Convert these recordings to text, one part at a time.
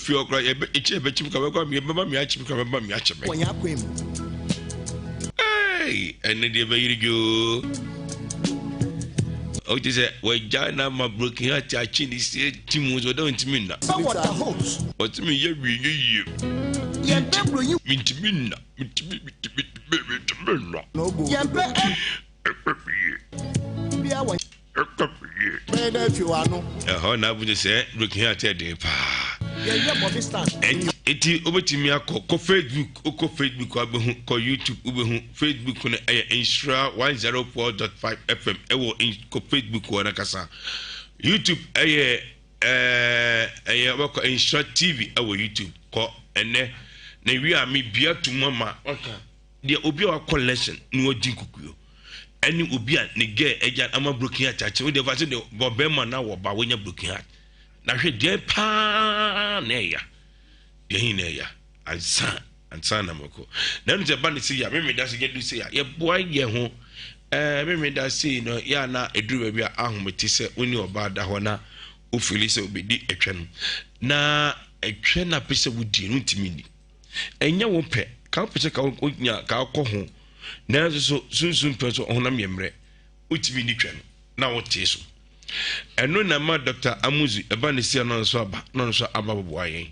Fie hɔ koraa yɛbɛ ekyi yɛbɛkyi mi koraa bɛkɔ mi yɛbɛma mi akyi mi koraa bɛma mi akyɛ me. Wɔ yɛn akwan mu. Hey, ɛne deɛ bɛyere dwoo. O ti sɛ wɔagya na ama broken heart akyi ne sie ti mu so ɔdɛ ntumi nna. Sɛ water hose. Ɔtumi yɛ wie yɛ yie. Yɛn pɛ buronyi. Mintumi nna, mintumi mintumi mintumi nna. Yɛn pɛ ɛ. Ɛpɛ yie. Bia wɔ. Ɛkɔ yie. Bɛyɛ dɛ atwi wɔ ano. Ɛhɔ na abu sɛ broken heart yɛ den paa. Yɛyɛ bɔbi stand. Eti wobɛtumi akɔ kɔ Facebook wokɔ Facebook wobɛhu kɔ YouTube wobɛhu Facebook no ɛyɛ Nhyira 104.5 FM ɛwɔ kɔ Facebook hɔ nakasa YouTube ɛyɛ ɛɛ ɛyɛ wobɛkɔ Nhyira TV ɛwɔ YouTube kɔ ɛnɛ na wie a mebia to mu ama waka Deɛ obi a wakɔ lesson na wadi nkukuo ɛne obi a ne girl agya ama broken heart akyɛ wo deɛ fa sɛ deɛ ɔbɛrima na wɔ ba wonya broken heart na hwɛ deɛ paa na ɛya deɛ hin na ɛya ansa ansa na mɔkɔ na ɛnu sɛ ba ne se ya meme da se yɛ du se ya yɛboa yɛ ho ɛɛ meme da se no yɛ ana eduru baabi a ahomete sɛ wo ne ɔbaa da hɔ na ofili sɛ obedi ɛtwɛ no na ɛtwɛ na pɛ sɛ wodi no ntumi ni. Ɛnyɛ wo pɛ, ka wopɛ sɛ ka wonya ka wokɔ ho, nanso so sunsum pɛ so ɔhonam yɛ mmerɛ, wotumi di twɛ no na wotee so. Ɛno na ɛma Dr. Amuzu ɛba ne sia no nso aba na ɔno nso aba bɛboa yɛn.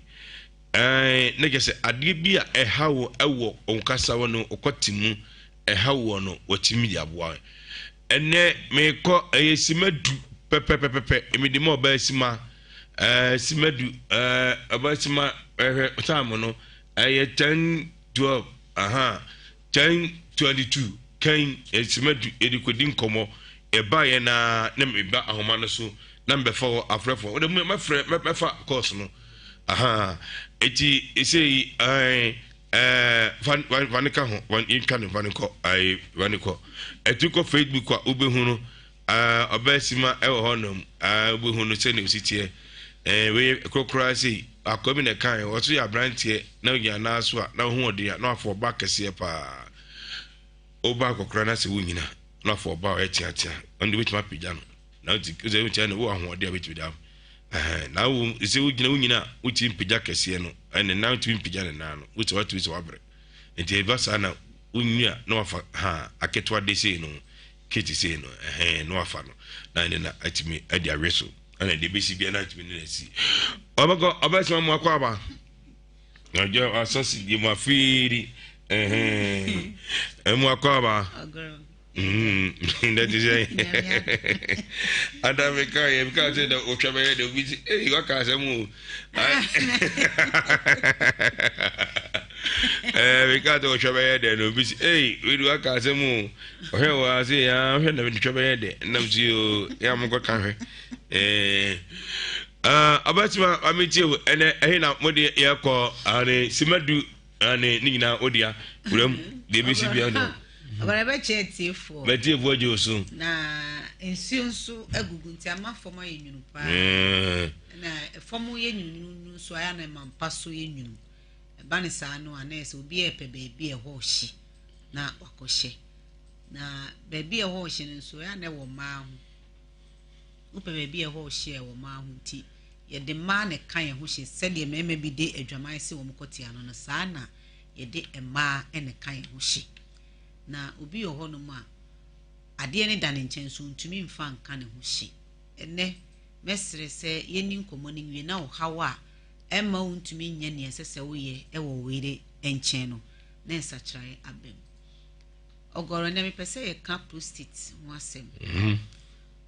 Ɛɛ ne kyɛ sɛ adeɛ bi a ɛha wo ɛwɔ ɔkasa wɔ no ɔkɔte mu ɛha wɔ no wɔtumi de aboa. Ɛnɛ mekɔ ɛyɛ sima du pɛpɛpɛpɛ mede ma ɔbaa sima ɛɛ sima du ɛɛ ɔbaa sima ɛhwɛ time no ɛyɛ 10:12 aha 10:22 kan sima du yɛde kɔdi nkɔmmɔ ɛba yɛ na na meba ahoma no so na mebɛfa hɔ afrɛfoɔ wode mɛfrɛ mɛfa course no aha eti ɛsɛ ɛɛ Ɛɛ fa fa fa ne ka ho fa yɛntwa ne fa ne kɔ ayi fa ne kɔ ɛtu kɔ Facebook a wobɛhu no ɛɛ ɔbaa sima ɛwɔ hɔ nom ɛɛ wobɛhu no sɛnea osi teɛ ɛɛ wei korokora sei akɔ bi na ɛka yɛ ɔso yɛ aberanteɛ na ogyina nan so a na ɔho ɔden a na wafɔ ɔba kɛseɛ paa ɔba akɔkora na sɛ wonyina na wafɔ ɔba a ɔyɛ teatea ɔno de wobɛtumi apagya no na woti sɛ wotia no wowɔ ahoɔden a wobɛtumi da na wo sɛ wogyina wonyina a wotumi mpagya kɛseɛ no ɛne nan wotumi mpagya ne nan no wosɛ watumi sɛ wabrɛ nti ɛba saa na wonyi a na wafa ha aketewa de sei no kete sei no ɛhɛn na wafa no na ɛne na atumi ade awe so ɛna deɛ bɛsi bia na atumi ne na asi ɔbɛkɔ ɔbɛsoma mu akɔ aba ɔjɔ asɔsi deɛ mu afeeri ɛhɛn ɛmu akɔ aba. That is it. Ada me ka ye ka say the otwa be de obi si eh wa ka asem o. Eh me ka to otwa be de no obi si eh we do ka asem o. Ohwe wa say ya ohwe na me twa be de na me si o ya mo ko ka hwe. Eh ah abatima ameti o ene eh na mo de ye ko ani simadu Ane ne nyinaa wo dea wuram deɛ ɛbɛsi bia no. Ɔbɛrɛ bɛkyɛ atiefoɔ. Bɛtiefoɔ gye wo so. Na nsuo nso agugu nti ama fam ayɛ nwunu paa. Na fam yɛ nwununwunu nso ayɛ na ɛma mpa so yɛ nwunu. Ɛba ne saa no a na ɛsɛ obi a ɛpɛ baabi a ɛhɔ hye na wakɔhyɛ. Na baabi a ɛhɔ hye no nso ɛyɛ na ɛwɔ mmaa ho. Wopɛ baabi a ɛhɔ hye a ɛwɔ mmaa ho nti Yɛde mmaa na ɛka yɛn ho hyɛ sɛdeɛ mmarima bi de adwaman se wɔn kɔtea no no, saa na yɛde mmaa na ɛka yɛn ho hye. Na obi wɔ hɔnom a, adeɛ no da ne nkyɛn so ɔntumi mfa nka ne ho hye. Ɛnnɛ, mɛsrɛ sɛ yɛnni nkɔmmɔ no nwie na ɔhaw a ɛmma wontumi nyɛ nea ɛsɛ sɛ woyɛ wɔ wo yere nkyɛn no, na nsakyeraeɛ aba mu. Ɔgɔrɔ, nnɛ mepɛ sɛ yɛka prostate ho asɛm.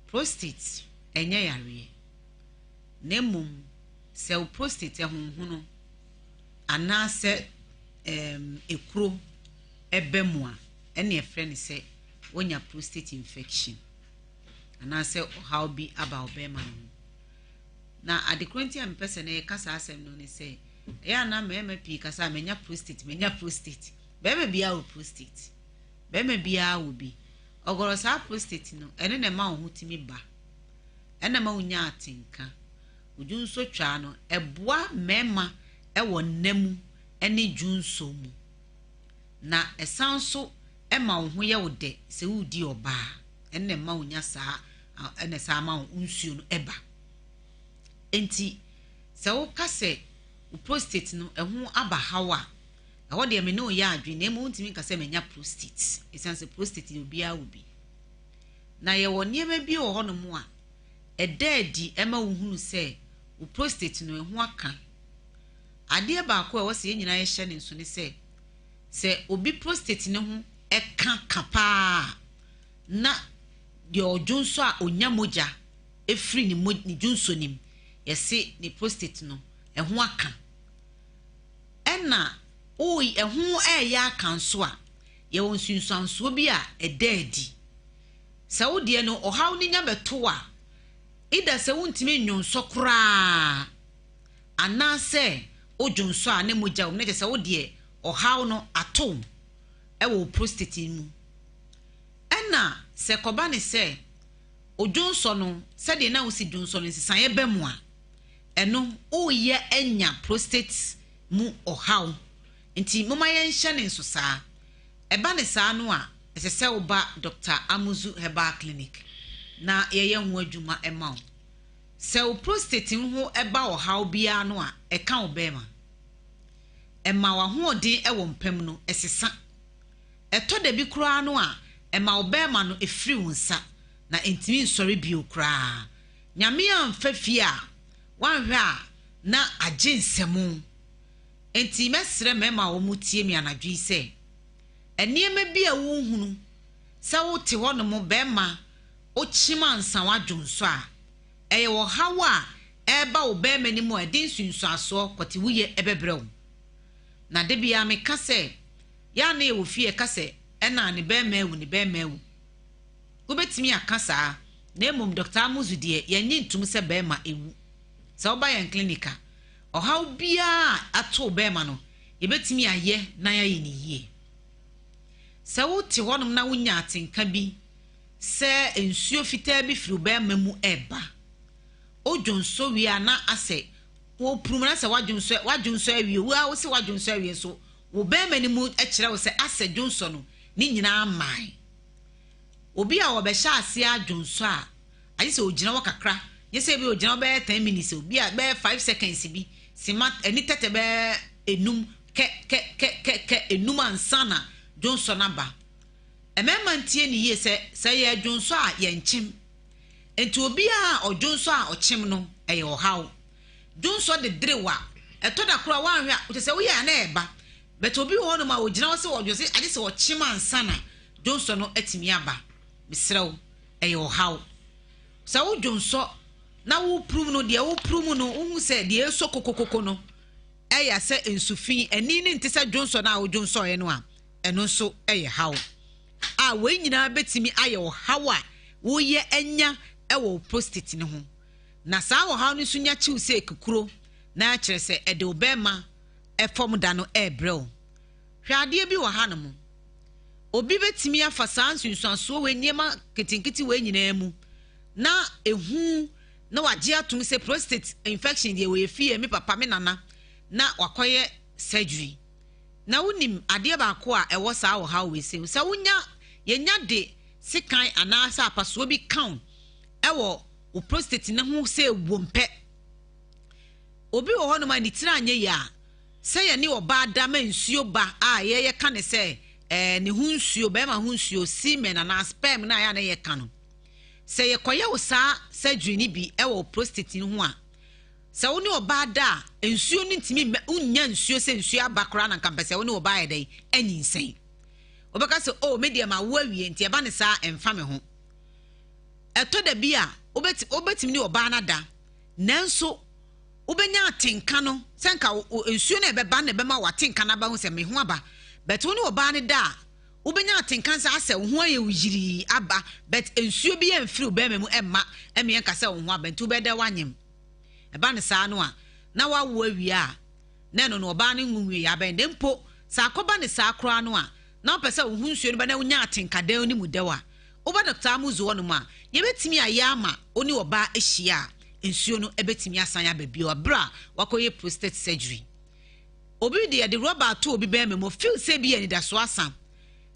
Prostate ɛnyɛ yareɛ. Na mmom sɛ wo prostate honhono anaasɛ ɛɛm ekuro ɛba mu a, ɛna ɛfrɛ no sɛ wonya prostate infection anaasɛ ɔhaw bi aba ɔbɛrima no ho. Na ade korɔ nti a mepɛ sɛ na yɛka saa asɛm no ne sɛ, ɛyɛ a na mmarima pii ka sɛ manya prostate, manya prostate. Barima biara wɔ prostate. Barima biara wɔ bi. Ɔgɔrɔ saa prostate no, ɛno na ɛma wo ho tumi ba. Ɛna ɛma wonya atenka. Wo dwonsɔtwaa no, ɛboa mmarima wɔ nna mu ne dwonsɔ mu. Na ɛsan nso ma wo ho yɛ wo dɛ sɛ woredi ɔbaa. Ɛno na ɛma wonya saa, ɛna ɛsan ma wo nsuo no ba. Enti sɛ woka sɛ. Wo prostate no, ɛho aba haw a, ɛhɔ deɛ me ne wo yɛ adwene, na mmom wontumi nka sɛ manya prostate, ɛsiane sɛ prostate deɛ obiara wɔ bi. Na yɛwɔ nneɛma bi wɔ hɔnom a, ɛda adi ma wohunu sɛ wo prostate no, ɛho aka. Adeɛ baako a ɛwɔ sɛ yɛn nyinaa yɛhyɛ ne nso ne sɛ, sɛ obi prostate no ho ɛka ka paa a, na deɛ ɔdwonsɔ a ɔnya mogya firi ne mo ne dwonsɔ no mu, yɛse ne prostate no ɛho aka. Ɛna wo ɛho ɛreyɛ aka nso a, yɛwɔ nsunsuansoɔ bi a ɛda adi. Sɛ wo deɛ no ɔhaw no nya bɛto wo a, either sɛ wontumi nnwonsɔ koraa anaasɛ wodwonsɔ a ne mogya wɔ mu, na kyerɛ sɛ wo deɛ ɔhaw no ato wo wɔ wo prostate no mu. Ɛna sɛ kɔba ne sɛ odwonsɔ no, sɛdeɛ na wosi dwonsɔ no nsesaeɛ ba mu a, ɛno woreyɛ anya prostate mu ɔhaw. Nti momma yɛnhyɛ no nso saa. Ɛba no saa no a, ɛsɛ sɛ woba Dɔkta Amuzu Herbal Clinic na yɛyɛ ho adwuma ma wo. Sɛ wo prostate ho ba ɔhaw biara no a, ɛka wo bɛrima. Ɛma w'ahoɔden wɔ mpa mu no sesa. Ɛtɔ da bi koraa no a, ɛma wo bɛrima no firi wo nsa na ɛntumi nsɔre bio koraa. Nyame amfa fie a, woanhwɛ a na agye nsam. Enti mɛsrɛ mmarima a wɔtie me anadwo yi sɛ, nneɛma bi a wohunu sɛ wote hɔnom barima wokyem ansa woadwonsɔ a, ɛyɛ ɔhaw a ɛreba wo barima no mu a ɛde nsunsuansoɔ kɔtewuyɛ bɛbrɛ wo. Na da biara meka sɛ, yɛ a na yɛwɔ fie yɛka sɛ ɛna ne barima awu, ne barima awu. Wobɛtumi aka saa, na mmom Dɔkta Amuzu deɛ yɛnnye ntom sɛ barima ɛwu. Sɛ woba yɛn clinic a, ɔhaw biara a ato wo barima no, yɛbɛtumi ayɛ na yɛayɛ no yie. Sɛ wote hɔnom na wonya atenka bi sɛ nsuo fitaa bi firi wo barima mu reba, wodwonsɔ wie a na asɛ wopurum na sɛ woadwonsɔ woadwonsɔ awie, wo ara wo se woadwonsɔ awie nso wo barima no mu kyerɛ wo sɛ asɛ dwonsɔ no ne nyinaa mmae. Obi a ɔbɛhyɛ aseɛ adwonsɔ a, agye sɛ ɔgyina hɔ kakra, nyɛ sɛ ebi ɔgyina hɔ bɛyɛ ten minutes, obi a bɛyɛ 5 seconds bi, sima ani tɛtɛ bɛyɛ enum, kɛ kɛ kɛ kɛ kɛ enum ansa na dwonsɔ no aba. Mmarima ntie ne yie sɛ sɛ yɛ dwonsɔ a yɛnkyem. Nti obiara a ɔdwonsɔ a ɔkyem no ɛyɛ ɔhaw. Dwonsɔ de derew a, ɛtɔ da koraa woanhwɛ a, kyerɛ sɛ woyɛ a na ɛba. But obi wɔ hɔnom a ogyina hɔ sɛ ɔdwonsɔ agye sɛ ɔkyem ansa na dwonsɔ no atumi aba. Mesrɛ wo, ɛyɛ ɔhaw. Sɛ wodwonsɔ na wopurum no, deɛ wopurum no, wohu sɛ deɛ ɛsɔ kokokoko no ɛyɛ sɛ nsu fi, ani no nte sɛ dwonsɔ no a wodwonsɔeɛ no a, ɛno nso ɛyɛ haw. A wei nyinaa bɛtumi ayɛ ɔhaw a woyɛ anya wɔ wo prostate no ho. Na saa ɔhaw no nso nya kyiw sɛ kukuro na kyerɛ sɛ ɛde wo bɛrima fam da no ɛrebrɛ wo. Hwɛ adeɛ bi wɔ hanom. Obi bɛtumi afa saa nsunsuansoɔ wei nneɛma nketenkete wei nyinaa mu na ehu na wagye atom sɛ prostate infection deɛ wɔyɛ fie me papa me nana na wakɔyɛ surgery. Na wonim adeɛ baako a ɛwɔ saa ɔhaw wei sɛ sɛ wonya yɛnya de sekan anaasɛ apasoɔ bi ka wo ɛwɔ wo prostate ne ho sɛ wom pɛ. Obi wɔ hɔnom a ne tiri anyɛ yie a, sɛ yɛne ɔbaa da ma nsuo ba a yɛyɛ ka ne sɛ ɛɛ ne ho nsuo, bɛrima ho nsuo, semen anaa sperm na ayɛ a na yɛka no. Sɛ yɛkɔyɛ wo saa surgery no bi ɛwɔ wo prostate no ho a, sɛ wo ne ɔbaa da a, nsuo no ntumi mmɛ, wonnya nsuo sɛ nsuo aba koraa na nka mpɛ sɛ wo ne ɔbaa yɛ dɛn anyinsɛn. Wobɛka sɛ, oh, me deɛ ma wo awie nti ɛba ne saa ɛmfa me ho. Ɛtɔ da bi a, wobɛtumi ne ɔbaa no ada, nanso wobɛnya atenka no sɛ nka nsuo no a ɛbɛba no na ɛbɛma w'atenka no aba ho sɛ me ho aba. But wo ne ɔbaa no da a, wobɛnya atenka sɛ asɛ wo ho ayɛ wo yirii aba, but nsuo bi amfiri wo bɛrima mu ɛmma ɛmmeɛ nka sɛ wo ho aba nti wobɛda woanyem. Ɛba no saa no a, na woawo awie a, na ɛno no ɔbaa no nwo nwie yɛ abɛn. Na mpo sɛ akɔba ne saa koraa no a, na wopɛ sɛ wo ho nsuo no ba na wonya atenka dɛw ne mu dɛw a, woba Dr. Amuzu hɔnom a, yɛbɛtumi ayɛ ama wo ne ɔbaa ahyia a, nsuo no bɛtumi asan aba bio abere a wakɔyɛ prostate surgery. Obi de yɛde rɔba ato obi bɛrima mu, feel sɛ bi yɛ anidasoɔ asa,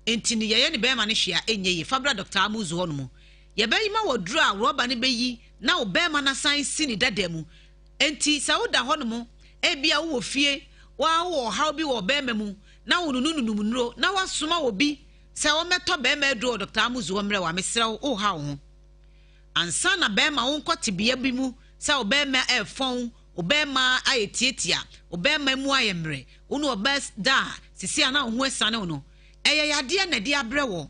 nti no yɛyɛ ne bɛrima no hwee a ɛnyɛ yie. Fa bra Dr. Amuzu hɔnom. Yɛbɛyi ma wɔ duro a rɔba no bɛyi na wo bɛrima no asan si ne dada mu. Nti sɛ woda hɔnom Ebia wowɔ fie, wo ara wowɔ ɔhaw bi wɔ ɔbarima mu na wonunununum nnuro na woasoma obi sɛ ɔmmɛtɔ barima aduro wɔ Dɔkta Amuzu hɔ mmerɛ wo a, mesrɛ wo, woreha wo ho. Ansa na barima wonkɔ tebea bi mu sɛ wo barima refɔn, wo barima ayɛ tiatia, wo barima mu ayɛ mmerɛ, wo ne ɔbaa da a, sisi a na wo ho asiane wo no, ɛyɛ yadeɛ na ɛde abrɛ wɔ.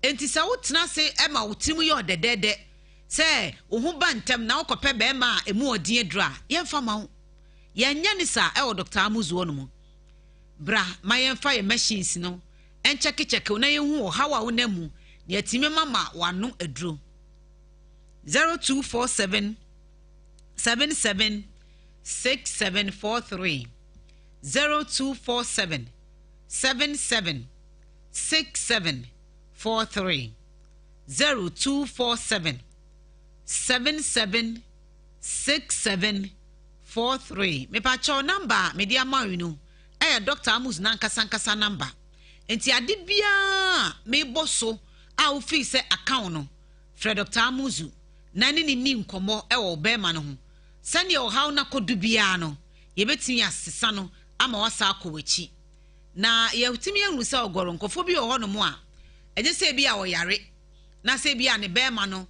Enti sɛ wotena ase ma wo tirim yɛ ɔdɛdɛɛdɛ sɛ wo ho ba ntɛm na wokɔpɛ barima a ɛmu ɔden aduro a, yɛmfa ma wo. Yɛnyɛ ne saa ɛwɔ Dɔkta Amuzu hɔ nom. Bra ma yɛmfa yɛn machines no nkyɛkekyɛke wo na yɛnhu ɔhaw a wonam mu na yɛatumi mama w'ano aduro. 0247 77 6743 0247 77 6743 0247 77 6743 Mepakyɛw number a mede ama wo yi no ɛyɛ Doctor Amuzu n'ankasa ankasa number. Nti ade biara a mebɔ so a wofii sɛ aka wo no, frɛ Doctor Amuzu na ne ne nni nkɔmmɔ wɔ wo bɛrima no ho. Sɛnea ɔhaw no akɔdu biara no, yɛbɛtumi asesa no ama wasa akɔ w'akyi. Na yɛatumi ahu sɛ ɔgɔrɔ nkurɔfoɔ bi wɔ hɔnom a, ɛnyɛ sɛ ebi a ɔyare, na sɛ ebi a ne bɛrima no,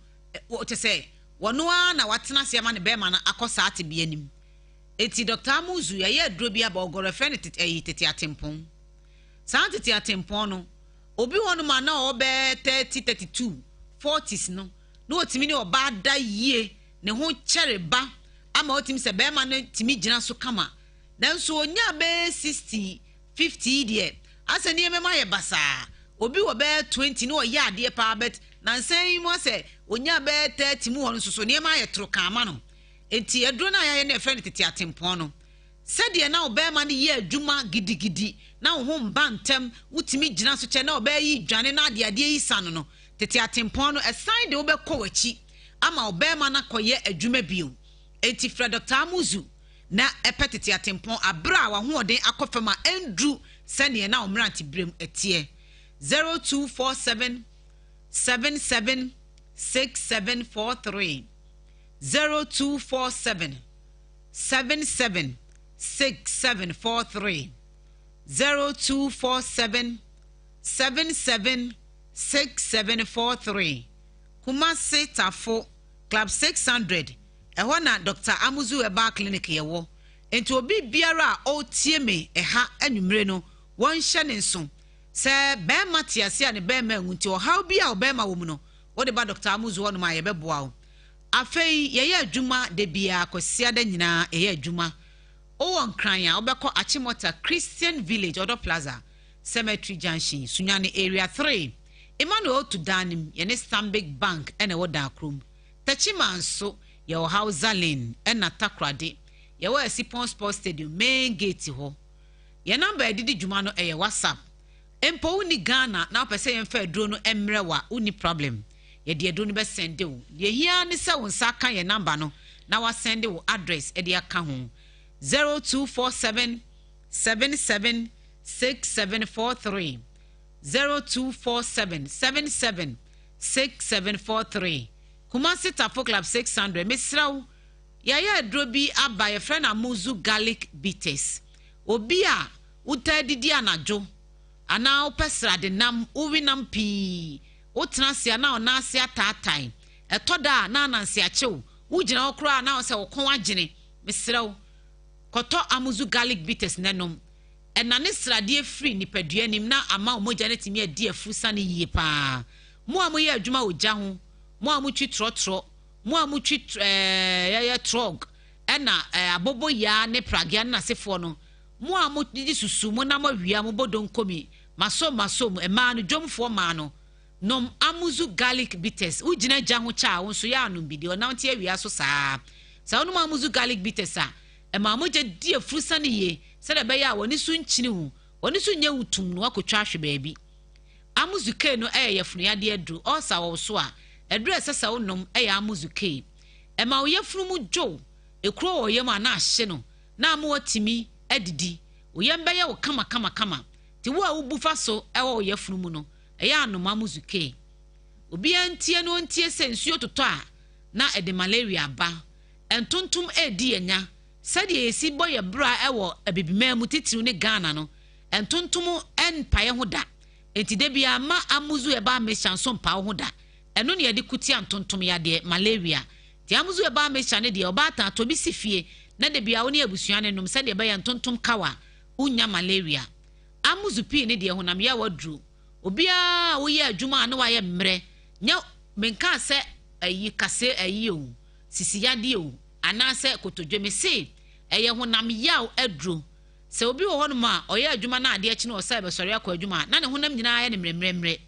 kyɛ sɛ wɔno ara na watena ase ama ne bɛrima no akɔ saa tebea no mu. Enti Dɔkta Amuzu, yɛayɛ aduro bi aba ɔgɔrɔ yɛfrɛ no tete ɛyi tete atempɔn. Saa tete atempɔn no, obi wɔ hɔnom a na ɔwɔ bɛyɛ 30, 32, 40s no, na ɔtumi ne ɔbaa da yie, ne ho kyɛre ba ama ɔtumi sɛ bɛrima no tumi gyina so kama. Nanso ɔnyaa bɛyɛ 60, 50 yi deɛ, asɛ nneɛma mu ayɛ basaa. Obi wɔ bɛyɛ 20 na ɔyɛ adeɛ paa but nansa yi mu asɛ ɔnyaa bɛyɛ 30 mu hɔ no nso so nneɛma ayɛ toro kaa ma no. Enti aduro no a yɛayɛ no a yɛfrɛ no tete atempɔn no, sɛdeɛ na ɔbarima no yɛ adwuma gidigidi na wo ho mba ntɛm, wotumi gyina so kyɛ na ɔbaa yi dwane na adeadeɛ yi sa no no, tete atempɔn no, ɛsan de wo bɛkɔ w'akyi ama ɔbarima no akɔyɛ adwuma bio. Enti frɛ Dɔkta Amuzu na pɛ tete atempɔn aberɛ a w'ahoɔden akɔ fam a ɛnduru sɛdeɛ na wo mmeranteberɛm teɛ. 0247 77 6743. 0247 77 6743 0247 77 6743 Kumasi Tafo Club 600 ɛhɔ na Dr. Amuzu Herbal Clinic yɛwɔ. Nti obi biara a ɔretie me ɛha anwummere no wɔnhyɛ ne nso sɛ bɛrima te ase a ne bɛrima anwu nti ɔhaw bi a ɔbɛrima wɔ mu no wode ba Dr. Amuzu hɔnom a yɛbɛboa wo. Afei yɛyɛ adwuma da biara, Kwasiada nyinaa yɛyɛ adwuma. Wowɔ Nkran a, wobɛkɔ Achimota Christian Village, Ɔdɔ Plaza, Cemetery Junction, Sunyani Area 3, Emmanuel Otu dan no mu, yɛne Stanbic Bank na ɛwɔ dan koro mu. Techiman nso, yɛwɔ Hausa Lane ɛna Takoradi, yɛwɔ Asipɔn Sports Stadium main gate hɔ. Yɛn number a yɛde di dwuma no ɛyɛ WhatsApp. Mpo wonni Ghana na wopɛ sɛ yɛmfa aduro no mmrɛ wo a, wonni problem. Yɛde aduro no bɛsɛnde wo. Deɛ ɛhia ara ne sɛ wo nsa aka yɛn number no na woasɛnde wo address de aka ho. 0247 77 6743 0247 77 6743 Kumasi Tafo Club 600 Mesrɛ wo, yɛayɛ aduro bi aba yɛfrɛ no Amuzu Garlic Bitters. Obi a Wotaa didi anadwo anaa wopɛ srade nam, wowe nam pii, wotena ase a na wo nan ase ataatae, ɛtɔ da a na ananse akye wo, wogyina hɔ koraa a na sɛ wo kɔn agyene, mesrɛ wo, kɔtɔ Amuzu Garlic Bitters na nom. Ɛnane sradeɛ firi nipadua anim na ama wo mogya no atumi adi afurusane yie pa ara. Mo a moyɛ adwuma wɔ gya ho, mo a motwi trɔtrɔ, mo a motwi ɛɛ yɛyɛ trɔg, ɛna ɛɛ aboboyaa ne pragea ne n'asefoɔ no, Mo a mo didi susu, mo nam awia, mo bɔ donkomi, masom masom, mmaa no, dwomfoɔ mmaa no, nom Amuzu garlic bitters, wo gyina gya ho kyɛ a, wo nso yɛ anom bi, deɛ ɔnante awia so saa. Sɛ wonom Amuzu garlic bitters a, ɛma mogya di afurusane yie, sɛdeɛ ɛbɛyɛ a w'ani so nkyini wo, w'ani so nyɛ wo tumm na woakɔtwa ahwe baabi. Amuzu K no yɛ yafunu yadeɛ aduro, ulcer wɔ wo so a, aduro a ɛsɛ sɛ wonom yɛ Amuzu K. Ɛma wo yafunu mu dwo wo, ekuro wɔ wo yam a na ahye no, na ama woatumi adidi. Wo yam bɛyɛ wo kamakamakama. Nti wo a wobu fa so wɔ wo yafunu mu no, ɛyɛ anoma mu zukee. Obiara ntie na ɔntie sɛ nsuo totɔ a na ɛde malaria ba. Ntontom redi yɛn nya. Sɛdeɛ yɛsi bɔ yɛn bra wɔ Abibiman mu titiriw ne Ghana no, ntontom mpa yɛn ho da. Enti da biara mma Amuzu Herbal Mixture nso mpa wo ho da. Ɛno na yɛde ko tia ntontom yadeɛ, malaria. Nti Amuzu Herbal Mixture no deɛ, ɔbaatan tɔ bi si fie na da biara wo ne abusua no nom sɛdeɛ ɛbɛyɛ a ntontom ka wo a, wonnya malaria. Amuzu pii no deɛ, honam yaw aduro. Obiara a woyɛ adwuma a na wayɛ mmerɛ, nyɛ, menkaa sɛ ayi, kase ayi o, sisi yadeɛ o, anaasɛ kotodwe, mese ɛyɛ honam yaw aduro. Sɛ obi wɔ hɔnom a ɔyɛ adwuma na adeɛ kye na ɔsan bɛsɔre akɔ adwuma a, na ne honam nyinaa ayɛ no mmerɛmmerɛmmerɛ.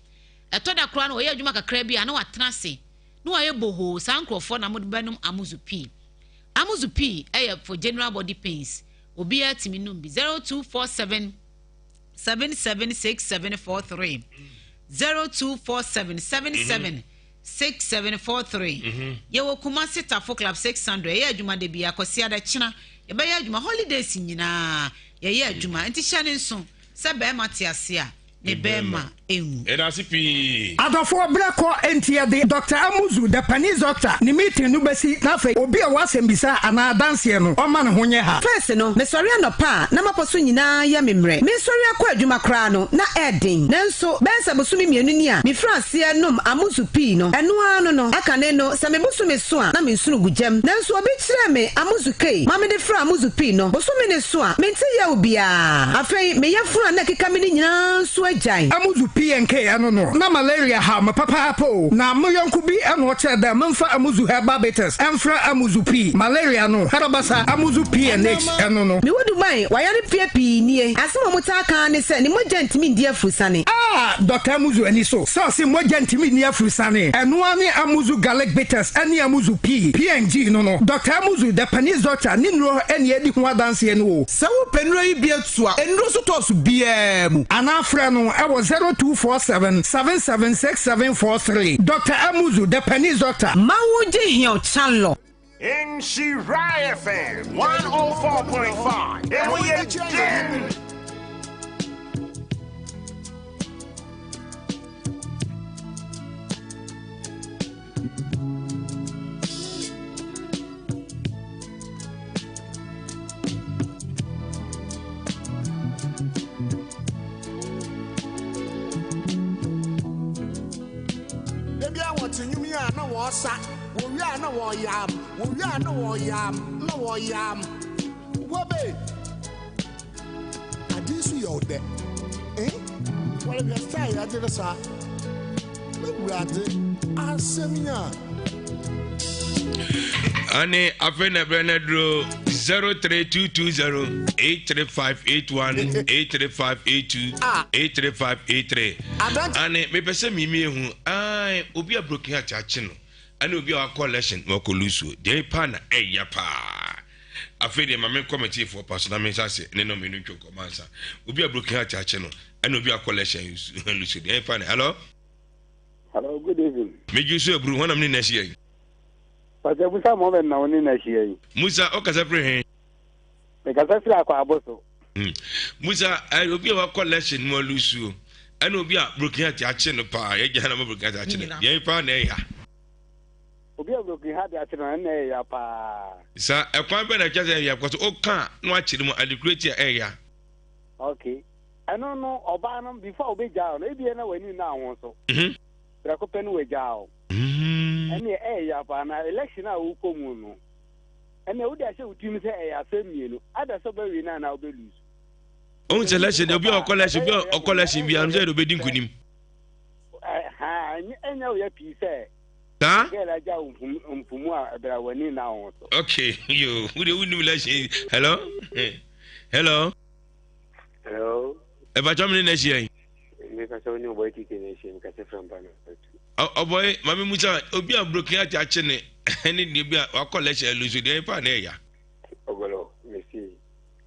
Ɛtɔ da koraa no ɔyɛ adwuma kakra bi a na watena ase na wayɛ bohoo. Saa nkurɔfoɔ na mode bɛnom Amuzu pii. Amuzu pii yɛ for general body pains. Obiara tumi nom bi. 0247 776743 0247 77 6743 Yɛwɔ Kumasi Tafo Club 600 Yɛyɛ adwuma da biara Kwasiada kyena yɛbɛyɛ adwuma Holidays nyinaa yɛyɛ adwuma Nti hyɛ no nso sɛ bɛɛma te ase a ne bɛɛma nwu. Yɛda ase pii. Adɔfoɔ berɛ kɔ enti yɛde Doctor Amuzu the Panis Doctor ne meeting no bɛsi na afei obi a ɔwɔ asɛmbisa anaa adanseɛ no ɔmma ne ho nyɛ ha. First no, mesɔre anɔpa a na m'apɔ so nyinaa yɛ me mmerɛ. Mesɔre akɔ adwuma koraa no, na ɛɛden. Nanso, bɛyɛ sɛ bosome mmienu ni a mefiri aseɛ nom amuzu pii no, ɛno ara no no, akane no, sɛ me bosome so a, na me nsono gu gyam. Nanso obi kyerɛɛ me amuzu kei ma mede fraa amuzu pii no, bosome no so a, mente yaw biara. Afei, me yafunu a na ɛkeka me no nyinaa nso agyae. Amuzu PNK ɛno no, na malaria haw me papaapa o. Na mo yɔnko bi na ɔkyerɛ dɛ memfa amuzu herbal bitters mfra amuzu pii. Malaria no, karabasa, amuzu PNH ɛno no. Mewɔ Dubai, wayare mfeɛ pii nie. Asɛm a wɔtaa ka ara ne sɛ ne mogya ntumi ndi afurusane. Ah! Dɔkta Amuzu ani so sɛ ɔse mogya ntumi nni afurusane. Ɛno ara ne Amuzu Garlic Bitters ne Amuzu Pii, PNG, no no. Dɔkta Amuzu, the Panese Doctor, ne nnuro na edi ho adanseɛ no o. Sɛ wopɛ nnuro yi bi atu a, nnuro sotɔɔso biara mu. Anaa frɛ no wɔ 0247 776743. Dɔkta Amuzu, the Panese Doctor. Ma wo gye heɔ chalɔ. Nhyira FM 104.5 Emu yɛ den. Ebi a wɔte nnwom yi a na wɔresa, wɔwie a na wɔreyam, wɔwie a na wɔreyam, na wɔreyam. Wɔbe! Ade nso yɛ wo dɛ. Eh? Wɔrehwɛ style yɛagye no saa. Awurade, asɛm yi a. Ane afei na ɛberɛ no aduro 03220 83581 83582 83583 Ane mepɛ sɛ mimi ehu ae obi a broken heart akye no ɛne obi a wakɔ election na wakɔ lusuo deɛ paa na ɛya paa afei deɛ ma menkɔ metiefoɔ pa so na mensa ase ne nɔmɛ no ntwo nkɔmɔ ansa obi a broken heart akye no ɛne obi a wakɔ election lusuo deɛ paa na hello. Hello, good evening. Megye so aburu hɔnam ne na ahyia yi. Pastor Musa Mohammed na wo ne na ahyia yi. Musa, ɔkasa firi he? Mekasa firi Akwaabo so. Musa, obi a wakɔ election no alusuo ɛna obi a broken heart akye no paa yɛgya na ma broken heart akye no deɛ paa na ɛya. Obi a broken heart akye no ɛna ɛya paa. Sa ɛkwan bɛ na ɛkyɛ sɛ ɛya kɔso ɔka na wakyere mu adekoro ti a ɛya. Okay. Ɛno no ɔbaa no before ɔbɛgyaa no ebia na w'ani nna ho so. Prɛko pɛ no wagyaa wo. Ɛneɛ ɛyɛ paa na election a wokɔ mu no ɛneɛ wode ahyɛ wo tirim sɛ ɛyɛ asɛm mmienu ada sɛ wobɛwe no anaa wobɛlose. Ohun sɛ election obi a ɔkɔ election obi a ɔkɔ election bi anum sɛ ɛde obedi nkunim. Ɛnyɛ woyɛ pii sɛ. Saa. Girl agya wo mfumu a ɛbɛrɛ w'ani nna ho so. Okay yo wo de wonim election hello hello. Hello. Ɛbàtwa mi ne na ahyia yi. Mi kasa wo ne ɔbɔyɛ titi na ahyia mi kasa fira mpa na atu. Ɔbɔyɛ maame musa obi a broken heart akye ne ɛne deɛ bi a wakɔ lɛhyɛ ɛlu so deɛ ɛpa na ɛya. Ɔgɔlɔ mesi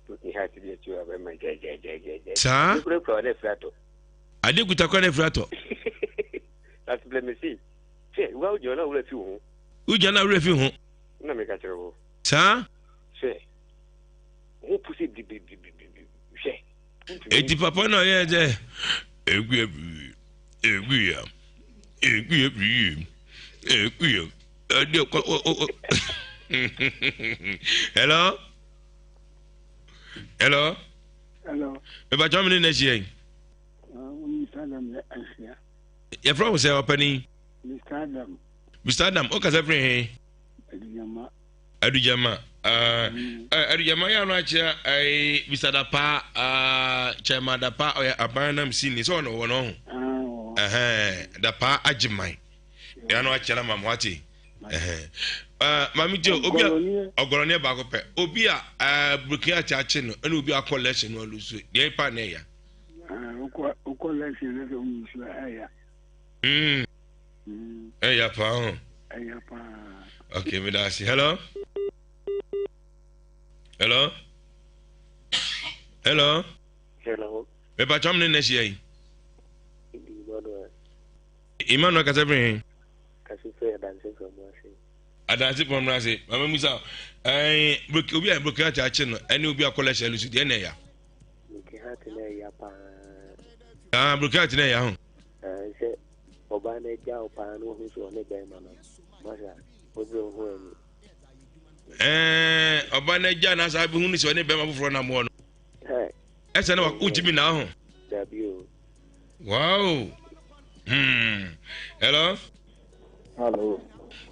broken heart bi akyi wa bɛma gyɛgyɛgyɛgyɛ. Saa. Ade kura kura na efira tɔ. Ade kuta kura na efira tɔ. Last blɛ mesi hwɛ wa ogyina na wura fi ho. Ogyina na wura fi ho. Na meka kyerɛ wo. Saa. Hwɛ. Ho pu sɛ biribiribiribi hwɛ. Eti papa na ɔyɛ sɛ ekuya pii ekuya ekuya pii ekuya ɛdi kɔ o o. Hello. Hello. Hello. Mepakyɛ me ne na ahyia yi. Mr. Adam yɛ ahyia. Yɛfrɛ wo sɛ ɔpani. Mr. Adam. Mr. Adam, wokasa firi he? Adujama. Adujama. Uh, mm. uh, Adujama yɛ ano akyea uh, Mr. Dapa, uh, Chairman Dapa, ɔyɛ aban nam sini, sɛ ɔno wɔ no ho. Uh, Dapa agyeman. Yɛ ano akyea na ma wate. Maame gye obi a ɔgɔrɔneɛ baako pɛ obi a burkina ate akye no ɛna obi akɔ lɛhyɛ no alusu deɛ pa na ɛya. Wokɔ lɛhyɛ no sɛ woyi so ɛya. Ɛya paa ho. Ɛya paa. Ok, meda ase. Hello. Hello. Hello. Hello. Mepa kyɛm ne na hyia yi. Emmanuel kasa firi he? Kasi firi adanse fam ase. Adanse fam ase. Mama musa ɛɛ obi a broken heart akye no ɛne obi a kɔlɛ hyɛ lusu deɛ na ɛya. Broken heart na ɛya paa. Ah broken heart na ɛya ho. Ɛɛ sɛ ɔbaa na ɛgya wo paa na ohun sɛ ɔne bɛrima no masa ɔdze ho ani. Ɛɛ ɔbaa na ɛgya na asa abɛhu sɛ ɔne bɛrima foforɔ nam hɔ no. Ɛsɛ na wotumi na ho. Dabi o. Wow. Hmm. Hello. Hello.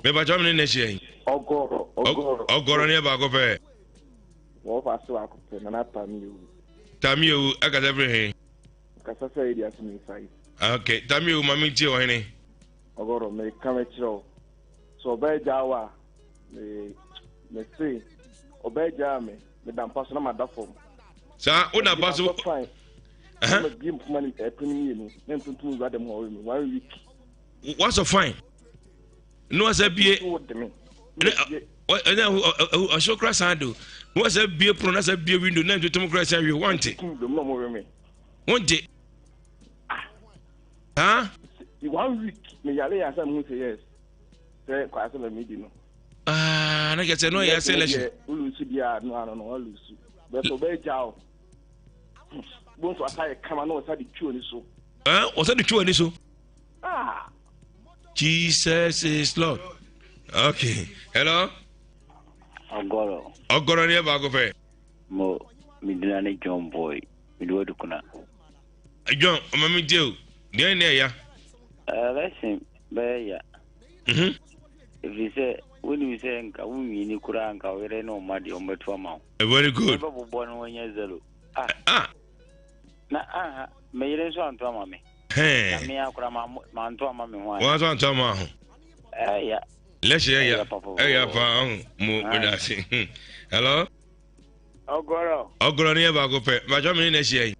Me ba chom ne na hyia yi. Ogoro, ogoro. Ogoro ne ba ko pe. Wo fa so akopɛ na na tami o. Tami o, akasa firi he. Kasa sɛ edi ase me sai. Okay, tami o mami tie ohene. Ogoro me ka me kyerɛ o. So ɔbɛ gya wa me me se ɔbɛ gya me me da mpa so na ma da fam. Saa wo da mpa so. Fine. Na ma bie mpoma ne ɛpono mmienu na ntontom wura dɛm hɔ me one week. Wasɔ fine. Na wasa bie. Ɛna ɔhyɛ kura san do. Na wasa bie pono na wasa bie window na ntontom kura san wie wante. Wante. Ah. One week me yare yɛ asɛm ho sɛ yes. Sɛ kɔ asɛm mi di no. Ah, na kɛsɛ no yɛ sɛ lɛhyɛ. Olusu di a no ano no olusu. Bɛsɛ ɔbɛ gya o. Bonso asa yɛ kama na ɔsa de twi oni so. Ah, ɔsa de twi oni so. Ah. Jesus is Lord. Okay. Hello. Ọgọrọ. Ọgọrọ ni ẹ baako fẹ. Mo mi dina ne John Boy. Mi di wadu kuna. John, ọmọ mi jẹ o. Deɛ ne ɛya. Election bɛyɛ ya. Ɛfiri sɛ wonim sɛ nka wonwini koraa nka wo yere ne wo mma deɛ wɔbɛto ama wo. Very good. Wobɛbobɔ no wɔnyɛ zero. Ah. ah. Na aha, me yere nso anto ama me. Na me akora manto ama me ho. Wɔn nso anto ama ho. Ɛya. Lɛhyɛ ɛya. Ɛya paa ho mo meda ase. Hello. Ɔgɔrɔ. Ɔgɔrɔ ne yɛ baako pɛ. Bàtwa mi ne na ahyia yi.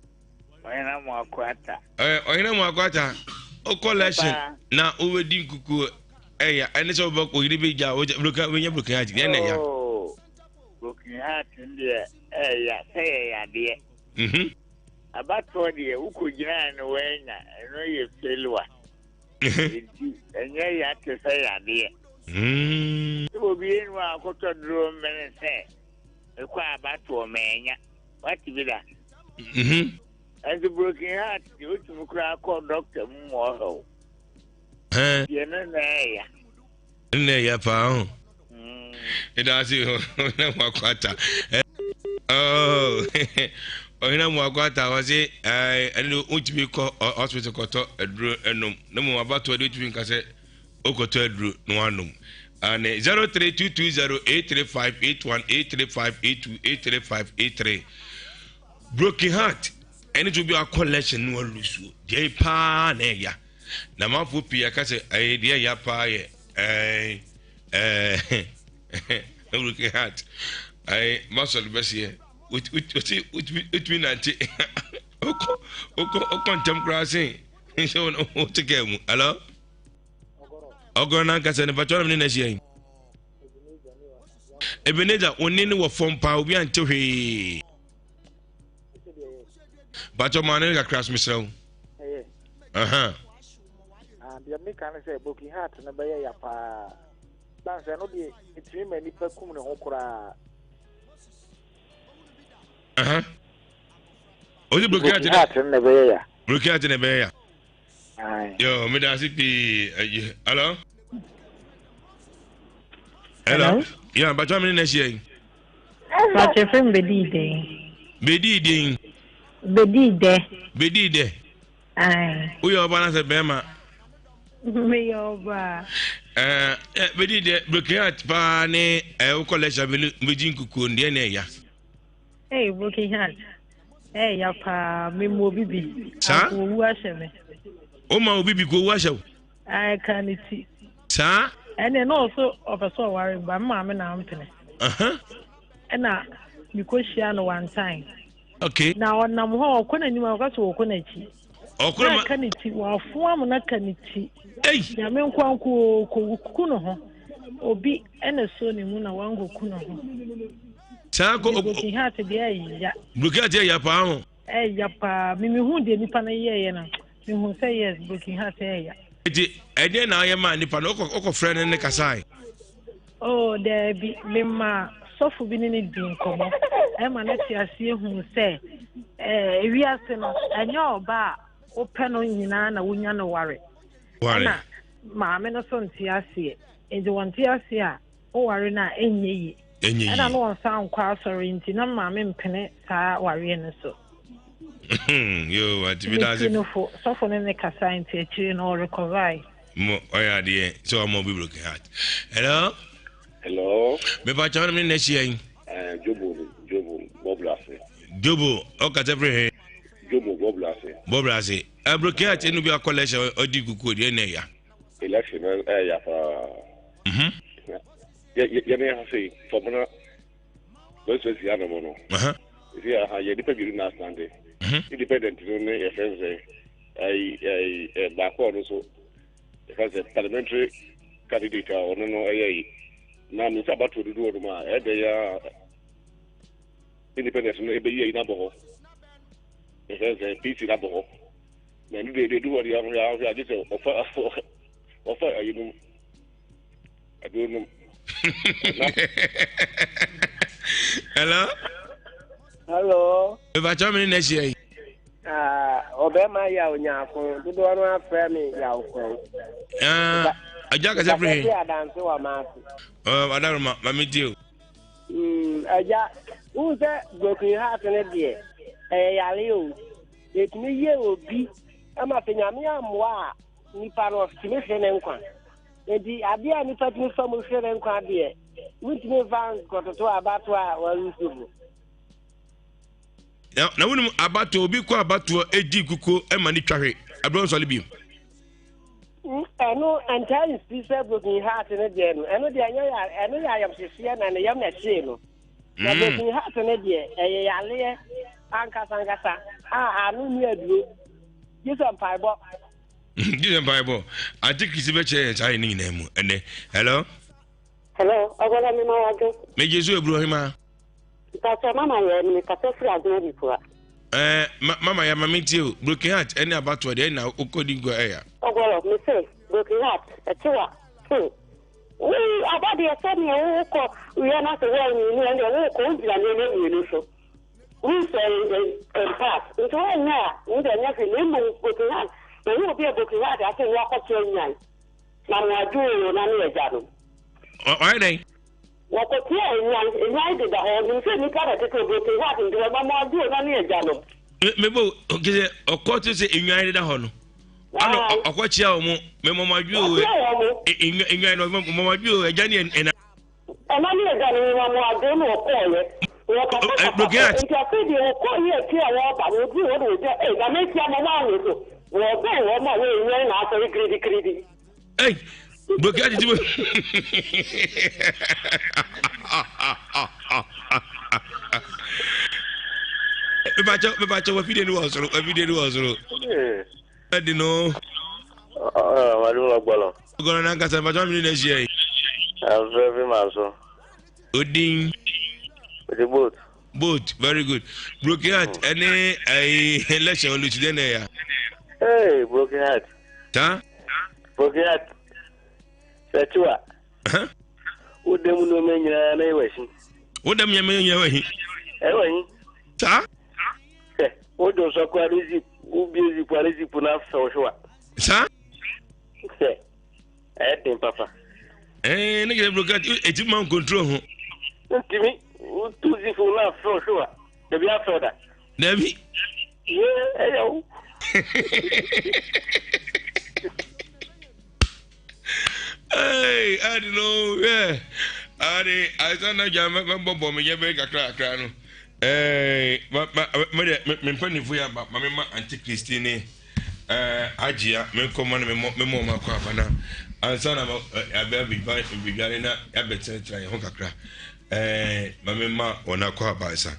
Ɔhene mu akwata. Ɛɛ ɔhene mu akwata. Okɔ lɛhyɛ na wobɛdi nkukuo ɛya ɛne sɛ wobɛ oyere bɛ gya wobɛ wobɛnya broken heart deɛ na ɛya. Oh, broken heart deɛ ɛya sɛ yɛ yadeɛ. Mhm. Abatoɔ deɛ wokɔ gyina no wɔanya ɛno yɛ failure. Enti ɛnyɛ ya te sɛ yadeɛ. Mm. Sɛ obi enu akɔtɔ duro mmene sɛ mekɔ abatoɔ manya. Wate bi da? Mhm. Ɛnso broken heart deɛ wotumi koraa kɔ dɔkta mu ma ɔhwɛ wo. Deɛ no na ɛya. Nna ɛya paa ho. Ɛda ase ɔhene mu akwata. Ɔhene mu akwata wɔ se ɛne wotumi kɔ hospital kɔtɔ aduro ɛnom na mmom abatoɔ de wotumi nka sɛ wokɔtɔ aduro na wanom. Ane 03220 835 81 835 82 835 83 Broken heart ɛne sɛ obi akɔ election no alusuo deɛ paa na ɛya na amanfoɔ pii aka sɛ ɛyɛ deɛ ɛya paa yɛ ɛɛ ɛɛ broken heart ɛɛ masɔre bɛseɛ wosi wotumi nante okɔ okɔ okɔ ntɛm koraa sen sɛ wote kaa mu hello ɔgɔrɔ nankasa nipa twɛ ne na ahyia yi Ebenezer wo ne no wɔ fam paa obi ante hwee bàtɔ maa ne kakra so mesrɛ wo. Ah, deɛ meka ne sɛ broken heart no bɛyɛ ya paa dan sɛ ɛno deɛ ɛtumi ma nipa kum ne ho koraa. Ɔsi broken heart no bɛyɛ ya. Broken heart no bɛyɛ ya. Yo, meda ase pii. Ayi, hello. Hello. Yeah, bàtà mi ní na ṣe yẹn. Bàtà fẹ́ mi bẹ di ìdẹ́yìn. Bɛdii den. Bɛdii dɛ. Bɛdii dɛ. Ae. Woyɛ ɔbaa na sɛ bɛrima? Meyɛ ɔbaa. Ɛɛ bɛdii dɛ broken heart paa ne ɛɛ wokɔ lɛhyɛ bɛgye nkukuo deɛ na ɛya. Hey, broken heart. Ɛyɛ paa mema obi bi. Saa? Anka owu ahyɛ me. Woma obi bi ko owu ahyɛ wo? Ae ka ne ti. Saa? Ɛnna na ɔso ɔpɛ sɛ ɔware ba me maame na ampene. Ɛna mekɔhyia no one time. Okay. Na ɔnam hɔ ɔkɔ n'anim a ɔka sɛ ɔkɔ n'akyi. Ɔkɔ na ka ne ti wafoa mu na ka ne ti. Ei. Nyame nko anko kɔ ku ne ho. Obi ɛna so ne mu na wankɔku ne ho. Saa ko broken heart deɛ ɛya. Broken heart ɛya paa ho. Ɛya paa mimi hu deɛ nipa no yɛɛyɛ no mi hu sɛ yes broken heart ɛya. Eti ɛdeɛ na ayɛ maa nipa no ɔkɔ ɔkɔ frɛ ne ne kasae. Oh daabi me maa sɔfo bi ne ne di nkɔmɔ ɛma ne te aseɛ hu sɛ ɛɛ ewiase no ɛnyɛ ɔba a wopɛ no nyinaa na wonya no ware. Ware. Ɛna maame no so nte aseɛ nti wɔn te aseɛ a. Woware no a, ɛnyɛ yie. Ɛnyɛ yie. Ɛna na wɔnsan nkɔ asɔre nti na maame mpene saa wareɛ no so. Yoo, ati mi daase. Metu no fo, sɔfo ne ne kasa nti akyire no ɔrekɔvae. Mo ɔyɛ adeɛ sɛ ɔma obi broken heart. Hello. Hello. Mepa kyɛw ne na ahyia yi. Eh, Jobo, Jobo, Bɔbla ase. Jobo, ɔkasa firi he? Jobo, Bɔbla ase. Bɔbla ase. Eh, broken heart ɛnu bi akɔ lɛhyɛ ɔdi kukuo deɛ na ɛya. Election no ɛyɛ paa. Mhm. Yɛ yɛ ne ha sei fɔmuna constituency ano mo no. Esi ha yɛ nipa mmienu na asante. Mhm. Independent no ne yɛ fɛn sɛ ɛyi ɛyi ɛ baako ɔno so yɛ fɛn sɛ parliamentary candidate a ɔno no ɛyɛ yi na ne nsa abato dodo ɔno mu a ɛdɛ ya independent no ɛbɛyi ɛyi n'abɔ hɔ yɛ fɛn sɛ PC n'abɔ hɔ. Na ɛno deɛ ɛdu hɔ deɛ ahwɛ ahwɛ agye sɛ ɔfa ɔfa ayi nom aduro nom. Hello. Hello. Ìbàkyẹ́ mi ní nà ṣe yìí. Ọbẹ̀rima yà onyaako dodoɔ no afrɛ me yaw kwan. Agya kasa firi he. Kasa adanse wɔ maase. Adaroma maame tie o. Agya, wohu sɛ broken heart no deɛ ɛyɛ yare o. Ɛtumi yɛ obi ma sɛ Nyame ammoa a nipa no ɔtumi hwere ne nkwa. Enti adeɛ a nipa tumi fa mu hwere ne nkwa deɛ wontumi mfa nkɔtoto abatoɔ a wɔresu ho. Na wonim abatoɔ obi kɔ abatoɔ ɛdi kukuo ma ne twa hwe aberɛ nsɔle bio. Ɛno ntaa nsi sɛ broken heart no deɛ no ɛno deɛ ɛnyɛ ɛno yɛ ayamhyehyeɛ na ne yam na ɛhyee no. Na broken heart no deɛ, ɛyɛ yareɛ ankasa ankasa a ano nni aduro. Gye sɛ mpaebɔ. Gye sɛ mpaebɔ. Ante Kristi bɛkyerɛ yɛn saa yɛ ne nyinaa mu ɛnɛ. Hello. Hello, ɔbɔla mi ma wadwo. Megye so eburo hema. Mpatsɔ mama yɛ mi kasa firi agona bi pua. Ɛɛ ma mama yɛ ma mi tie o broken heart ɛne abatoɔ deɛ ɛna okɔ di nkɔ ɛya. Ɔbɔlɔ mi se broken heart ɛkyewa hmm. Wo aba deɛ sɛdeɛ wokɔ wia no ase woanwini ɛndeɛ wokɔ wogyina nneɛma mmienu so rules and and pass nti woanyɛ a wo deɛ nyɛ hwee na mmom broken heart mahu obi a broken heart ase no wakɔto anyan na mo adwo o na ne agya no. Ɔyɛ dɛn? Wɔkɔtoa nnwan, nnwan deda hɔ, ɔnim sɛ nnipa na ɛtete broken heart nti wɔma mo adwo o na ne agya no. Mebo kyɛ sɛ ɔkɔto sɛ nnwan deda hɔ no. Ano ɔkɔkyea wɔn mɛmɔmadwo o nnwan no mɔmadwo o agya ne ɛna. Ɛna ne agya no mɔmadwo na ɔkɔɔyɛ. Wɔkasa nti afei deɛ wɔkɔɔyɛ akyi a wɔreba no wɔduru hɔ na wɔgya ee na metia mo ma awo so wɔbɛn wɔn a wɔnnwan na asɔre kirikiridi. Ei broken heart ti mo. Mepakyɛ mepakyɛ wafidie no wɔ soro wafidie no wɔ soro. Ɛdi no. Wadu ma gbɔlɔ. Gbɔlɔ na nkasa mpatsɔ mi ni na ehyia yi. Afɛfɛ ma so. Odin. Odi boat. Boat very good. Broken heart ɛne ɛyi election olusi dɛ na ɛya. Hey broken heart. Ta. Broken heart. Sɛ tiwa. Wo dɛm nneɛma nyinaa na ɛwɔ ahi. Wo dɛm nneɛma nyinaa wɔ ahi. Ɛwɔ ahi. Ta. Hwɛ, wodwo nsɔ koraa ne zip, wobie zip a ne zip no afɛ wo hwewa. Saa? Hwɛ, ɛyɛ den papa. Ɛɛ, ne kɛlɛ brokat, eti ma control ho. Ntumi, wotu zip no afɛ wo hwewa. Ebi afrɛ da. Dabi. Yee, ɛyɛ wo. Hey, I don't know. Yeah. Ade, ansa na gya mɛbɔbɔ me yɛ bɛyɛ kakra kakra no. Eh, ma ma me de me mpanyinfo yɛ aba, ma me ma Auntie Christine ne eh Agyia me nkɔmɔ na me mɔ me mɔ ɔmo akɔ aba na ansa na ma abɛ abedwa abedware na abɛtenatena yɛn ho kakra. Eh, ma me ma wɔn akɔ aba ansa.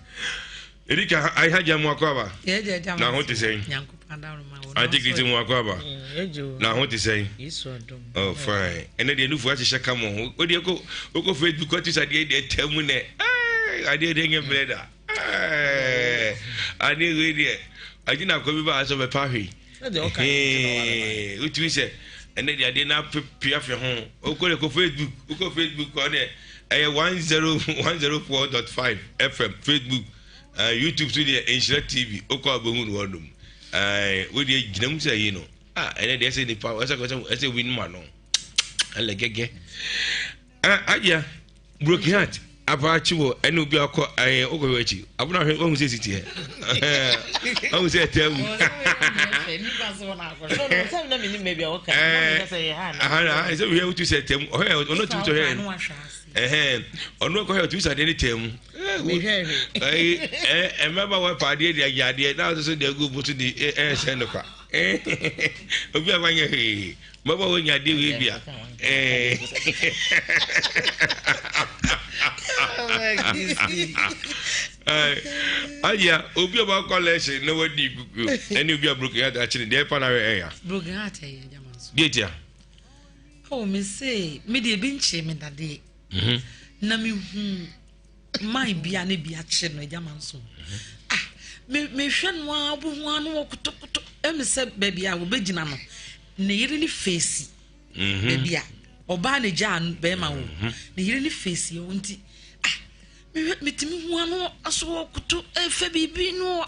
Edi ka ayi hajja mu akɔ aba. Na ho te sɛn? Auntie Christine mu akɔ aba. Na ho te sɛn? Oh fine. Ɛnɛ deɛ nufu ahyehyɛ ka mo. O deɛ kɔ okɔ Facebook kɔ ti adeɛ deɛ tɛ mu nɛ. Adeɛ deɛ nyɛ mmerɛ da. Adeɛ wei deɛ agyina akɔ bi ba asɔ bɛpa ahwɛ. Wotumi sɛ ɛnɛ deɛ adeɛ no apepea fɛ ho. Okɔ deɛ kɔ Facebook okɔ Facebook kɔ deɛ ɛyɛ 10104.5 FM Facebook uh, YouTube so deɛ Nhyira TV okɔ abɛhu no hɔ nom. Wo deɛ gyina mu sɛ yi no. Ah ɛnɛ deɛ ɛsɛ nipa ɛsɛ ɛsɛ ɛsɛ obi num ano. Ɛlɛ gɛgɛ. Ah adia broken heart apaakye wɔ ɛne obi akɔ ɛɛ okɔ hwɛ akyi abona ahwɛ wahu sɛ esi teɛ wahu sɛ ɛtɛ mu ɛɛ sɛ wia wotu sɛ ɛtɛ mu ɔhɛ ɔno tumi sɛ ɔhɛ ɛhɛn ɔno kɔhɛ ɔtumi sɛ adeɛ ne tɛ mu ɛɛ ɛɛ mmɛba wɔ pa adeɛ de agye adeɛ na ɔsoso de agu bo so de ɛɛ sɛ no kwa obi a wanyɛ hwee. Mɛbɔ wo nya de wei bia. Aja obi a ɔba kɔlɛs na wadi kuku ɛne obi a broken heart akyere deɛ ɛpa na awɛ ɛya. Broken heart ɛyɛ gyama nso. Deɛ tia. Oh me se me deɛ ebi nkyee me dadeɛ. Na me hu man bi a ne bi akye no gyama nso. Ah me mehwɛ no a wohu ano wɔ kotokoto ɛmi sɛ baabi a wɔbɛgyina no. Ne yere ne feesi mhm. baabi a ɔbaa ne gyaa bɛrima wɔ mhm. ne yere ne feesi hɔ nti ah metumi hu ano aso ɔkoto ɛfɛ biribi no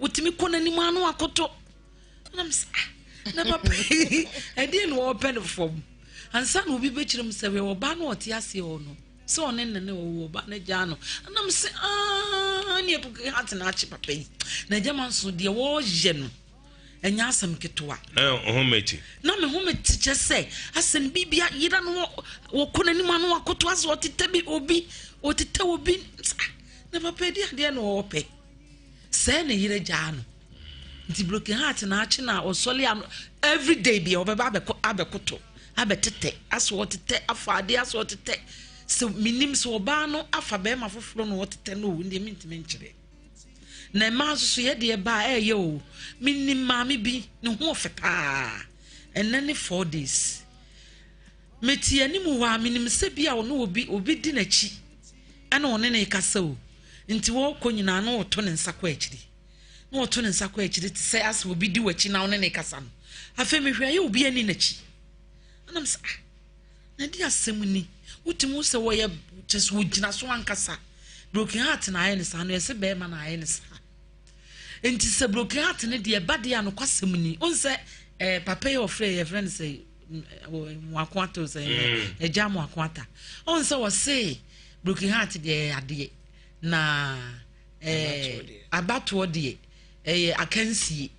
wɔtumi kɔ n'anim ano akoto ɛna mo sɛ ah na papa yi ɛdeɛ na ɔrepɛ no fam ansa na obi bɛkyerɛ mu sɛ hwɛ ɔbaa no ɔte aseɛ hɔ no sɛ ɔne ne ne ɔwɔ ɔbaa no gyaa no ɛna mo sɛ aa ne ɛpuke atena akye papa yi na agya ma nso deɛ wɔreyɛ no ɛnyɛ asɛm ketewa. Na wo ho mete. Na me ho mete kyɛ sɛ asɛm biribi ayera no wɔkɔ n'anim ano akoto asɛ ɔtetɛ bi obi ɔtetɛ obi na papa di adeɛ na ɔpɛ sɛɛ ne yere gyaa no nti broken heart na akye na ɔsɔle ano everyday bi ɔbɛba abɛkɔ abɛkoto abɛtetɛ asɛ ɔtetɛ afa adeɛ asɛ ɔtetɛ sɛ menim sɛ ɔbaa no afa bɛrima foforɔ na ɔtetɛ no o ndeɛ mentumi nkyerɛ. Na mmaa nso so yɛ deɛ ba a ɛyɛ o. Menim maame bi, ne ho ɔfɛ paa. Ɛnɛ ne 4 days. Mete anim hɔ a menim sɛ bi a ɔne obi obi di n'akyi ɛna ɔne ne kasa o. Nti wɔrekɔ nyinaa na ɔto ne nsa kɔ akyiri. Na ɔto ne nsa kɔ akyiri te sɛ asɛ obi di w'akyi na ɔne ne kasa no. Afei mehwɛ ɛyɛ obi ani n'akyi. Ɛna mesɛ ah na di asɛm ni. Wotumi hu sɛ wɔyɛ kyɛ sɛ wɔgyina so ankasa. Broken heart na ayɛ ne saa no yɛsɛ bɛrima na ayɛ ne saa. Nti sɛ broken heart no deɛ ɛba deɛ a nokwasɛm ni. Wohu sɛ eh, papa yi ɔfrɛ yɛfrɛ no sɛ Moako Ata sɛ ɛgya Moako Ata. Wohu sɛ wɔse broken heart deɛ ɛyɛ adeɛ na eh, abatoɔ deɛ ɛyɛ akansie.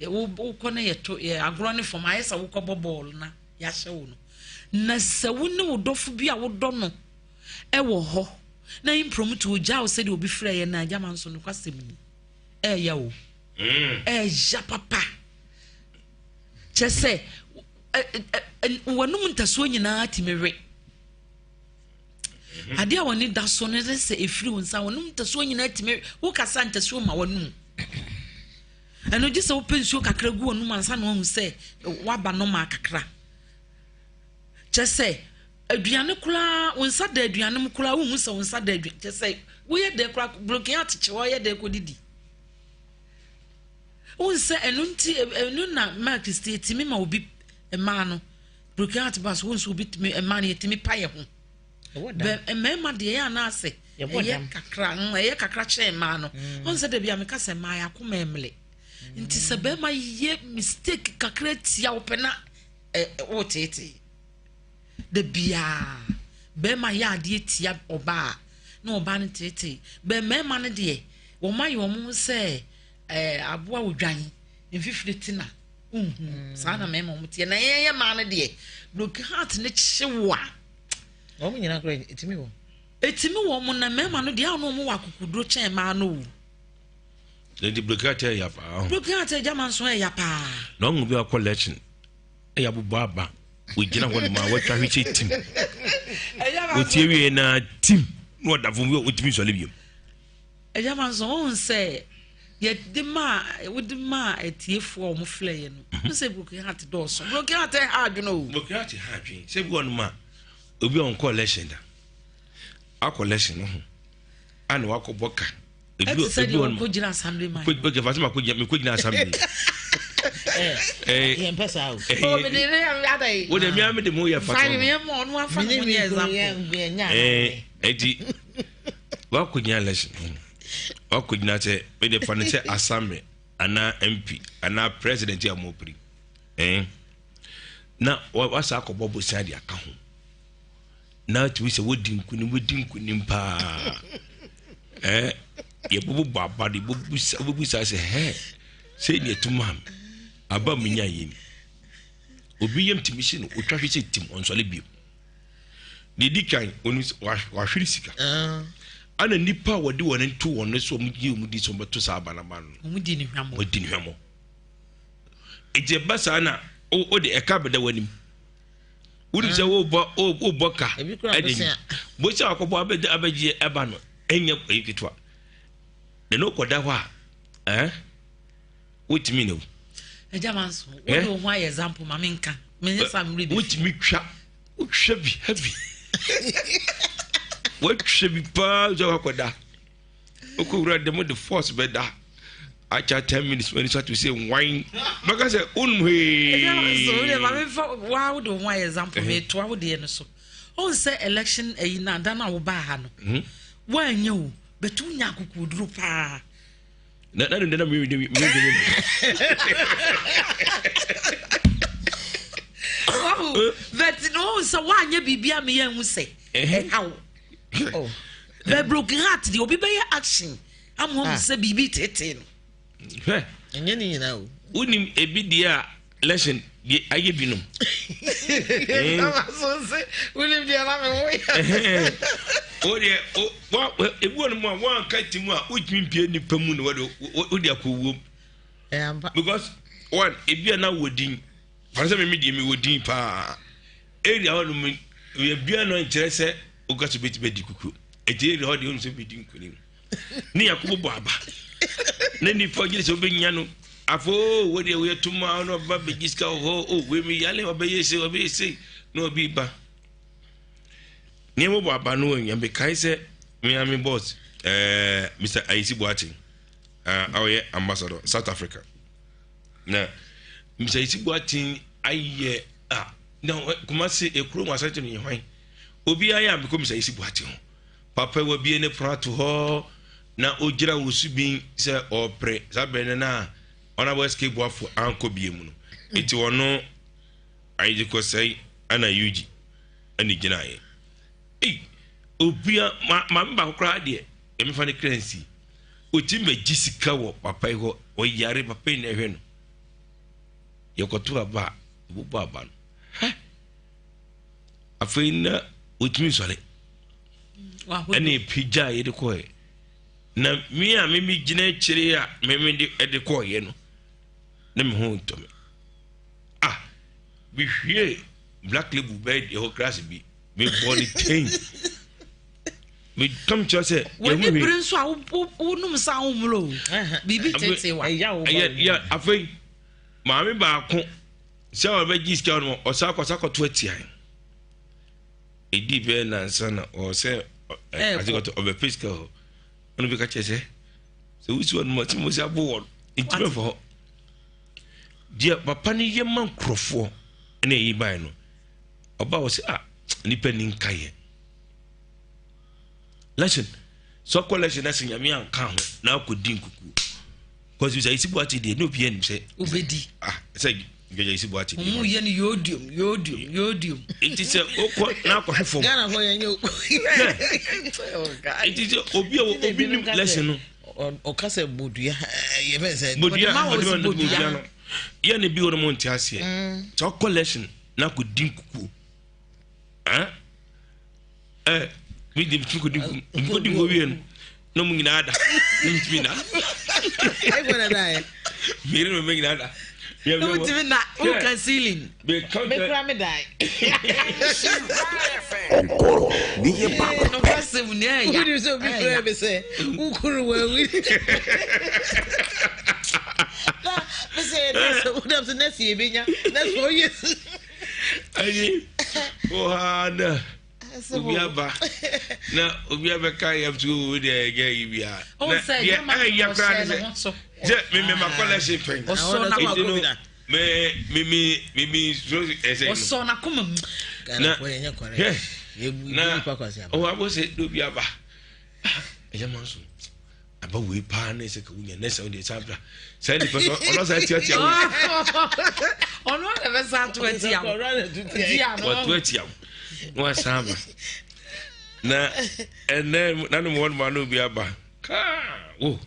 Wokɔ no yɛto yɛ agorɔ ne fam ayɛ sɛ wokɔbɔ bɔɔl na yɛahyɛ wo no. Na sɛ wo ne wo dɔfo bi a wodɔ no ɛwɔ hɔ na impromptu ogya wo sɛdeɛ obi frɛ yɛ na agya ma nso nokwasɛm ni ɛɛya o ɛɛya papa kyɛ sɛ wɔnom ntasuo nyinaa tumi we adeɛ a wɔne da so no sɛ ɛfiri wo nsa wɔnom ntasuo nyinaa tumi wokasa ntasuo ma wɔnom ɛno gye sɛ wopɛ nsuo kakra gu wɔnom ansa na wahu sɛ woaba nɔma kakra kyɛ sɛ aduane koraa wo nsa da aduane mu koraa wohu sɛ wo nsa da aduane kyɛ sɛ woyɛ dɛ koraa broken heart kyɛ hɔ yɛ dɛ kɔdidi wohu sɛ ɛno nti ɛno na mark sɛ yɛtumi ma obi mmaa no broken heart ba so wohu sɛ obi tumi mmaa no yɛtumi pa yɛ ho mmarima deɛ ɛyɛ anaasɛ ɛyɛ kakra ɛyɛ kakra kyɛn mmaa no wohu sɛ dabi a meka sɛ mmaa yɛ akoma mmele nti sɛ bɛrima yɛ mistake kakra tia wo pɛ na woteetee da biara bɛrima yɛ adeɛ tia ɔbaa na ɔbaa no teetee bɛ mmarima no deɛ. Wɔn ayɛ wɔn ho sɛ ɛɛ aboa odwan mfifiri te na nhu. Mm. Saa na mmarima wɔn teɛ. Na yɛn yɛ mmaa no deɛ broken heart ne kye wo a. Wɔn nyinaa koraa etimi wɔ. Etimi wɔ wɔn na mmarima no deɛ a wɔn wɔ akokoduro kyɛn mmaa no o. Nti broken heart yɛ ya paa. Broken heart yɛ gyama nso yɛ ya paa. Na wɔn bi akɔ election ɛyɛ abobɔ aba wɔgyina hɔ nom a wɔatwa hwɛ tim. Wɔtie wie na tim na wɔda fam wɔtumi nsɔle bio. Agya Manson, wohu sɛ yɛde maa wode maa atiefoɔ a wɔn frɛ yɛ no, wohu sɛ broken heart dɔɔso. Broken heart ɛha adwene o. Broken heart ha adwene. Sɛ bi wɔ nom a obi a ɔnkɔ election da akɔ election no ho ana wakɔbɔ ka. Ɛte sɛ deɛ ɔkɔ gyina assembly man. Okay, fa sɛ makɔ gyina mekɔ gyina assembly. Yɛn pɛ saa o. O mi de ne yɛ ada yi. O de mi a mi de mo yɛ fata. Fa mi yɛ mɔ ɔno afa ne ho nyɛ example. Ɛɛ eti. Wakɔgyina election wakɔgyina sɛ mede fa no sɛ assembly anaa mp anaa president a mɔpiri eh? na wasa akɔbɔ bosia de aka ho na atumi sɛ wodi nkunim wodi nkunim paa eh? yɛbɛbobɔ aba de wobɛbusa sɛ hɛ sɛ ne ɛtum ma me aba menya yɛ ni obi yam tumi hye no ɔtwa hwe sɛ tim ɔnsɔle bio Deɛ ɛdi kan, ɔnim sɛ wahwere sika. Ah. Ana nnipa a wɔde wɔn to wɔn so wɔn gye wɔn di so wɔbɛto saa aba no ama no. Wɔn di ne hwamɔ. Wɔn di ne hwamɔ. Eti ɛba saa na o de ɛka bɛda wɔn anim. Wodi sɛ wɔbɔ wɔbɔ ka ɛde ni. Bosia akɔbɔ abɛgye abɛgye ɛba no ɛnyɛ ɛyɛ ketewa. Na ne kɔda hɔ a ɛɛ wotumi na o. Ɛgya ma nso wode wo ho ayɛ example ma menka menyɛ saa mmerɛ bi. Wotumi twa. Wotwa bi heavy. Watwa bi paa sɛ wakɔda. Wokɔwura dɛm de force bɛda. Akyɛ 10 minutes wani so ato sɛ nwan. Bɛka sɛ wonom hwee. Waa wode wo ho ayɛ example metoa wo deɛ no so. Wohu sɛ election ayi no ada no a wobaa ha no. Mhm. Woanyɛ o, but wonya akokoduro paa. Na na na mi mi mi mi. But no sɛ woanyɛ biribi a meyɛ nhu sɛ ɛha wo. Oh. But broken heart deɛ obi bɛyɛ action ama ɔhu ah. sɛ biribi tetee no. Hwɛ. Ɛnyɛ ne nyinaa o. Wonim ebi deɛ a lesson deɛ ayɛ binom. Wonim deɛ na me wo yɛ. O deɛ o wa ebi wɔ no mu a wɔanka ti mu a wotumi mpie nipa mu na wɔde wode akɔ wuom. Because one ebi a na wɔ din fan sɛ mimi deɛ mi wɔ din paa area hɔ nom yɛ bia no nkyerɛ sɛ woka so bɛtumi adi kukuo eti area hɔ deɛ wɔn sɛ bɛdi nkunim. ne yakobo bɔ aba na nipa gyina sɛ wobɛnya no afo wo deɛ woyɛ toma na ɔba bɛgye sika wɔ hɔ o wei mi yale ɔbɛyɛ sei ɔbɛyɛ sei na ɔbi ba nneɛma bɔ aba no anya mekae sɛ me ame boss ɛɛ eh, Mr. Ayisi Boakye a ɔyɛ ambassador South Africa na Mr. Ayisi Boakye ayɛ a na Kumasi ekuro mu asante no yɛ hwan obiara yɛ a mekɔ Mr. Ayisi Boakye ho Papa wabue ne pono ato hɔ na ogyina wɔ subin sɛ ɔrepere. Saa bere no na Honourable SK Boafo ankɔ bie mu no. Eti ɔno Isaac Osei ɛna Eugene ɛna gyinaeɛ. Ei, obia ma maame baako koraa deɛ ɛmefa ne kra nsi. Otimi bɛgye sika wɔ papa yi hɔ, ɔyare papa yi na ɛhwɛ no. Yɛkɔto aba a, ɛbobɔ aba no. Hɛ! Afei na otumi sɔre. Ɛna epagya yɛde kɔɛ. Na me a mimi gyina akyire a mimi de ɛde kɔɔyɛ no, na me ho ntɔ me. Ah, mehwie black label bɛyɛ deɛ hɔ glass bi, mebɔ ne ten. Mekam kyerɛ sɛ w'ani bere nso a wonom sa wommoro o. Biribi tete wa. Ɛyɛ afei maame baako sɛ ɔbɛgye sika no ɔsa akɔsa akɔto atia. Ɛdii bɛyɛ nansa na ɔwɔ sɛ ase kɔtɔ ɔbɛpɛ sika hɔ ɔno bi ka kyerɛ sɛ sɛ wosi hɔ nom sɛ mo sɛ abo wɔ nti bɛfa hɔ deɛ papa no yɛ ma nkurɔfoɔ ɛna ɛyi bae no ɔba wɔ sɛ ah nipa ni nka yɛ lesson sɛ ɔkɔ lesson na sɛ nyame anka ho na akɔdi nkukuo kɔsi sɛ esi buakye deɛ ne obiara nim sɛ obedi ah sɛ gbɛgya esi buakye deɛ ɔmo yɛ no yodium yodium yodium nti sɛ okɔ na akɔhwɛ fam Ghana hɔ yɛn nyɛ o nti sɛ obi a obi nim lesson no. Ɔka sɛ bodua yɛfɛ sɛ. Bodua ɔde ma bodua no yɛ ne bi wɔ no mo nte aseɛ. Sɛ ɔkɔ lesson na kɔ di nkukuo. Ɛ mi de mi kɔ di nkukuo mi kɔ di nkukuo wie no na ɔmo nyinaa da na mi tumi na. Ɛfɔ na da yɛ. Mi yɛrɛ na mi nyinaa da. Na o tumi na o ka ceiling. Me kura me da. Ɔnkɔrɔ ne yɛ baako pɛ. Nokwasɛm ni ɛyɛ. Wúni sɛ obi fira mi sɛ wukuru wɔ awi. Na mi sɛ nɛɛsɛ wúdàm sɛ nɛɛsɛ yɛ bɛ nya nɛɛsɛ ɔyɛ. Ayi wɔ ha na obi aba na obi abɛka yɛ so wo deɛ ɛnyɛ yi bia. Na deɛ ɛyɛ koraa ne sɛ sɛ mímɛ ma kɔlɛsi fɛn. Ɔsɔ na Me me me me me suro ɛsɛ no. Ɔsɔ n'akoma mu. Na hwɛ na ɔwɔ abɔ sɛ obi aba ɛyɛ ma nso aba wei paa na ɛsɛ ka wonya ne sɛ wode san bra saa nipa sɛ ɔno sa atiatia wo ɔno na bɛsa ato atia wo wato atia wo na wasan aba na ɛnɛ nanom wɔnom ano obi aba kaa wo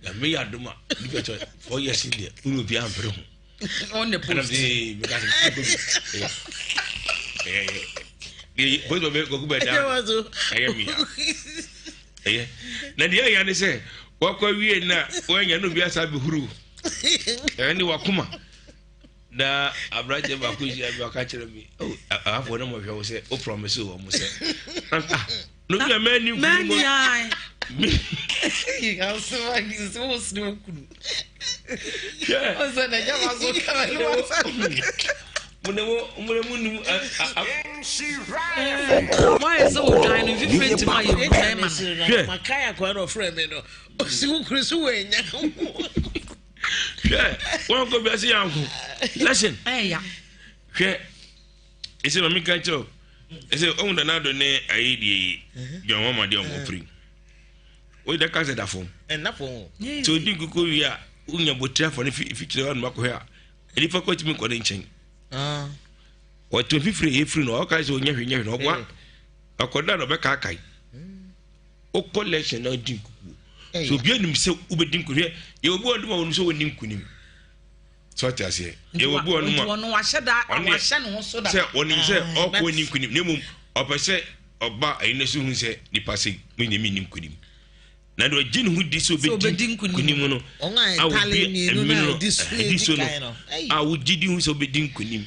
Nyame yɛ adom a nipa kyɛ 4 years ni deɛ wone obi ampere ho on the post ɛyɛ na deɛ ɛyɛ ne sɛ wakɔ awie na wanya no obi asa bɛhuru ɛne wakoma na aberanteɛ baako hyia bi ɔka kyerɛ me afoɔ no mɔhwɛ wo sɛ wo promise wɔ mo sɛ ah no bi a mɛni nkunu mɛni ayi asoma wo sini wo kunu ɔsɛ na ɛgya ma so kama ne wa sa mo ne mo mo ne mo nim wɔayɛ sɛ odwan no mfifire ntoma yɛ mu mɛma no hwɛ makae akoa na ɔfrɛ me no ɔsi wo kunu so wɔ anya hwɛ wɔn kɔ wiase yanko listen hwɛ ɛsɛ maame ka kyerɛ ɛsɛ ɔhu nana ado ne ayi deɛ yi dwan wɔn ma deɛ wɔn piri o da kansa da fam sɛ odi nkoko wie a wonya botire afɔ ne fi fikyerɛ hɔ anoma kɔhwɛ a nipa kɔ tumi kɔ ne nkyɛn wɔtɔ fifiri yɛ firi no ɔka sɛ ɔnya hwɛ nya hwɛ na ɔboa ɔkɔda na ɔbɛkaakae wokɔ lɛhyɛn na ɔdi nkukuo so obi anim sɛ wobɛdi nkunim hwɛ yɛ obi wɔn dum a wɔn sɛ wɔn ni nkunim sɛ ɔte aseɛ yɛ obi wɔn dum a sɛ wɔnim sɛ ɔkɔ ni nkunim na mmom ɔpɛ sɛ ɔba ɛyi no so hu sɛ nipa sɛ mo nyɛ mi ni nkunim na deɛ ɔgye ne ho di sɛ ɔbɛdi nkunim no a obi mmiri no ɛdi so no a wogye di ho sɛ ɔbɛdi nkunim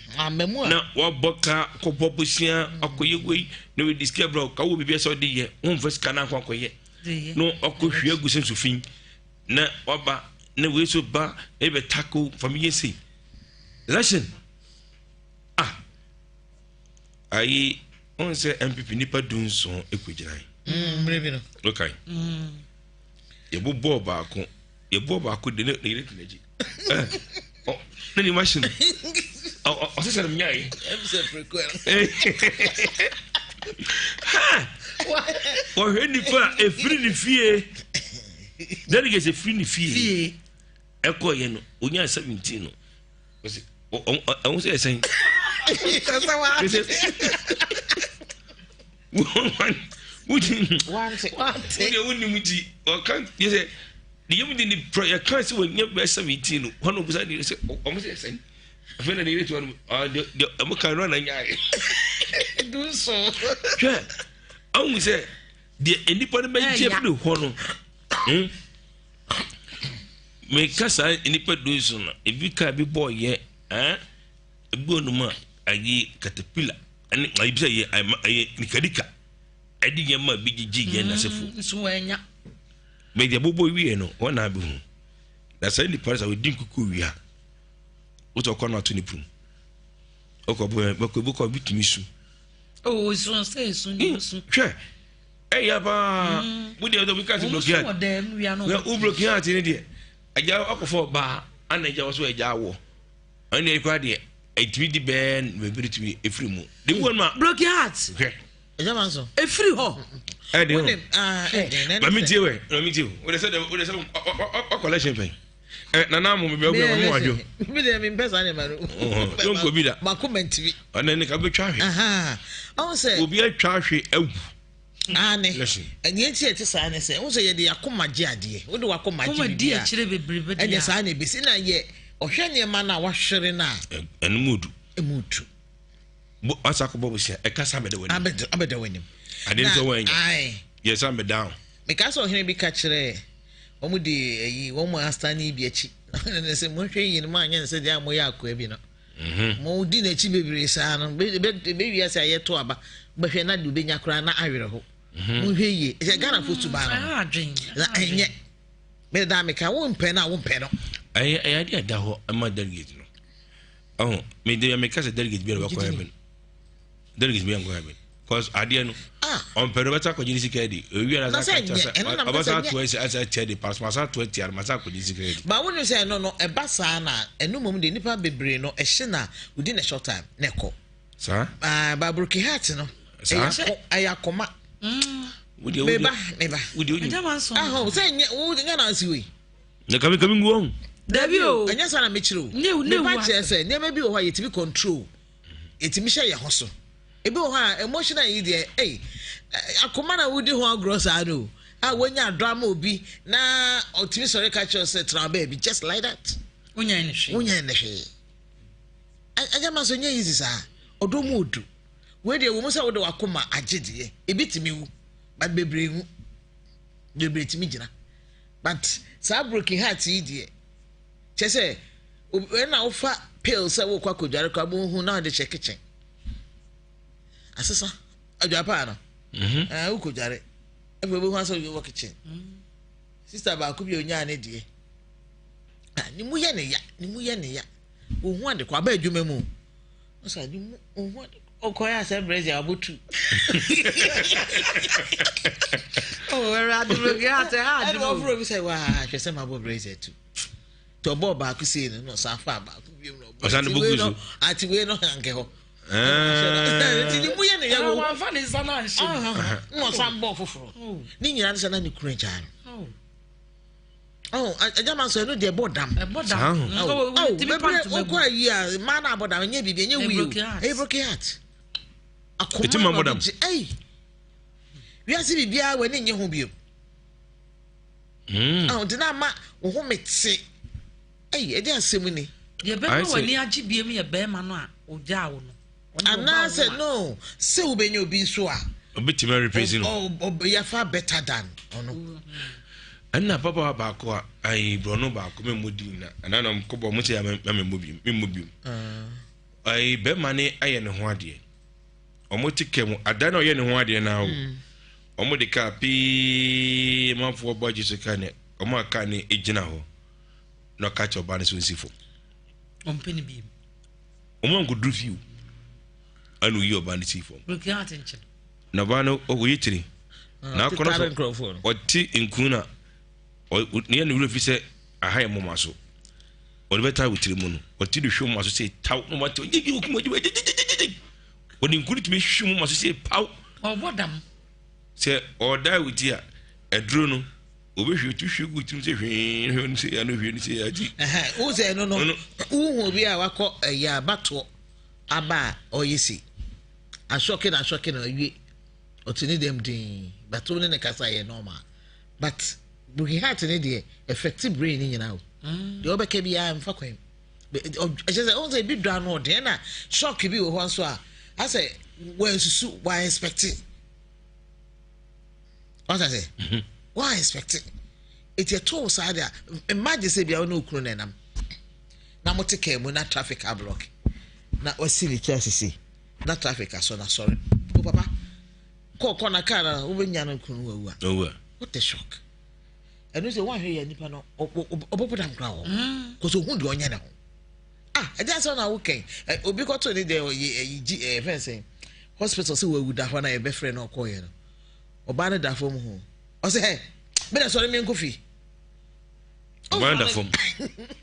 na wabɔ ka kɔbɔ bosia akɔyɛ wei na wɔde sika brɛ ka wɔ biribi sɛ ɔde yɛ wɔmfa sika no akɔ akɔyɛ na ɔkɔ hwie agu sɛ nsufi na waba na wei so ba na ɛbɛ tako fam yɛ sei election ah ayi wɔn sɛ npp nipa 17 ekɔ gyinae. Mmerɛ bi no. Okay. Yɛbobɔɔ baako yɛbɔɔ baako de ne yere tena akyi ɛ ne ne machine ɔsɛ sɛ no nyae. Wɔhwɛ nipa a efiri ne fie delegates efiri ne fie ɛkɔ yɛ no onyaa 17 no ɔho sɛ ɛsɛn. Wode wonim nti ɔka yɛ sɛ ne yam de ne pra yɛka sɛ wɔnya bɛɛ 17 no hɔ na ɔbusa ne sɛ ɔmo sɛ ɛsɛn afei na ne yere to ɔno deɛ ɔmo kan no ana nyaeɛ hwɛ ahu sɛ deɛ nnipa no bɛgye firi hɔ no meka saa nnipa 17 no ebi ka bi bɔɔyɛ ɛn ebi wɔ nom a ayi katapila ɛne ayi bi sɛ yɛ ɛyɛ nikadika ɛde yɛn ma bi gyegye yɛn n'asefo. Nso wɔanya. Bɛdi abobɔ wie no wɔn na abɛhu na saa nipa no sɛ ɔdi nkuku wie a wotɔ ɔkɔ no ato ne pum ɔkɔ bɔ bɛkɔ ebi kɔ bi tumi su. Oo esu sɛ esu ni esu. Hwɛ ɛyɛ paa mo deɛ ɔdɔ bi ka se broken heart na wo broken heart ne deɛ agya ɔkɔfɔ ɔbaa ana agya wɔ so agya awɔ. Ɛnna ekura deɛ ɛtumi di bɛɛ baabi tumi efiri mu. De bu ma. Broken heart. Hwɛ. Ɛjɛ nso. Efiri hɔ. Ɛdi o. Maame tie wɛ maame tie o. O de sɛ o de sɛ ɔkɔ lɛsɛn fɛn. Ɛ nana mo bɛ ɔkura mo adwo. Mi de mi mpɛ saa nneɛma no. Yɔn ko bi da. Mako mɛ ntumi. Ɔnà ne ka bɛ twa ahwɛ. Ɔn sɛ. Obi atwa ahwɛ awu. Aane. Nea enti a ɛte saa ne sɛ, wohu sɛ yɛde yɛn akoma gye adeɛ. Wode w'akoma gye biribi a, ɛnneɛ saa na ɛbɛsi. Na yɛ ɔhwɛ nneɛma no a wahwere no a. Ɛno mu odu. Ɛmu odu. Wasa akɔbɔ bosia, ɛka sa abɛda w'anim. Abɛda w'anim. Adeɛ nso wɔanya. Yɛ sa abɛda ho. Meka sɛ ɔhene bi ka kyerɛɛ wɔn de ayi wɔn mu astan bi akyi. Na sɛ mohwɛ yi no moanyɛ no sɛ deɛ a moyɛ akoa bi no. Mhm. Mo di n'akyi bebree saa no, bɛ wiase a yɛto aba, bɛhwɛ na deɛ obɛnya koraa na awerɛho. Mhm. Monhwɛ yie. Sɛ Ghanafoɔ suban no no, na ɛnyɛ. Mede daa meka, wompɛ no a wompɛ no. Ɛyɛ ɛyɛ adeɛ a ɛda hɔ ɛma delegate no. Ɔho, mede meka sɛ delegate biara bɛkɔ heaven. Delegate biara nkɔ heaven. Cause adeɛ no, ɔmpɛ no bɛsa akɔgye ne sika adi. Owi ara sa aka kyerɛ sɛ ɔbɛsa ato asi asa atia de pass masa ato atia no masa akɔgye sika adi. Ba wonu sɛ ɛno no ɛba saa na ɛno mmom deɛ nipa bebree no ɛhye na within a short time na ɛkɔ. Saa. Ah, ba broken heart no. Saa. Ɛyɛ akoma. Meba meba. Aho sɛ nyɛ wo nyɛ na asi wei. Na kame kame ngu ɔho. Dabi o. Ɛnyɛ saa na mekyerɛ o. Mepa kyerɛ sɛ nneɛma bi wɔ hɔ a yɛtumi control. Yɛtumi hyɛ yɛn ho so. Ebi wɔ hɔ a emotional yi deɛ ei akoma na wodi ho agorɔ saa no a wonya adɔ ama obi na ɔtumi sɔre ka kyerɛ sɛ tena baabi just like that. Wonyan ne hwee. Wonyan ne hwee. Agya ma so nyɛ easy saa. Ɔdɔ mu odu. Wei deɛ wɔ mu sɛ wode wakoma agye deɛ ebi tumi wu but bebree nwu. Bebree tumi gyina. But saa broken heart yi deɛ kyɛ sɛ ɛna wofa pill sɛ wokɔ akɔdware koraa bohu na wode hyɛ kitchen. Asesa adware paa no. Mhm. Ɛɛ wokɔdware. Afei wobɛhu asɛ wɔ kitchen. Mm. Sister baako bi a onyaa ne deɛ. Ah, ne mu yɛ ne ya, ne mu yɛ ne ya. Ohun ade kɔ aba adwuma mu. Ɔsɛ ne mu ohun ade ɔkɔyɛ asɛ brɛzi a ɔbɔtu. Oh, Awurade broken heart ɛha adwene. Ɛna ɔforo bi sɛ waa hwɛ sɛ mabɔ brɛzi atu. Nti ɔbɔɔ baako sei no na ɔsan faa baako bio na ɔbɔɔ. Ɔsan de bɔ gu so. Ati wei no hankɛ hɔ. Nti ne mu yɛ ne yɛ wɔ. Wamfa ne nsa no anhyɛ mu. Na ɔsan bɔɔ foforɔ. Oh. Ne nyinaa no sɛ na ne kunu agyaa no. Oh. Oh, agya ma nso ɛno deɛ ɛbɔ dam. Ɛbɔ dam. Oh, oh, bebree okɔ ayi a mmaa na abɔ dam ɛnyɛ biribi ɛnyɛ wuyi o. Ɛyɛ broken heart. Akoma na ɔde gye ɛyi. Wiase biribiara wɔ ani nye ho bio. Mm. Ah, nti na ama wo ho mete. Ei, ɛde asɛm ni. Deɛ ɛbɛma w'ani agye biem yɛ bɛrima no a ɔgyaa wo no. Anaasɛ no, sɛ wobɛnya obi nso a. Obɛtumi arepɛsi no. Yɛfa better than ɔno. Ɛna papa baako a ayi borɔno baako memmɔ din na ɛna na kɔbɔ mo sɛ ya memmɔ bi memmɔ bi. Ah. Ayi bɛrima ne ayɛ ne ho adeɛ. Wɔn te kaa mu adan na ɔyɛ ne ho adeɛ naa o. Mm. Wɔn de kaa pii manfoɔ bɔ agye so kaa ne wɔn a kaa ne gyina hɔ na ɔka kyerɛ ɔbaa no sɛ ɔnsi fam. Ɔmpɛ ne biem. Wɔn ankoduru fie o. Ɛna oyi ɔbaa no si fam. Na ɔbaa no ɔyɛ tiri. Ah, na akɔnɔ so ɔte nkun na ɔyɛ ne werɛ fi sɛ aha yɛ moma so. Ɔde bɛtaa wo tiri mu no ɔte de hwɛ moma so sɛ taw na ɔma te ɔgyegye okum ɔgyegye gyegye Ɔde nku no tumi hwehwɛ mu ma so sɛ paw. Ɔbɔ dam. Sɛ ɔda wo ti a, aduro no obɛhwie tu hwie gu tirim sɛ hwee hwee no sɛ ɛno hwie no sɛ ati. Wo sɛ ɛno no wohu obi a wakɔ ɛyɛ abatoɔ aba a ɔyɛ sei asɔke na asɔke na awie ɔte ne dɛm din but wo ne ne kasa yɛ normal but broken heart ne deɛ affect brain ne nyinaa o mm. deɛ ɔbɛka biara mfa kwan ɛkyɛ sɛ ɔn sɛ ebi dɔ ano ɔden ɛna shock bi wɔ hɔ nso a asɛ wɔnsusu wɔn expect ɔsɛ sɛ mhm. wɔn expect eti ɛtoo saa de a imagine sɛ bia ɔne okunu na ɛnam na mo te kaa mu na traffic ablock na wasi ne ti asese na traffic asɔ na sɔre o papa kɔɔ kɔ na kaa na wobɛnya no kunu wawu a what a shock. Ɛno sɛ woanhwɛ yɛ nipa no ɔbɔbɔ dam koraa wɔ mm. kɔsɛ ohun deɛ ɔnyɛ ne ho ah ɛde asɛm na wokɛn obi kɔto ne deɛ ɔyɛ ɛyi gyi ɛyɛ fɛn sɛn hospital sɛ wawu da hɔ na yɛbɛfrɛ no ɔkɔɔyɛ no ɔbaa no da fam ho ɔsɛ hɛ mena sɔre menkɔ fie ɔbaa no da fam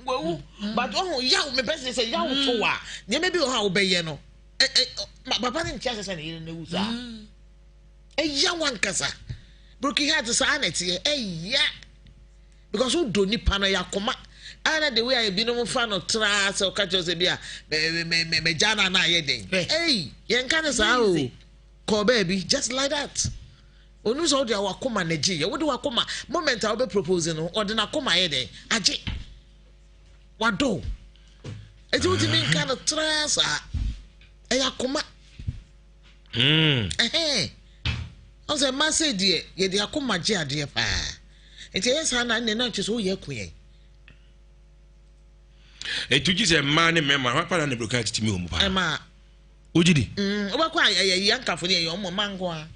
wawu but ɔho yaw mepɛ sɛ sɛ yaw to wa nneɛma bi wɔ hɔ a wobɛyɛ no papa no nkyɛ sɛ sɛ ne yere no awu saa mm. Ɛya wankasa. Broken heart saa na ɛteɛ. Ɛya. Because wodɔ nipa no ɛyɛ akoma. Ana the way a ebinom fa no traa sɛ ɔka kyerɛ sɛ bi a mɛgya no ana ayɛ den. Ei, yɛnka no saa o. Kɔɔ baabi just like that. Ɔnim sɛ wode wakoma na gye yɛ. Wode wakoma moment a wobɛ propose no, ɔde n'akoma ayɛ dɛn? Agye. Wadɔ wo. Eti wotumi nka no traa saa. Ɛyɛ akoma. Hmm. Ɛhɛn. Ɔn sɛ mmaa sɛ deɛ yɛde akoma gye adeɛ paa. Nti ɛyɛ saa na ɛnna na kyerɛ sɛ woyɛ aku yɛn. Etu gye sɛ mmaa ne mmarima hɔ paa na broken heart tumi wɔ mu paa. Mmaa. Wogye di? Mm, wobɛkɔ a ɛyɛ yankafo ne ɛyɛ ɔmo mmaa nko ara.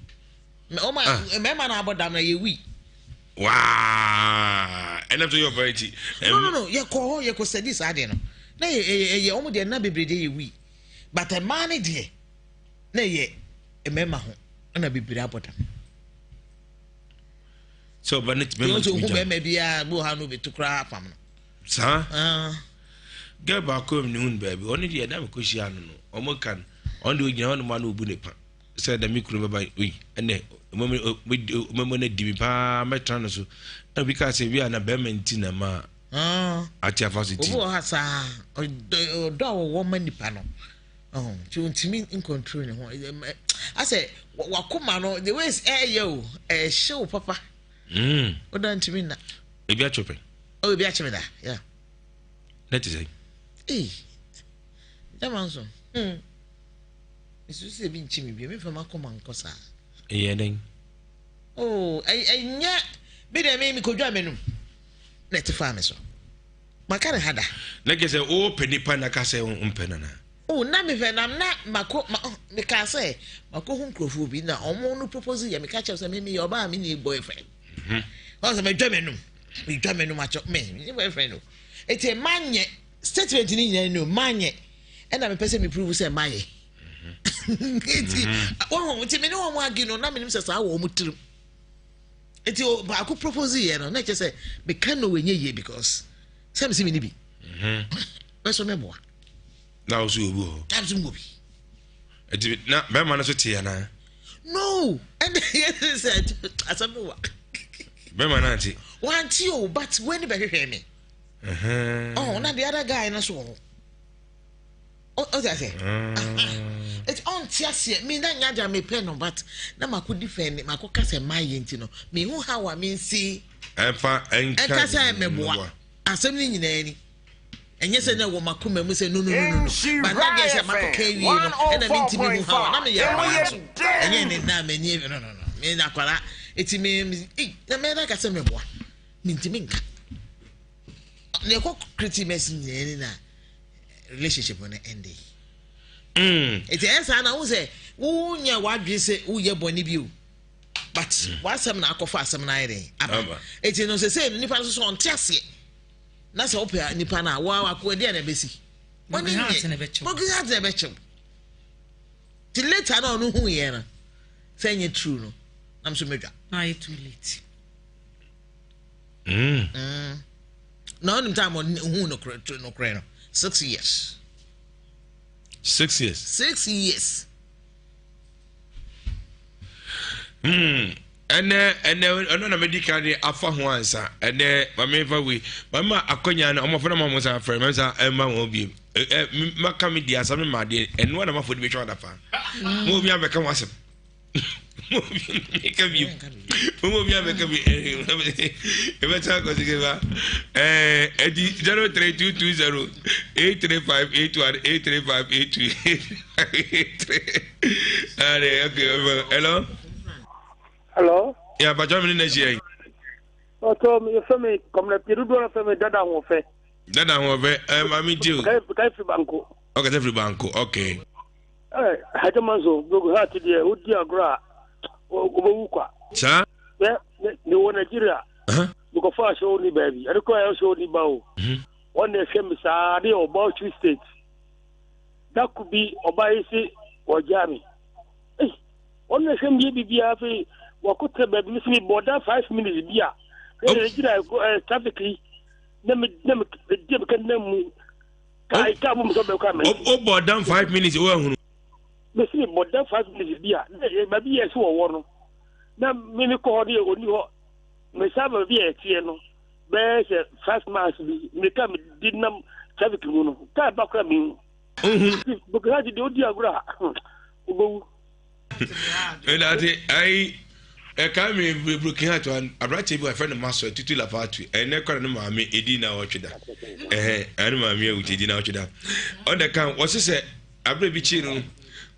Ɔmo a ah. mmarima na abɔ dam na yɛ wi. Waa ɛnam sɛ yɛ ɔbaa ti. No no no yɛkɔ hɔ yɛkɔ sɛdi saa deɛ no na yɛ ɛyɛ ɔmo deɛ nna bebree deɛ yɛ wi but mmaa ne deɛ na ɛyɛ mmarima ho ɛna bebree abɔ dam. Sɛ ɔba ne mmarima tumi gya. Ohun mmarima biara bi wɔ ha no obetu koraa apam no. Saa. Ah. Girl baako a mehu no baabi ɔno deɛ ɛda mekɔhyia no no ɔmo ka no ɔno deɛ ɔgyina hɔ nom a na ɔbu ne pa sɛ da me kunu bɛba oyi ɛnɛ ɔmɛmɔ no adi me paa mɛtena no so na obi kaa sɛ bi a na bɛrima nti na ma ah. ate afa so ti. Obi wɔ ha saa ɔdɔ a wɔwɔ ma nipa no nti ɔntumi ncontrol ne ho asɛ wakoma no the way ɛyɛ o ɛhyɛ wo papa woda ntumi nna. Ebi atwe pɛn. Oh, ebi akye me da, yeah. Na te sɛ. Ee, gyama nso. Hmm. Mesu sɛ ebi nkye me bio, memfa m'akoma nkɔ saa. Ɛyɛ dɛn? Oh, ɛnyɛ me deɛ me mekodwa m'anum na ɛte faa me so. Maka ne ha da. Na kyerɛ sɛ wopɛ nipa na ka sɛ wompɛ no anaa? Oh, na mehwɛ na na mako ma oh, mekaa sɛ makɔhu nkurɔfoɔ bi na ɔmo no propose yɛ meka kyerɛ sɛ me meyɛ ɔbaa me ni boyfriend. Mhm. Ɔn sɛ madwa m'anum medwa m'anum akyɛ me me boyfriend o. Eti manyɛ statement ne nyinaa ni o manyɛ ɛna mepɛ sɛ me prove sɛ mayɛ. Mhm. Eti wɔn nti me ne wɔn agi no na menim sɛ saa wɔ wɔn tirim. Eti baako propose yɛ no na kyerɛ sɛ meka no wɔ nyɛ yie because sɛ me si me ni bi. Mhm. Mɛsɔ mɛboa. Na wo so obi wɔ hɔ. Na so wɔ bi. Eti na bɛrima no so te anaa? No, ɛnna yɛ sɛ asɛm no wa. Bɛrima no ante. Wante o, but wei ne bɛhwehwɛ me. Oh, na the other guy no so wɔ hɔ. Ɔte ase. Eti ɔnte aseɛ mi na nya gya mepɛ no but na mako defend mako kasa mmaa yɛ nti no mehu how a mensi. Ɛnfa ɛnka sɛ mɛboa asɛm no nyinaa ni. Ɛnyɛ sɛ na ɛwɔ m'akoma mu sɛ no no no no no but na deɛ sɛ makɔka awie no ɛna mentumi hu how a na meyɛ akwadaa nso ɛnyɛ ne nna a m'ani no no no me na akwadaa eti me me na mɛda ka sɛ mɛboa mentumi nka na ɛkɔ kriti mɛsi nyinaa ni na relationship no ɛnde eti ɛyɛ saa na wo sɛ wonyɛ w'adwene sɛ woyɛ bɔne bi o but mm. w'asɛm na akɔfa asɛm no ayɛ dɛn aba eti no sɛ sɛ nipa nso so ɔnte aseɛ na sɛ wopɛ nipa no a woa wako ɛdeɛ na ɛbɛsi wɔne nyɛ broken heart na ɛbɛkyɛw ti later na ɔno hu yɛ no sɛ ɛnyɛ true no na nso mɛdwa na ayɛ too late mm. Mm. na ɔnim time ɔhu nokorɛ no 6 years. 6 years. 6 years. Ɛnɛ ɛnɛ ɛno na mɛdi kan de afa ho ansa ɛnɛ maame fa wei maame ma akɔnya no ɔmo fana ma ɔmo san afrɛ mɛm san ɛma wɔn biem ɛ ɛ maka mi di asam ma adeɛ ɛnoa na ma fo de bi twɛn adafa mo obi abɛka ho asɛm mo obi ka bi mo obi abɛka bi ɛbɛtena akɔsi keba ɛɛ ɛdi 03220 83581 83582 83 ɛɛ okay hello. Hello. Yeah, but I'm in Nigeria. Ọtọ mi fẹ́ mi kọmna pie dodoɔ na fẹ́ mi dada ahoɔfɛ. Dada ahoɔfɛ ẹ maame ti o. Kae firi banko. Ɔkasa firi banko okay. Ɛ hajjama nso broken heart deɛ o di agorɔ a o bɛ wu kwa. Saa. Ɛ ne wɔ Nigeria. Mekɔfa ahyɛ ni baabi ɛde kɔ ɛhyɛ ni ba o. Wɔn na ɛhwɛ mi saa de ɔba Osun state. Dako bi ɔba yi si ɔgya mi. Wɔn na ɛhwɛ mi yɛ biribiara afei wɔkɔtena baabi mi sɛ mi bɔ dan 5 minutes bi a ɛna gyina ɛ traffic yi na mi na mi di mi ka nam mu kaa kaa mu mi sɛ ɔbɛkɔ amɛ. O bɔ dan 5 minutes o ehunu. Mi sɛ mi bɔ dan 5 minutes bi a na baabi yɛ ɛsɛ wɔwɔ no na mi mi kɔ hɔ de oni hɔ mi sa baabi yɛ ɛteɛ no bɛyɛ sɛ 5 miles bi mi ka mi di nam traffic mu no kaa ba kora mi hu. Bukirati de odi agorɔ a wobɛwu. Ɛdate ayi. Ɛkae me broken heart wa aberanteɛ bi wɔfrɛ no Maso Tutu Lafatu ɛnɛ kora ne maame ɛdi na ɔtwe da ɛhɛn ɛne maame awu ɛdi na ɔtwe da ɔdɛ kan wɔse sɛ aberɛ bi kyee no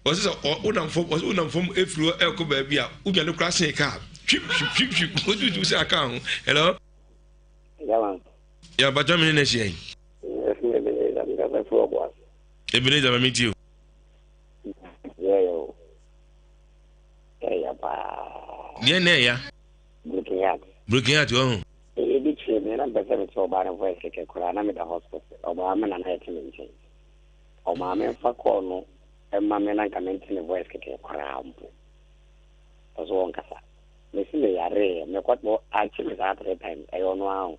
wɔse sɛ wonam fam wɔse wonam fam ɛfiri hɔ ɛkɔ baabi a wodwane kora sen kaa twim twim twim twim wotutu sɛ aka ho hello yɛ abatwa me ne na ahyia yi Ebenezer ma metie o Ɛyɛ paa. Deɛ na ɛya. Broken heart. Broken heart wɔ ho. Ebi kyerɛ mi na mpɛ sɛ mete ɔbaa no voice kɛkɛ koraa na meda hospital ɔbaa me na na yɛte me nkyɛn ɔmaa me nfa kɔɔ no ɛma me na nka mente ne voice kɛkɛ koraa mpo ɔso wɔn kasa mesi me yareɛ mekɔ akye me saa three times ɛyɛ ɔno ara o.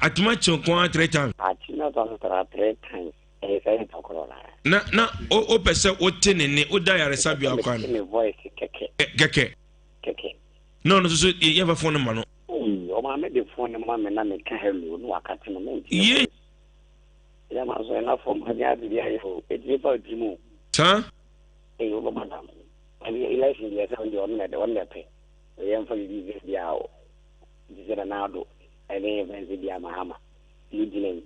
Atuma kye nko ara three times. Akye me ɔtɔ three times. Ɛyɛ saa nipa korɔ no ara. Na na o pɛ sɛ o te ne nne, o da yaresabea kwan. Mepɛ sɛ mete ne voice kɛkɛ. Kɛkɛ. Kɛkɛ. Na ɔno nso so yɛ fa phone no ma no. Eii ɔmaame de phone no ma me na me ka hello na waka te no mente ne Yie. voice. Yɛ ma so ɛna fam ha nyɛ ade bi ayɛ o etumi fa ɔtiri mu o. Saa. Eii wobɛ madam. Ɛbi election deɛ sɛ ɔno deɛ ɔno na ɔno na ɛpɛ. Yɛn fa bibi sɛ bi a o. Ti sɛ Nana Addo ɛne yɛn fɛn sɛ bi a Mahama. Mo gyina mu.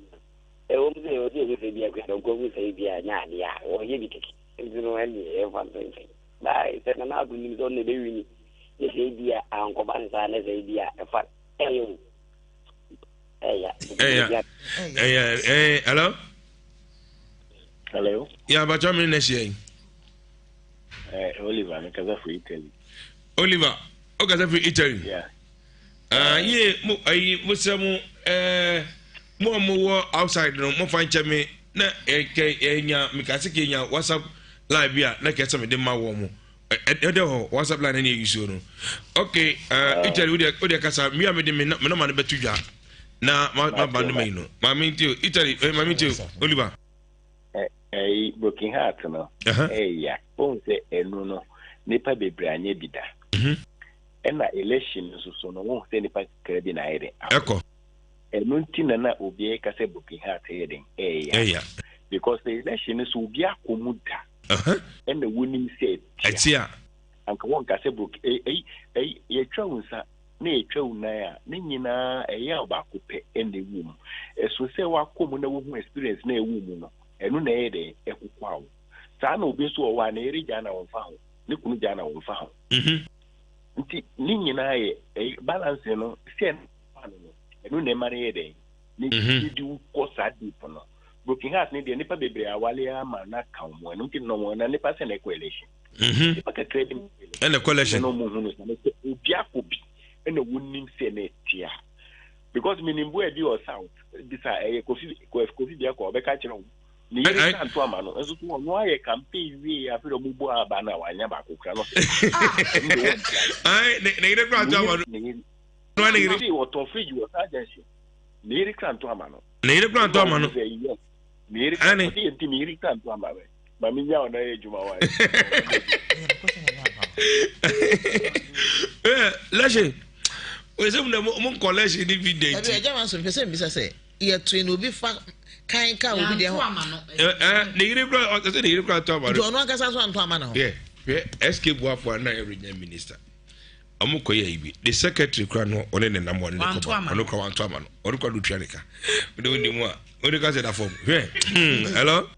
Ɛwom sɛ ɛwɔ sɛ yɛhu sɛ ebia Akuadɔnkɔ hu sɛ ebia ɛnyɛ adeɛ a wɔyɛ bi kɛkɛ nti no ɛndeɛ yɛmfa nto nkyɛn. But sɛ Nana Addo nim sɛ ɔno na ɛbɛwini ne sɛ ebia ankɔba ne saa ne sɛ ebia ɛfa ɛyɛ o. Ɛya. Ɛya. Ɛya. Ɛɛ hello. Hello. Yɛ abatwa mi na ɛhyɛ yi. Eh, Oliver, mi kasa firi Italy. Oliver, o kasa firi Italy. Yeah. Ah, yie mo ayi mo sɛ mo ɛɛ mo a mo wɔ outside no mo fa nkyɛn mi na ɛkɛ ɛnya mikase kɛ nya whatsapp line bi a na kɛ sɛ mi de ma wɔn mo ɛdɛ hɔ whatsapp line ɛna eyi so no okay ɛɛ Italy o deɛ o deɛ kasa mi a mi de mi nɔma no bɛ to dwa na ma ma ba no ma yi no maame nti o Italy ɛɛ maame nti o Oliver. Ɛyi broken heart no ɛyɛ ohun sɛ ɛnu no nipa bebree anyɛ bi da. Mhm. Ɛna election nso so no wohu sɛ nipa kakra bi na ayɛ den ɛkɔ. Ɛno nti na na obi ɛka sɛ broken heart ɛyɛ den ɛyɛ ɛya because the election no so obi akɔ mu da ɛna wonim sɛ ɛtia anka wɔnka sɛ broken ɛyi ɛyi yɛtwa wo nsa na yɛtwa wo nan a ne nyinaa ɛyɛ a baako pɛ ɛna ɛwɔ mu ɛso sɛ wakɔ mu na wohu experience na ɛwɔ mu no ɛno na ɛyɛ den ɛkokwa wo saa na obi nso wɔ hɔ a ne yere gyaa na wɔmfa ho ne kunu gyaa na wɔmfa ho mhm. Nti ne nyinaa yɛ ɛyi balance no sɛ ɛno no ɛno na ɛma no yɛ dɛn ne mhm. ne di kɔ saa deep no broken heart ne deɛ nipa bebree awale ama na ka wɔn ɛno nti na wɔn na nipa sɛ na ɛkɔ election mhm. nipa kakra bi ɛna ɛkɔ election ɛna wɔn hu no sɛ sɛ obi akɔ bi ɛna wɔn nim sɛ na ɛtia because menim boy bi wɔ south bisa ɛyɛ kofi kofi bi akɔ ɔbɛka kyerɛ wɔn. Ne yere nsa nto ama no nso so ɔno ayɛ campaign wie afei de ɔmo bɔ aba no a wanya baako kura no Ayi ne ne yere kura nto ama no. Ne yere No ne yere. Ɔtɔn fridge wɔ saa junction. Ne yere kura nto ama no. Ne yere kura nto ama no. Ne yere kura nto nti ne yere kura nto ama no. Maame nya ɔna yɛ adwuma wa. Eh, lɛhyɛ. Wɔsɛ mu na mo nkɔ lɛhyɛ ni bi dɛ nti. Ɛbi ɛgya ma nso mpɛ sɛ mbisa sɛ. Yɛtoe na obi fa kan ka obi deɛ ho. Ne yere kura ɔsɛ ne yere kura tɔ ama no. Nti ɔno ankasa nso antɔ ama ne ho. Yɛ hwɛ SK Buafo a na yɛ regional minister. Ɔmo kɔ yɛ ibi the secretary kura no ɔne ne nam ɔne ne kɔba ɔno kura wantɔ ama no ɔno kura do tua ne ka. Ɔde ɔni mu a ɔde ka sɛ da fam hwɛ hmm hello.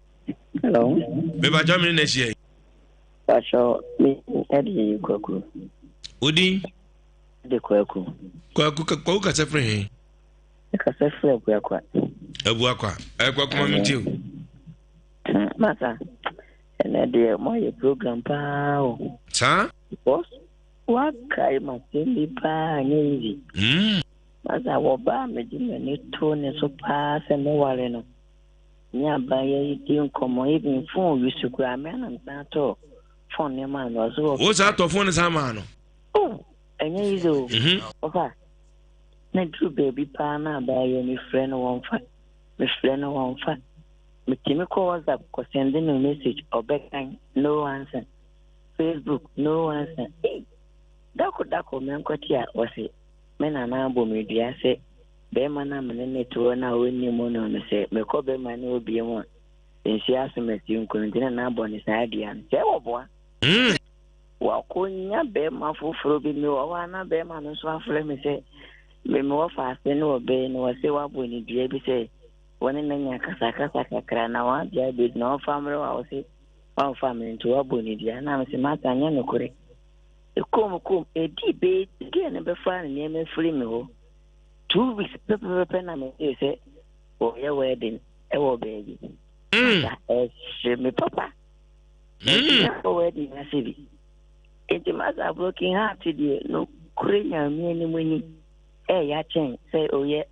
Hello. Bɛba jɔ mi ne na ehyia yi. Patsɔ mi ɛde kwaku. Odi. Ɛde kwaku. Kwaku kwaku kasa firi he. Mekasa firi Abuakwa. Abuakwa. Ɛkwa kuma mi ti o. Masa, ɛnɛ deɛ moayɛ program paa o. Saa? Because wakae masɛm bi paa nyɛ easy. Mm. Masa, wɔbaa megye m'ani too ne so paa sɛ mɛware no. Ne abaayɛ yi di nkɔmmɔ even phone wi so koraa me anam san tɔɔ phone ne maa no ɔso wɔ. Wo saa tɔ phone san maa no? Oh, ɛnyɛ easy o. Mhm. Ɔfa. Na duru baabi paa na abaayewa mefrɛ no wɔmfa, mefrɛ no wɔmfa. Metumi kɔ WhatsApp kɔ sɛnde no message ɔbɛkan, no answer. Facebook, no answer. Ei! Dako dako menkɔte a ɔse me nana abɔ me dua sɛ bɛrima no a me ne no te hɔ no a ɔnni mu no no sɛ mekɔ bɛrima no hɔ bio a nsuo aso masi nko nti nana abɔ no saa dua no. Sɛ wɔboa. Mm. Wakɔnya bɛrima foforɔ bi mewɔ hɔ a na bɛrima no nso afrɛ me sɛ me mewɔ faase ne ɔbɛn no wɔse wabɔ ne dua bi sɛ wɔne no anya kasakasa kakra na wɔn adeɛ abɛdi na ɔmfa mmerɛ a wɔse wamfa mmerɛ nti wabɔ ne dua na mese masa nyɛ nokorɛ. Ɛkɔm kɔm ɛdi bɛɛ deɛ no bɛfa ne nneɛma firi me hɔ 2 weeks pɛpɛpɛpɛ na metee sɛ wɔyɛ wedding ɛwɔ baabi. Masa ɛhye me papa. Ɛwɔ wedding ase bi. Nti masa broken heart deɛ nokorɛ Nyame anim ni ɛyɛ akyɛn sɛ ɔyɛ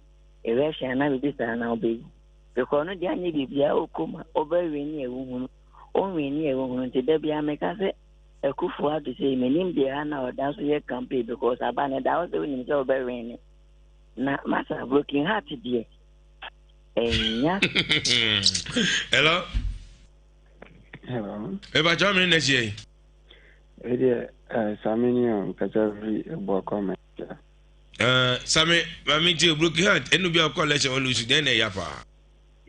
erection anaa biribi saa na wobɛyi. Because ɔno deɛ anyɛ biribiara ɔkɔ mu a ɔbɛwe ne ɛwohunu ɔnwe ne ɛwohunu nti da biara meka sɛ Akufo Addo sɛ menim deɛ ha na ɔda so yɛ campaign because aba no da hɔ sɛ wonim sɛ wobɛwe ne na masa broken heart deɛ ɛnya. Hello. Hello. Mepakyɛ me ne na ahyia yi. Ɛdeɛ eh, Sami ni o, nkasa firi Ebuakɔ Mɛntia. Uh, Sami, maame nti broken heart ɛnu bi akɔ election wɔn lusu dɛn na ɛya paa.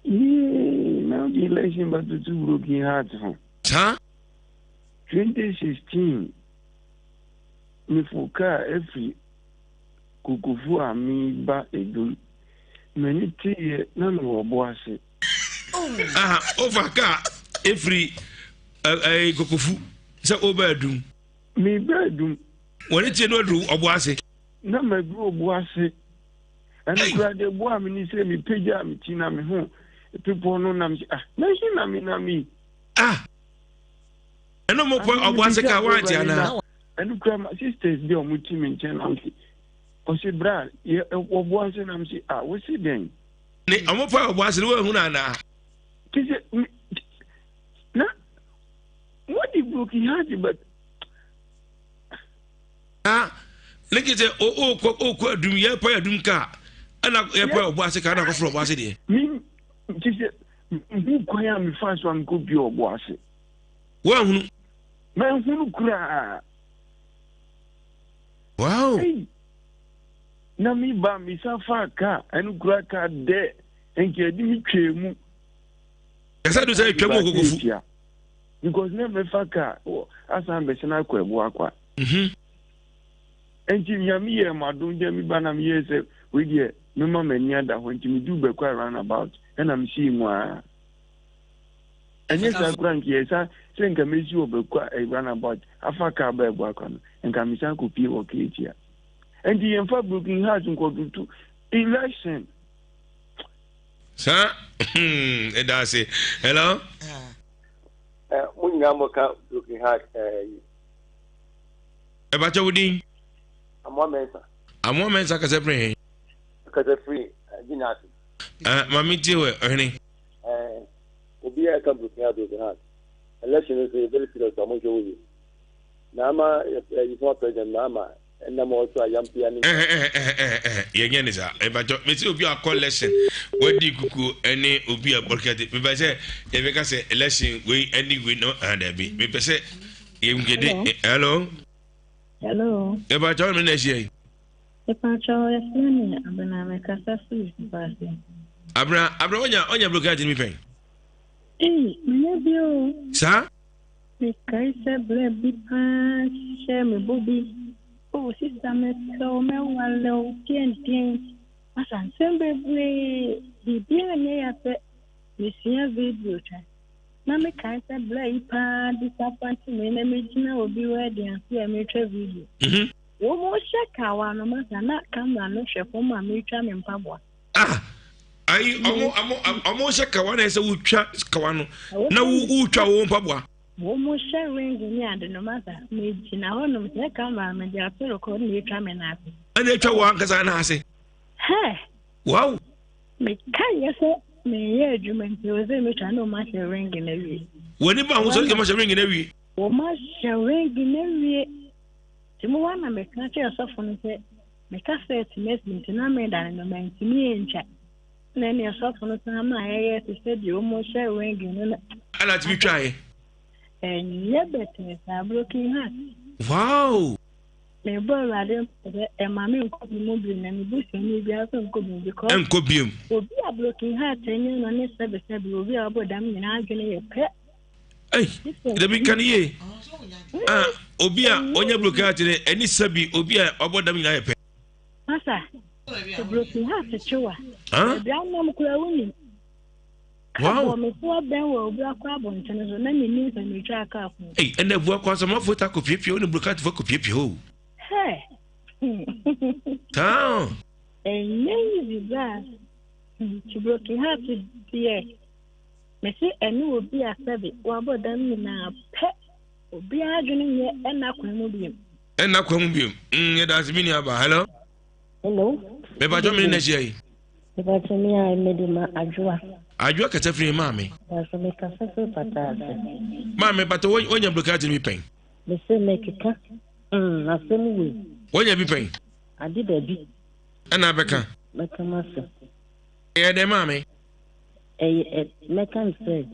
Yee, na ɔde election ba tutu broken heart ho. Saa. 2016 mefo kaa afiri Kokofu a meba Edum. M'ani teeɛ na mewɔ bo ase. Aha, ofa kaa efiri ɛɛ Kokofu sɛ ɔba Adum. Meba Adum. Wɔne tie no aduru ɔbo ase. Na maduru ɔbo ase. Ɛno koraa deɛ boa me ne sɛ mepagyaa me ti na me ho bepɔ no nam sɛ ah na he na menam yi. Ah ɛno mo pɔ ɔbo ase ka wante anaa. Ɛno koraa ma sisters bi a wɔn ti me nkyɛn na wɔsi ɔsi bra yɛ ɔbo ase nam si ah wosi dɛn. Ne ɔmo pɔ ɔbo ase no wɔn ehunu anaa. Ti sɛ na wɔde broken heart but. Ah, ne kye sɛ ɔkɔ ɔkɔ adum yɛ pɔ adum kaa ɛna yɛ pɔ ɔbo ase kaa ɛna akɔforo ɔbo ase deɛ. Mi ti sɛ nhu kwan a mefa so a mekɔ pie ɔbo ase. Woanhunu? Manhunu koraa. Wow. Hey, na me ba mesa faa kaa ɛno kura kaa dɛ nka ɛde me twaa mu. Yɛsɛ do sɛ ɛtwa mu okokofu. Because na mɛfa kaa asan bɛsɛn akɔ ɛbo akwa. Mhm. Nti nyame yɛ m'adom dɛ me ba na meyɛɛ sɛ wei deɛ mema m'ani ada hɔ nti meduu bɛkɔ roundabout ɛna mesii mu aa. Ɛnyɛ saa koraa nka yɛsa sɛ nka mesi wɔ bɛkɔ a roundabout afa kaa ba ɛbo akwa no nka mesan kɔpie wɔ Ketia. Nti yɛmfa broken heart nkɔtoto election. Saa ɛda ase. Hello. Mo nyinaa mo ka broken heart ɛɛ. Ɛbàkyɛ wo din. Amoa Mensah. Amoa Mensah kasa firi he? Kasa firi Gyina ase. Maame tie wɔ ɔhene. Obi a ɛka broken heart broken heart. Election no so yɛ very serious a mo nhwɛ wo yie. Na ama yɛ former president na ama ɛnam ɔso a yampia ne. Yɛnyɛ ne saa ɛbàkyɛ mesi obi a akɔ election wadi kukuo ɛne obi a bɔrkɛte mepɛ sɛ yɛbɛka sɛ election wei ɛne wei no dabi mepɛ sɛ yɛnkede hello. Hello. Ɛbàkyɛ ɔno na ɛhyia yi. Mepakyɛw yɛfrɛ me Abena mekasa firi Kumasi. Abena Abena onya onya broken heart ni bi pɛn. Ei menya bi o. Saa. Mekae sɛ berɛ bi paa hyɛ me bo bi. Oh sista mepɛ wo mɛwale wo deɛn deɛn. Masa nsɛm bebree biribiara nyɛ ya sɛ mesua video twa. Na mekae sɛ berɛ yi paa disappoint me na megyina obi wedding ase a metwa video. Mm -hmm. Wɔhyɛ kawa no masa na camera no hwɛ fam a metwa me mpaboa. Ah, ayi ɔmo ɔmo ɔmo hyɛ kawa na ɛsɛ wotwa kawa no na wotwa wo mpaboa. Wɔhyɛ ring ne ade no masa megyina hɔnom sɛ camera no mede ato record na etwa me nan ase. Ɛna etwa wo ankasa nan ase. Hɛ. Wow. Meka yɛ sɛ meyɛ adwuma nti wɔ sɛ metwa na wɔn ahyɛ ring no awie. Wɔn ani ba ho sɛ wɔn ahyɛ ring no awie. Wɔn ahyɛ ring no awie. Nti mo hɔ na meka kyerɛɛ sɔfo no sɛ me kasɛt no asi nti na medane no mantumi antwa. Na ɛneɛ sɔfo no san maa yɛyɛɛ te sɛ deɛ wɔhyɛ ring no na. Ɛna tumi twaeɛ. Ɛnyɛ bɛtɛɛ saa broken heart. Wow! Mebɔ Awurade mpae sɛ ɛma me nkɔ bi mu bio na me busuani biara nso nkɔ bi mu because. Ɛnkɔ biom. Obi a broken heart anya no ne sɛbesɛbe obi a wabɔ dam nyinaa adwene yɛ pɛ. Ei, dabi nka no yie. Ah, obi a ɔnya broken heart no, ɛne sɛbi obi a ɔbɔ dam nyinaa yɛ pɛ. Masa, sɛ broken heart kye wa, baabi anam koraa wonim. Kaa bɔ me so abɛn wɔ obi akɔ abɔntene so na mennim sɛ metwaa kaa ko. Ei, ɛnna abua kɔ asɔmafo ta kɔpiapia wo ne broken heart fo kɔpiapia hɔ o. Hɛ! Taa. Ɛnyɛ easy bra. Nti broken heart deɛ, mese ɛne obi a sɛbe wabɔ dam nyinaa pɛ. Obiara adwene nyɛ ɛnna kwan mu biom. Ɛnna kwan mu biom. Yɛda ase me nua ba. Hello. Hello. Mepatwa me ne na ahyia yi. Mepatwa me a mede ma Adwoa. Adwoa kasa firi maame. Mepatwa me kasa firi pata ase. Maame pata wonya broken bi pɛn. Mese mekeka. Asɛm wei. Wonya bi pɛn. Ade da bi. Ɛna abɛka. Mɛka m'asɛm. Ɛyɛ dɛn maame? Ɛyɛ ɛ mɛka no sɛ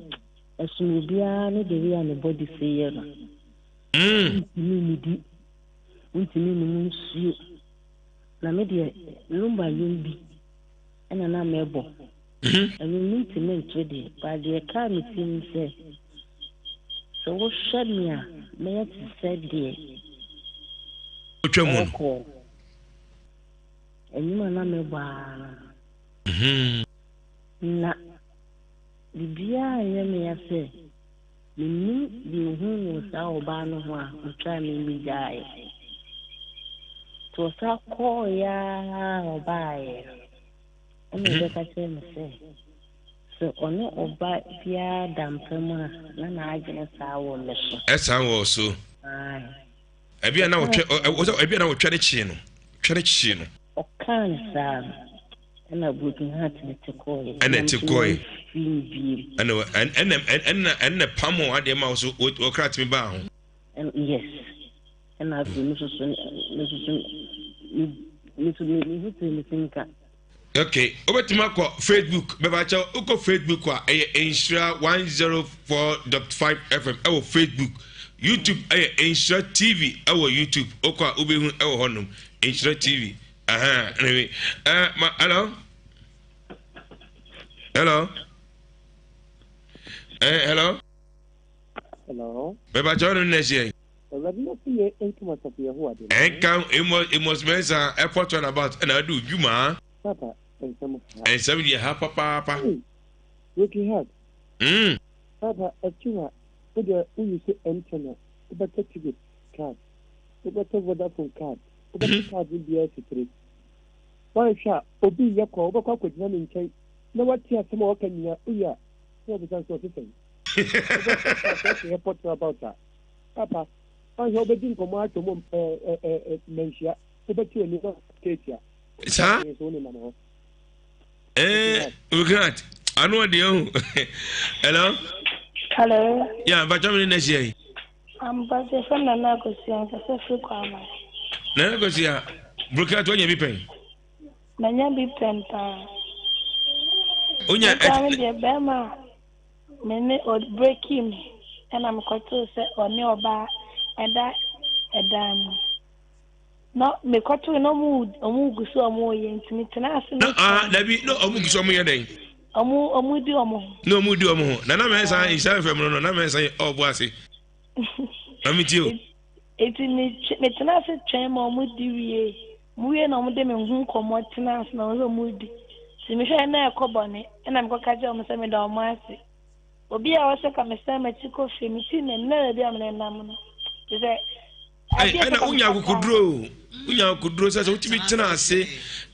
ɛsono obiara ne the way a ne body se yɛ no. Wontumi nnidi, wontumi nnom nsuo. Na me deɛ lumba nnwom bi ɛna na mɛbɔ. Ɛno mentumi nto deɛ, but deɛ ɛkaa me tirim sɛ sɛ wohwɛ me a mɛyɛ te sɛ deɛ Otwa mu no. Nnwom a na mebɔ ara no. Na biribiara nyɛ me ya sɛ mennim deɛ ɔhuu wɔ saa ɔbaa no ho a ɔtwaa me me gyaeɛ. Nti ɔsan kɔeɛ ara a ɔbaeɛ no, ɛna ɔbɛka kyerɛɛ me sɛ, sɛ ɔne ɔba biara da mpa mu a, na n'adwene saa wɔ me so. Ɛsan wɔ so. Ae. Ebi a na ɔtwɛ ebi a na ɔtwa ne kyee no, twa ne kyee no. Ɔkaa no saa no, ɛna broken heart no te kɔɔeɛ. Ɛna ɛte kɔɔeɛ. Ɛna ɛna ɛna ɛna pam wɔn adeɛ ma wo so wɔkra tumi baa ho. Yes. Ɛna afei me soso me soso me so me ho tiri me si nka. Okay, wobɛtumi akɔ Facebook bɛba kyɛw wokɔ Facebook a ɛyɛ Nhyira 104.5 FM ɛwɔ Facebook. YouTube ɛyɛ Nhyira TV ɛwɔ YouTube. Wokɔ a wobɛhu ɛwɔ hɔnom Nhyira TV. Aha, anyway. Ma, hello? Hello? Hello? Hello? Bɛba kyɛw no nnɛ hyɛ. Awurade no so yɛ nkum asafo Yehowa de. Ɛnka Amos Amos Mensah airport runabout ɛna adi odwuma. Papa nsɛm ha. Nsɛm deɛ ha papaapa. Hey, Broken heart. Papa ɛkyi ha wo deɛ wo use MTN a wobɛtɔ ticket card wobɛtɔ Vodafone card wobɛtɔ card no biara titire woanhwɛ a obi yɛ kɔ wobɛkɔ akɔgyina ne nkyɛn na wate asɛm a ɔka nyinaa woyɛ a na wabisa no sɛ ɔse sɛn wobɛtɔ card sɛ airport runabout a Papa, ɔnhwɛ wobɛdi nkɔmmɔ atwa mu mmanhyia, wobɛte w'ani na keetia. Saa? Nso wo nenam hɔ. Eh, Grant, ano ɔde ɛho. Hello? Hello. Yeah, mpakyɛ me ne na hyia yi. Ampase fam Nana Akosua nkasa firi Kwama. Nana Akosua, Brokrat wanya bi pɛn? Manya bi pɛn paa. Onya ɛt. Deɛ bɛrima Me ne ɔbrekii me ɛna mekɔtoo sɛ ɔne ɔbaa ɛda ɛdan mu. Na mekɔtoo na ɔmo ɔmo gu so ɔmo yɛ nti metena ase Na ah dabi na ɔmo gu so ɔmo yɛ dɛn? Ɔmo ɔmo di ɔmo ho. Na ɔmo di ɔmo ho. Na na mɛnsa nhyira fam no no na mɛnsa yɛ ɔbo ase. Na me tie o. Eti me metena ase twɛn ma ɔmo di wie. Ɔmo wie na ɔmo de me ho nkɔmɔ tena ase na ɔmo sɛ ɔmo di. Nti mehwɛɛ na ɛkɔ bɔne ɛna mekɔka kyerɛɛ ɔmo sɛ meda ɔmo ase. Obi a ɔsɛ ka mesan m'akyi kɔ fie me ti na na baabi a menenam no te sɛ adeɛ ɛna wonya akokoduro o wonya akokoduro sɛ sɛ wotumi tena ase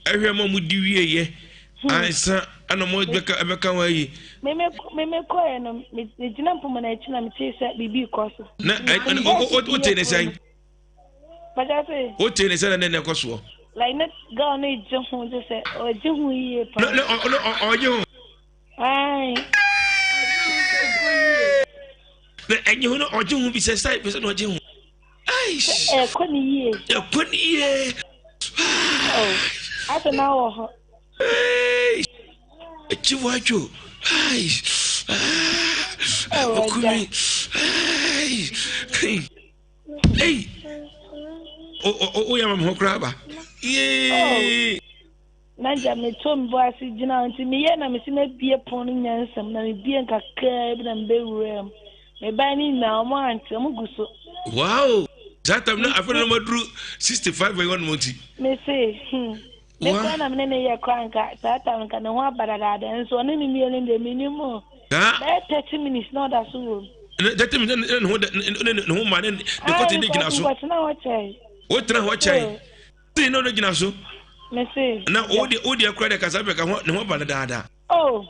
ɛhwɛ ma ɔmo di wieɛ ansa ɛna ɔmo bɛka ɛbɛka hɔ ayi. Meme meme kɔɛ no megyina mpoma no akyi na metee sɛ biribi rekɔ so. Na ɛ wote ne sɛn? Bàjá sè. O tè ne sɛ na ne kɔ soɔ. Like ne girl ne gye ho gye sɛ ɔgye ho yie paa. Ne ɔ ne ɔgye ho. Ayi. Na ɛnye ho no ɔgye ho bi sɛ sɛ bi sɛ na ɔgye ho. Aish. Ɛkɔ ne yie. Ɛkɔ ne yie. Oh, afɛ na wɔ hɔ. Akyi wadwo. Aish. Ah, okumi. Aish. Ei! Woyɛ ama me ho koraa ba. Yee! Oh, na gya meto me bo ase gyina hɔ nti meyɛ na mesi mabie pon no nyansam na mebie nkakraa bi na mebɛwura mu. Mebae ne nyinaa ɔmo ante, ɔmo gu so. Wow! Saa tam na afei na ɔmo aduru 65 ɛwɔ nom nti. Me se, hmm. Me kora na me ne ne yɛ kora nka saa tam nka ne ho aba dadaada nso ɔne ne mmienu deɛ menim o. Bɛyɛ 30 minutes na ɔda so wɔ mu. 30 minutes na ne ho ne ne ho ma ne ne kɔte ne gyina so. Nkɔtena hɔ kyɛe. Wotena hɔ kyɛe. Ti na ɔno gyina so. Me se. Na wo deɛ wo deɛ kora deɛ kasa bɛka ho ne ho aba dadaada. Oh.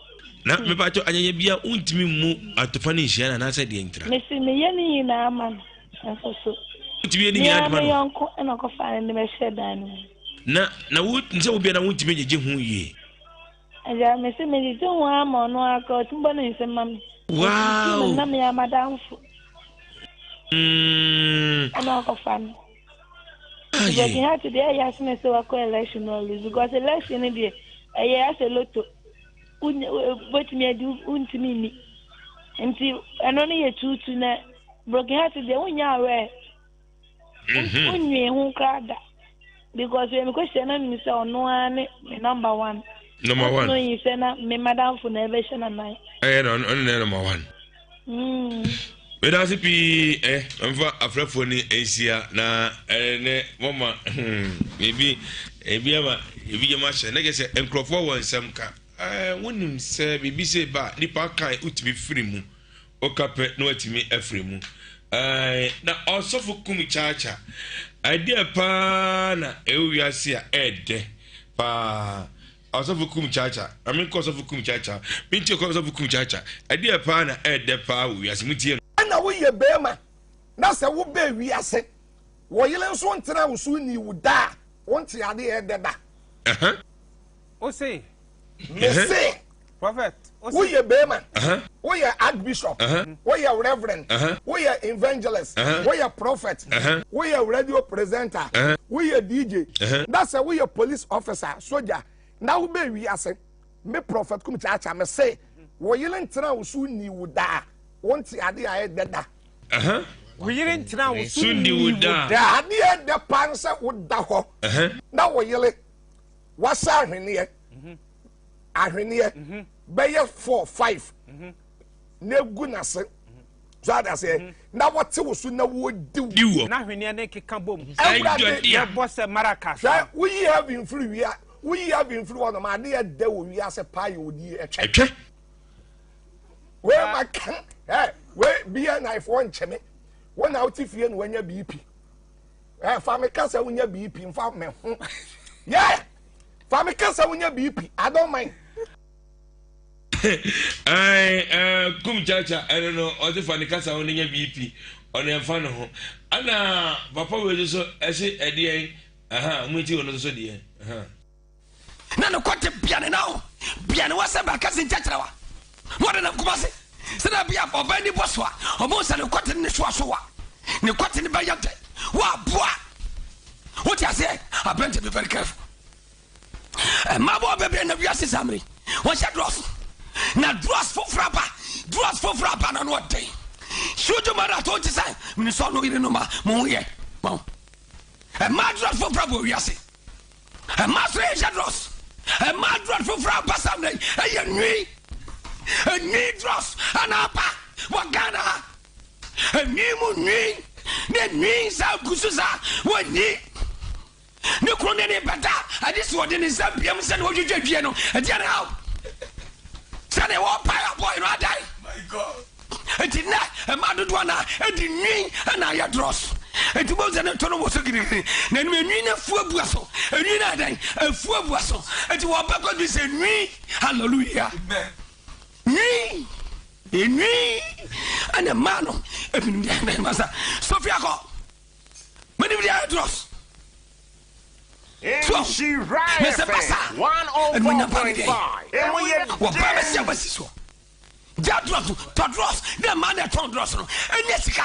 Na mepakyɛ anyanya bia wontumi mmu atofa no nhyia no anaasɛ deɛ ntira. Mese meyɛ ne nyinaa ma no nso so. Wotumi yɛ ne nyinaa de ma no. Me yɔnko ɛna ɔkɔfaa no de bɛhyɛ dan no mu. Na na wo sɛ wo bia na wontumi ngyegye ho yie. Agya mese megyegye ho ara ma ɔno ara koraa ɔtumi bɔ ne nsam ma me. Wow. Na me amadamfo. Mm. Ɛna ɔkɔfa no. Broken heart deɛ ɛyɛ asene sɛ wakɔ election no lose because election no deɛ ɛyɛ asɛ loto wobɛtumi adi wontumi nni nti ɛno no yɛ tuutu na broken heart deɛ wonya awɛ mhm. wonwee ho koraa da because yɛ mekɔhyia no nim sɛ ɔno ara ne me number one number one no yi sɛ na me madamfo na ɛbɛhyɛ nanan ɛyɛ na ɔno na number one Meda ase pii ɛ eh, mfa afrɛfoɔ ni nhyia na ɛnɛ eh, mɔma hmm, ebi ebi ama ebi yɛ ma hyɛ ne kɛ sɛ nkurɔfoɔ wɔ nsɛm ka ɛɛ eh, wonim sɛ biribi sɛ ba nipa kan wotumi firi mu woka pɛ na watumi afiri mu ɛɛ na ɔsɔfo kum kyaakya ɛdeɛ paa na ɛwɔ wiase a ɛɛdɛ paa. Ɔsɔfo kum kyaakya. Ma menkɔ ɔsɔfo kum kyaakya. Mentie kɔ ɔsɔfo kum kyaakya. Ɛdeɛ paa na ɛɛdɛ paa wɔ wiase. Montie no. Ɛna wo yɛ beema na sɛ wo bɛ wiase wɔ yere nso ntena wo so nni wo da a wo nte adeɛ ɛdɛ da. Wo se. Me se. Prophet. Wo yɛ beema. Wo yɛ archbishop. Wo yɛ reverend. Wo yɛ evangelist. Wo yɛ prophet. Wo yɛ radio presenter. Wo yɛ DJ. Na sɛ wo yɛ police officer, soldier, na wo bɛ wiase, me prophet kum kyaakya me se, wo yere ntena wo so nni wo da a, wo nte ade a ɛdɛ da. Wo yere ntena wo so nni wo da. Ade a ɛdɛ paa ne sɛ wo da hɔ na wo yere wahyɛ ahweneɛ. Ahweneɛ mhm. bɛyɛ four five mhm. na egu n'ase so ade aseɛ mhm. na wɔte wo so na wɔdi wo. Na ahweneɛ ne keka bom. Awurade bɛbɔ sɛ maracas. Hwɛ woyi heaven firi wia woyi heaven firi hɔ nom adeɛ dɛ wɔ wiase paa yɛ odi ɛtwɛ. Ɛtwɛ. Wei ma ka ɛ wei BNI foɔ nkyɛn wɔn na wote fie na wɔanya BP. Ɛ fa mi kasa wonya BP nfa mɛ ho yɛ. Fa me kasa wonya BP. I don't mind. Ɛɛ ɛɛ kum chacha ɛno no ɔte fa ne kasa ho ne nya BP ɔno ɛnfa ne ho ɛna papa wei nso ɛse ɛdeɛn ɛha mo ti ɔno nso deɛ ɛha. Na ne kɔte bia ne nan ho bia ne wɔ sɛ bɛkɛse nkyɛkyerɛwa na ɔde nam Kumase sɛdeɛ bia ɔbaa ni bɔ so a ɔbɛhu sɛ ne kɔte ne ne soa so wa ne kɔte ne bɛyɛ dɛ wɔ aboa wote aseɛ aberante be very careful Mmabaawa bebree na wiase saa mmere wɔhyɛ drɔs na drɔs foforɔ aba drɔs foforɔ aba na no ɔden sudu ma na to te sɛ menisɔ no yere no ma mo ho yɛ mɔ ɛma drɔs foforɔ aba wiase ɛma so yɛ hyɛ drɔs ɛma drɔs foforɔ aba saa mmere ɛyɛ nwi nwi drɔs ɛna aba wɔ Ghana ha nwi mu nwi ne nwi saa gusu saa wɔnyi Ne kunu ne ne bɛda adi sɛ ɔde ne nsa biam sɛdeɛ wɔdwidwa dwie no ɛdeɛ ne haw sɛdeɛ wɔpae abɔe no adan nti nnɛ ɛma dodoɔ no ɛdi nwi ɛna ayɛ drɔs nti bɔn sɛ ne to no wɔ so girigiri na ɛnum enwi no afu abua so enwi no adan afu abua so nti wɔbɛkɔ bi sɛ nwi hallelujah nwi enwi ɛna mmaa no ebinom deɛ ɛna ɛma sa sofia kɔ. Menim deɛ ayɛ drɔs. So na sɛ ba saa ɛnum pa ne deɛ wɔba bɛsi abasi soɔ. Gya drɔs no tɔ drɔs na mmaa na ɛtɔn drɔs no ɛnyɛ sika.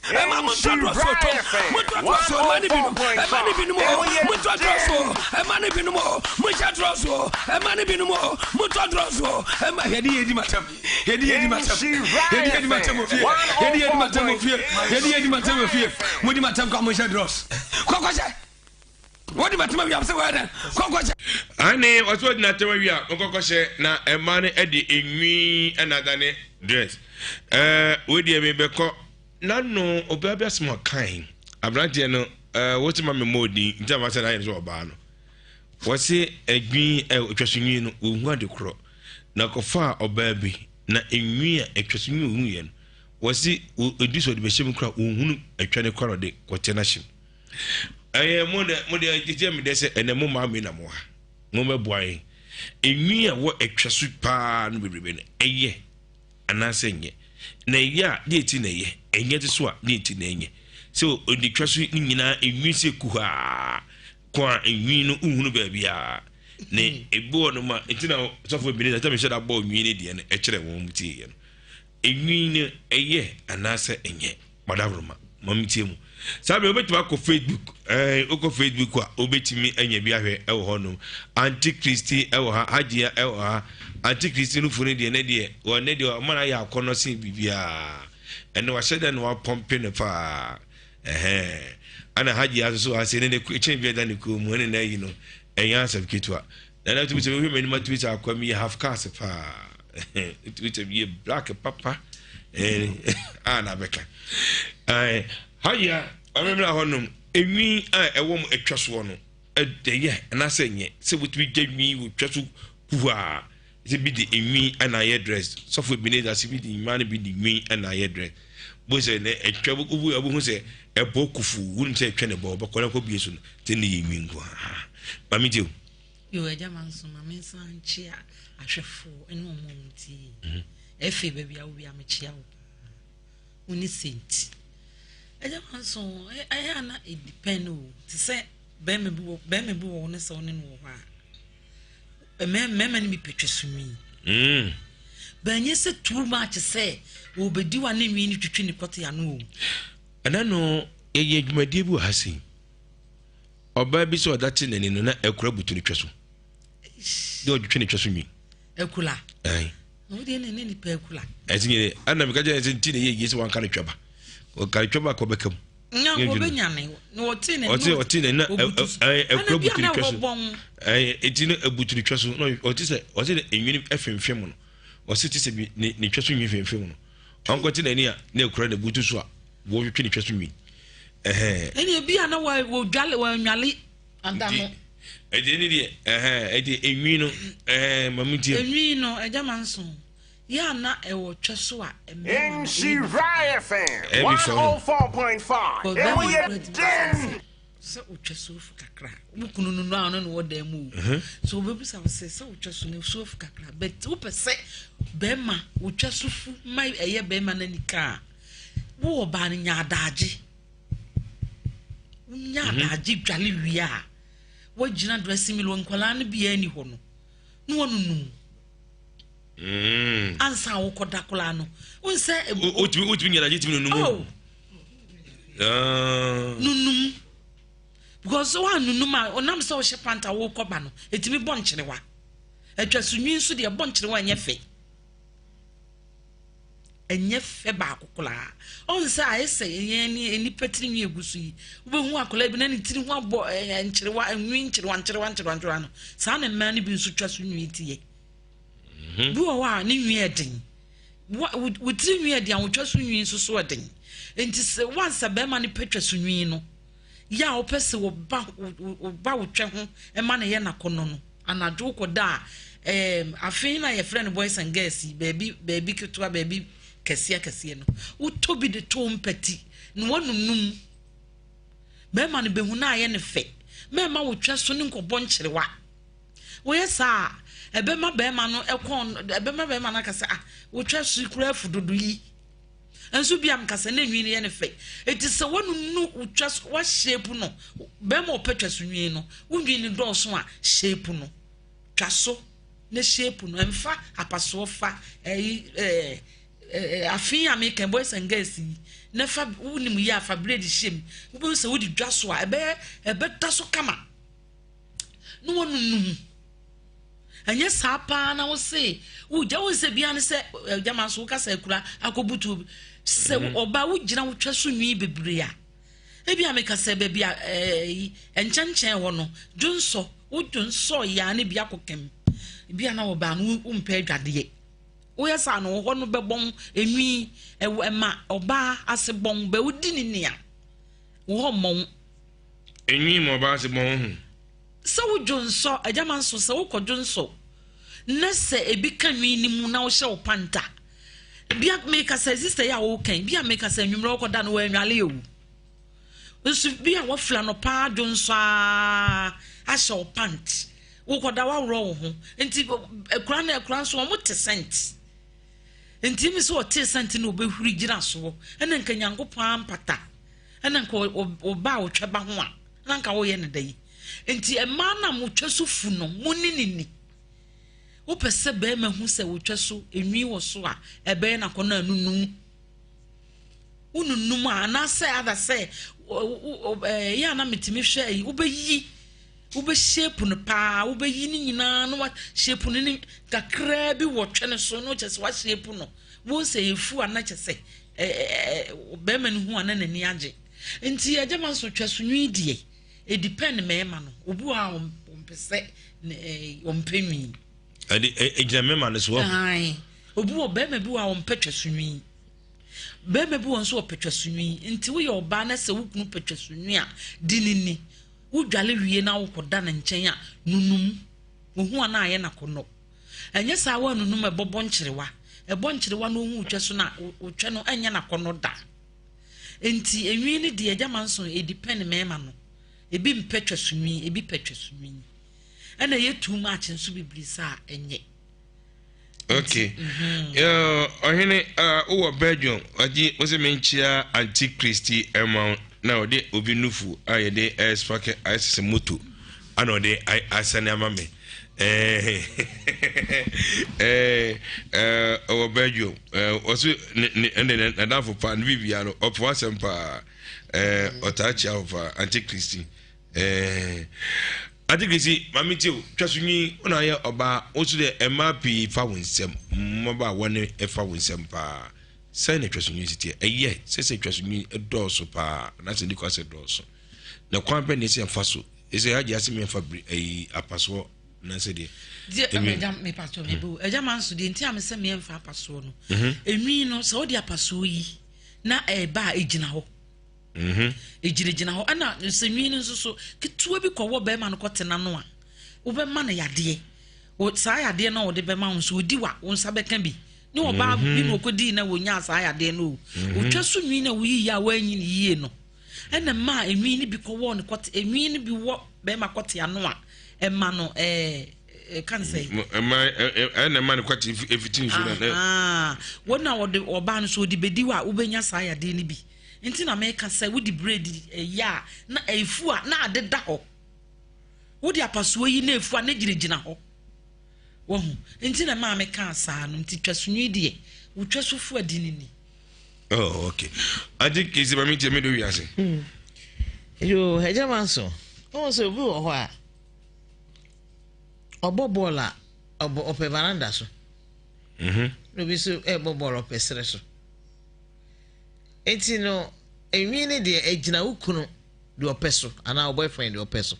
Ɛma mo ntɔ drɔs o tɔn mo ntɔ drɔs o ɛma ne binom ɛma ne binom o mo ntɔ drɔs o ɛma ne binom o mo nhyɛ drɔs o ɛma ne binom o mo ntɔ drɔs o ɛma yɛde yɛ di matam. Yɛdi yɛdi matam. Yɛdi yɛdi matam wɔ fie. Yɛdi yɛdi matam wɔ fie. Yɛdi yɛdi matam wɔ fie. Mo di matam kɔ mo nhyɛ drɔs. Kɔ kɔ hyɛ. Wode bɛtema awia sɛ wɔyɛ dɛn kɔnkɔhyɛ. Ane ɔsɛ ɔgyina atɛm awia nkɔkɔhyɛ na ɛma no ɛde enwi ɛna adane dress ɛɛ wei deɛ mebɛkɔ n'ano ɔbaa bi asɛm ɔkan aberanteɛ no ɛɛ wosi ma me mmɔ odin nti ama sɛ n'ayɛ no sɛ ɔbaa no wɔsi ɛdwin ɛ otwa so nwi no wɔhu ade korɔ na kɔfa ɔbaa bi na enwi a atwa so nwi ohun yɛ no wɔsi edi so ɔde bɛhyɛ mu kora wɔhunu atwa ne kora ɔde kɔtɛ n'ahyɛ mu. Ɛyɛ mo dɛ mo deɛ gyegye mi dɛ sɛ ɛnɛ mo maa mi na mo ha mo bɛ boa yɛn enwi a wɔ atwa so paa no bebrebe no ɛyɛ anaasɛ nyɛ na ɛyɛ a deɛ ti na ɛyɛ ɛnyɛ te so a deɛ ti na ɛnyɛ sɛ ɔde twa so ne nyinaa enwi sɛ kuhaa ko a enwi no nhunu baabi a ne ebi wɔ no ma nti na sɔfo ebi ne sɛ ɛsɛ mi hyɛ da bɔ enwi ne deɛ no ɛkyerɛ wɔn mu tie yɛ no enwi no ɛyɛ anaasɛ ɛnyɛ. Madaworoma, ma mentie mu. Saa bere wobɛtumi akɔ Facebook, ɛɛ wokɔ Facebook a wobɛtumi anya bi ahwɛ ɛwɔ hɔ nom. Auntie Christy ɛwɔ ha, Hajia ɛwɔ ha. Auntie Christy no fo no deɛ ne deɛ, wɔn ne deɛ ɔma no ayɛ akɔnɔ sen biribiara. Ɛno wahyɛ dɛ na wapɔmpe no paa. Ɛhɛn. Ɛna Hajia nso so ase ne ne kyɛn bi ɛda ne kɔn mu ɛne n'ayi no ɛnyɛ asɛm ketewa. Na na tumi sɛ wohwɛ m'anim atumi sɛ akwa mi yɛ half cast paa. Tumi sɛ yɛ black papa. A na bɛka. Haya, ɔmemra hɔnom. Enwi a ɛwɔ mu atwa soɔ no, ɛyɛ anaasɛ nyɛ sɛ wotumi gya nwi wotwa so kuhaa sɛ bi de enwi na ayɛ dress. Sɔfo Ebenezer sɛ bi de mmaa no bi de nwi na ayɛ dress. Bo sɛ ne atwa wobu abuhu sɛ ɛbɔ kufu wonim sɛ atwa ne bɔ ɔbɛkɔ na kɔ bie so no sɛ ne yɛ nwi nko a. Maame gye o. Yo, agya ma nso ma me nsa nkyea ahwɛfoɔ ne wɔn a wɔtie. Mhm. Ɛfei baabi a wobi a mekyea wo paa. Wo ne senti. Agya ma nso ɛyɛ ana ɛdipɛn o. Te sɛ bɛrima bi wɔ bɛrima bi wɔ wo ne sɛ wo ne no wɔ hɔ a. Mmarima no bi pɛ twa so nwi. Mm. Bɛnyɛ sɛ too much sɛ wɔbɛdi wa ne nwi no twitwi ne kɔte ano o. Ɛna no yɛyɛ dwumadie bi wɔ ha sei. Ɔbaa bi sɛ ɔda te n'ani no na akura butu ne twɛ so. De ɔtwetwe ne twɛ so nwi. Akula. Ɛn. Na wodeɛ ne ne nipa akula. Ɛti nyɛ ɛna meka kyerɛ sɛ nti na ɛyɛ yie sɛ wanka ne twɛba. Ɔka ne twɛba kɔ bɛka mu. Na wɔbɛnya ne na ɔte ne ɔte ɔte ne na akura butu ne twɛ so. Ɛn eti no abutu ne twɛ so na ɔte sɛ ɔte ne enwini ɛfemfem no. Ɔse te sɛ bi ne ne twɛ so nwi femfem no. Ɔnkɔte n'ani a na akura ne butu so a wɔtwetwe ne twa so nwi. Ɛne ebi a na wɔdwale wɔnwale ada no. Ɛdi ne deɛ ɛhɛn ɛdi enwi no ɛhɛn maame tie. Enwi no ɛgya ma nso yɛ ana ɛwɔ twɛ so a mmarima no Nhyira FM 104.5 Emu yɛ den. Sɛ wotwa so afu kakra wo kunu no no a ɔno na wɔ dan mu o mhm. so wobɛbusa wo sɛ sɛ wotwa so no so afu kakra but wopɛ sɛ bɛrima wotwa so fu ma ɛyɛ bɛrima no ani ka a wo ɔbaa no nya adagye wonya mhm. adagye dwale wie a woagyina dressing mirror nkwadaa no biara ni hɔ no na wɔnunum mm. ansa wokɔda koraa no wonsɛ wotumi nya adagye tumi nunum oh. Ah. Nunum. Because wa nunum a ɔnam sɛ ɔhyɛ pant a wokɔ ba no, ɛtumi bɔ nkyerewa. Atwa so nwi nso deɛ ɛbɔ nkyerewa ɛnyɛ fɛ. Ɛnyɛ fɛ baako koraa. Ɔn sɛ ayɛ sɛ yɛn ne nnipa tiri nwi egu so yi. Wobɛhu akwadaa bi na ne tiri ho abɔ nkyerewa, nwi nkyerewa nkyerewa nkyerewa nkyerewa no. Saa na mmaa no bi nso twa so nwi ti yɛ. Mhm. Bi wɔ hɔ a ne nwi ɛden. Wo tiri nwi ɛden a wotwa so nwi nso so ɛden. Nti sɛ wansa bɛrima no pɛ twa so nwi no, yɛ a wopɛ sɛ wɔba wɔba wo twɛ ho ma no yɛ n'akɔnnɔ no, anadwo wokɔda a, ɛɛm, afei na yɛfrɛ no boys and girls yi, baabi baabi ketewa, baabi kɛseɛ kɛseɛ no, wotɔ bi de to wo mpati na woanunum. Bɛrima no bɛhu na ayɛ no fɛ. Mɛmma wo twɛ so ne nkɔbɔ nkyerewa. Woyɛ saa a, ɛbɛma bɛrima no ɛkɔn, ɛbɛma bɛrima no aka sɛ, ah, wotwa so yi koraa afu dodo yi. Nso bia mka sɛ na nwi no yɛ ne fɛ. Eti sɛ wanunu wotwa so, wa shape no, bɛrima ɔpɛ twa so nwi no, wo nwi no dɔɔso a, shape no. Twa so na shape no. Ɛmfa apasoɔ fa ɛyi ɛɛ ɛɛ afe a meka boys and girls yi na fa wonim yɛ afa braid hyɛ mu. Wobɛhu sɛ wode dwa so a ɛbɛyɛ ɛbɛda so kama. Na wanunum. Ɛnyɛ saa paa na wo se wogya wo nsɛ bia ne sɛ gyama nso woka sɛ akura akɔbutu obi sɛ mhm. ɔbaa wogyina wotwa so nwi bebree a Ebi a meka sɛ baabi a ɛɛ nkyɛnkyɛn hɔ no, dwonsɔ, wo dwonsɔ yaa ne bi akɔkam. Ebi a na ɔbaa no wompɛ adwadeɛ. Woyɛ saa no, hɔ no bɛbɔn, enwi, ɛwɔ ɛma ɔbaa ase bɔn, bɛ wodi ne nea, wo hɔ mmɔn. Enwi ma ɔbaa ase bɔn ho. Sɛ wo dwonsɔ, agyama nso sɛ wokɔ dwonsɔ na sɛ ebi ka nwi no mu na wohyɛ wo panta. Bia meka sɛ sister yi a woka yi, bia meka sɛ anwummerɛ wokɔda no wɔanwale o. Nso bia wɔfira no paa dwonsɔ a ahyɛ wo pant. Wokɔda woaworɔ wo ho. Nti akura no akura nso wɔn te sɛnt. Nti mi sɛ ɔte sɛnt na ɔbɛhuri gyina soɔ. Ɛna nka Nyankopɔn ampata. Ɛna nka ɔba a ɔtwa ba ho a na nka woyɛ no dɛn? Nti mmaa no a motwa so fu no, mo ne ne ni. Wopɛ sɛ barima hu sɛ wotwa so enwi wɔ so a, ɛbɛyɛ no akɔnnɔ anunum. Wonunum a, anaasɛ ada sɛ ɛyɛ a na metumi hwɛ ayi, wobɛyi, wobɛshape no paa, wobɛyi ne nyinaa na washape no ne kakraa bi wɔ twɛ no so na wokyɛ sɛ washape no. Wohu sɛ ɛfu a na kyɛ sɛ barima no hu a na n'ani agye. Nti agya ma nso twa so nwi deɛ, ɛdipɛn mmarima no. Obi wɔ a wɔmpɛ sɛ wɔmpɛ nwi. Ɛde ɛgyina mmarima no so wɔ. Obi wɔ barima bi wɔ a wɔmpɛ twa so nwi. Barima bi wɔ nso wɔpɛ twa so nwi. Nti woyɛ ɔbaa na sɛ wo kunu pɛ twa so nwi a, di ne ni. Wodwale wie na wokɔda ne nkyɛn a, nunum. Ohu a na ayɛ n'akɔnnɔ. Ɛnyɛ saa woanunum ɛbɔbɔ nkyerewa. Ɛbɔ nkyerewa na ohu twa so na otwa no ɛnyɛ n'akɔnnɔ da. Nti enwi no deɛ agya manson edipɛn mɛɛma no. Ebi mpɛ twa so nwi, ebi pɛ twa so nwi. Ɛna ɛyɛ too much nso bebree saa ɛnyɛ. Okay. Mhm. Ɔhene wowɔ Belgium, ɔgye wo sɛ menkyia Antichristi ɛma na ɔde obi nufu a yɛde ɛspake ayɛ sɛ moto ana ɔde asane ama me. Ɔwɔ Belgium. Ɔso ne ne ɛne n'adamfo paa ne biribiara no ɔpɛ w'asɛm paa. Ɔtaa kyia wo paa Antichristi. Ante Kwesi, Maame tie o, twa so nwi, wo na ayɛ ɔbaa, wo nso deɛ mmaa pii fa wo nsam, mmabaawa no fa wo nsam paa. Sɛn na twa so nwi si teɛ? Ɛyɛ sɛ sɛ twa so nwi dɔɔso paa, anaasɛ nni kwan sɛ dɔɔso. Na kwan bɛn na ɛsɛ yɛmfa so? Ɛsɛ agye ase mmiɛmfa bere ayi apasoɔ anaasɛ deɛ. Deɛ ɛgya mepasoɔ mebe o, ɛgya ma nso deɛ nti a mesɛ mmiɛmfa apasoɔ no, enwi no sɛ wode apasoɔ yi na ɛba a egyina hɔ. Ɛgyinagyina hɔ. Ɛna sɛ nwi no nso so ketewa bi kɔwɔ bɛrima no kɔte n'ano a, wobɛma no yadeɛ. Saa yadeɛ no a wɔde bɛma wo nso, ɔdi wa, wo nsa bɛka bi. Ne ɔbaa bi na ɔkɔdii na wɔnyaa saa yadeɛ no o. Ɔtwa so nwi no a woyiyi a woanyi no yie no, ɛna mmaa nwi no bi kɔwɔ ne kɔte, nwi no bi wɔ bɛrima kɔte ano a, ɛma no ɛɛ ɛka ne sɛ. Ɛma ɛna ɛma ne kɔte efiti nsuo na. Wɔn a wɔde ɔbaa no so wɔde bɛdi hɔ a, wobɛnya saa yadeɛ no bi. Nti na meka sɛ wode bread yɛ a na efu a na ade da hɔ. Wode apasoɔ yi na efu a na gyinagyina hɔ. Wahu? Nti na maa mekaa saa no. Nti twa so nwi deɛ, wotwa so fu adi ne ni. Oh, okay. Ati kisi ma mi tie mi do wiase. Hmm. Yo, ɛgya ma nso. Ɔwɔ sɛ obi wɔ hɔ a ɔbɔ bɔɔl a ɔbɔ ɔpɛ veranda so. Mhm. Na obi nso ɛbɔ bɔɔl ɔpɛ serɛ so. Enti no, enwi no deɛ egyina wo kunu deɛ ɔpɛ so anaa wo boyfriend deɛ ɔpɛ so.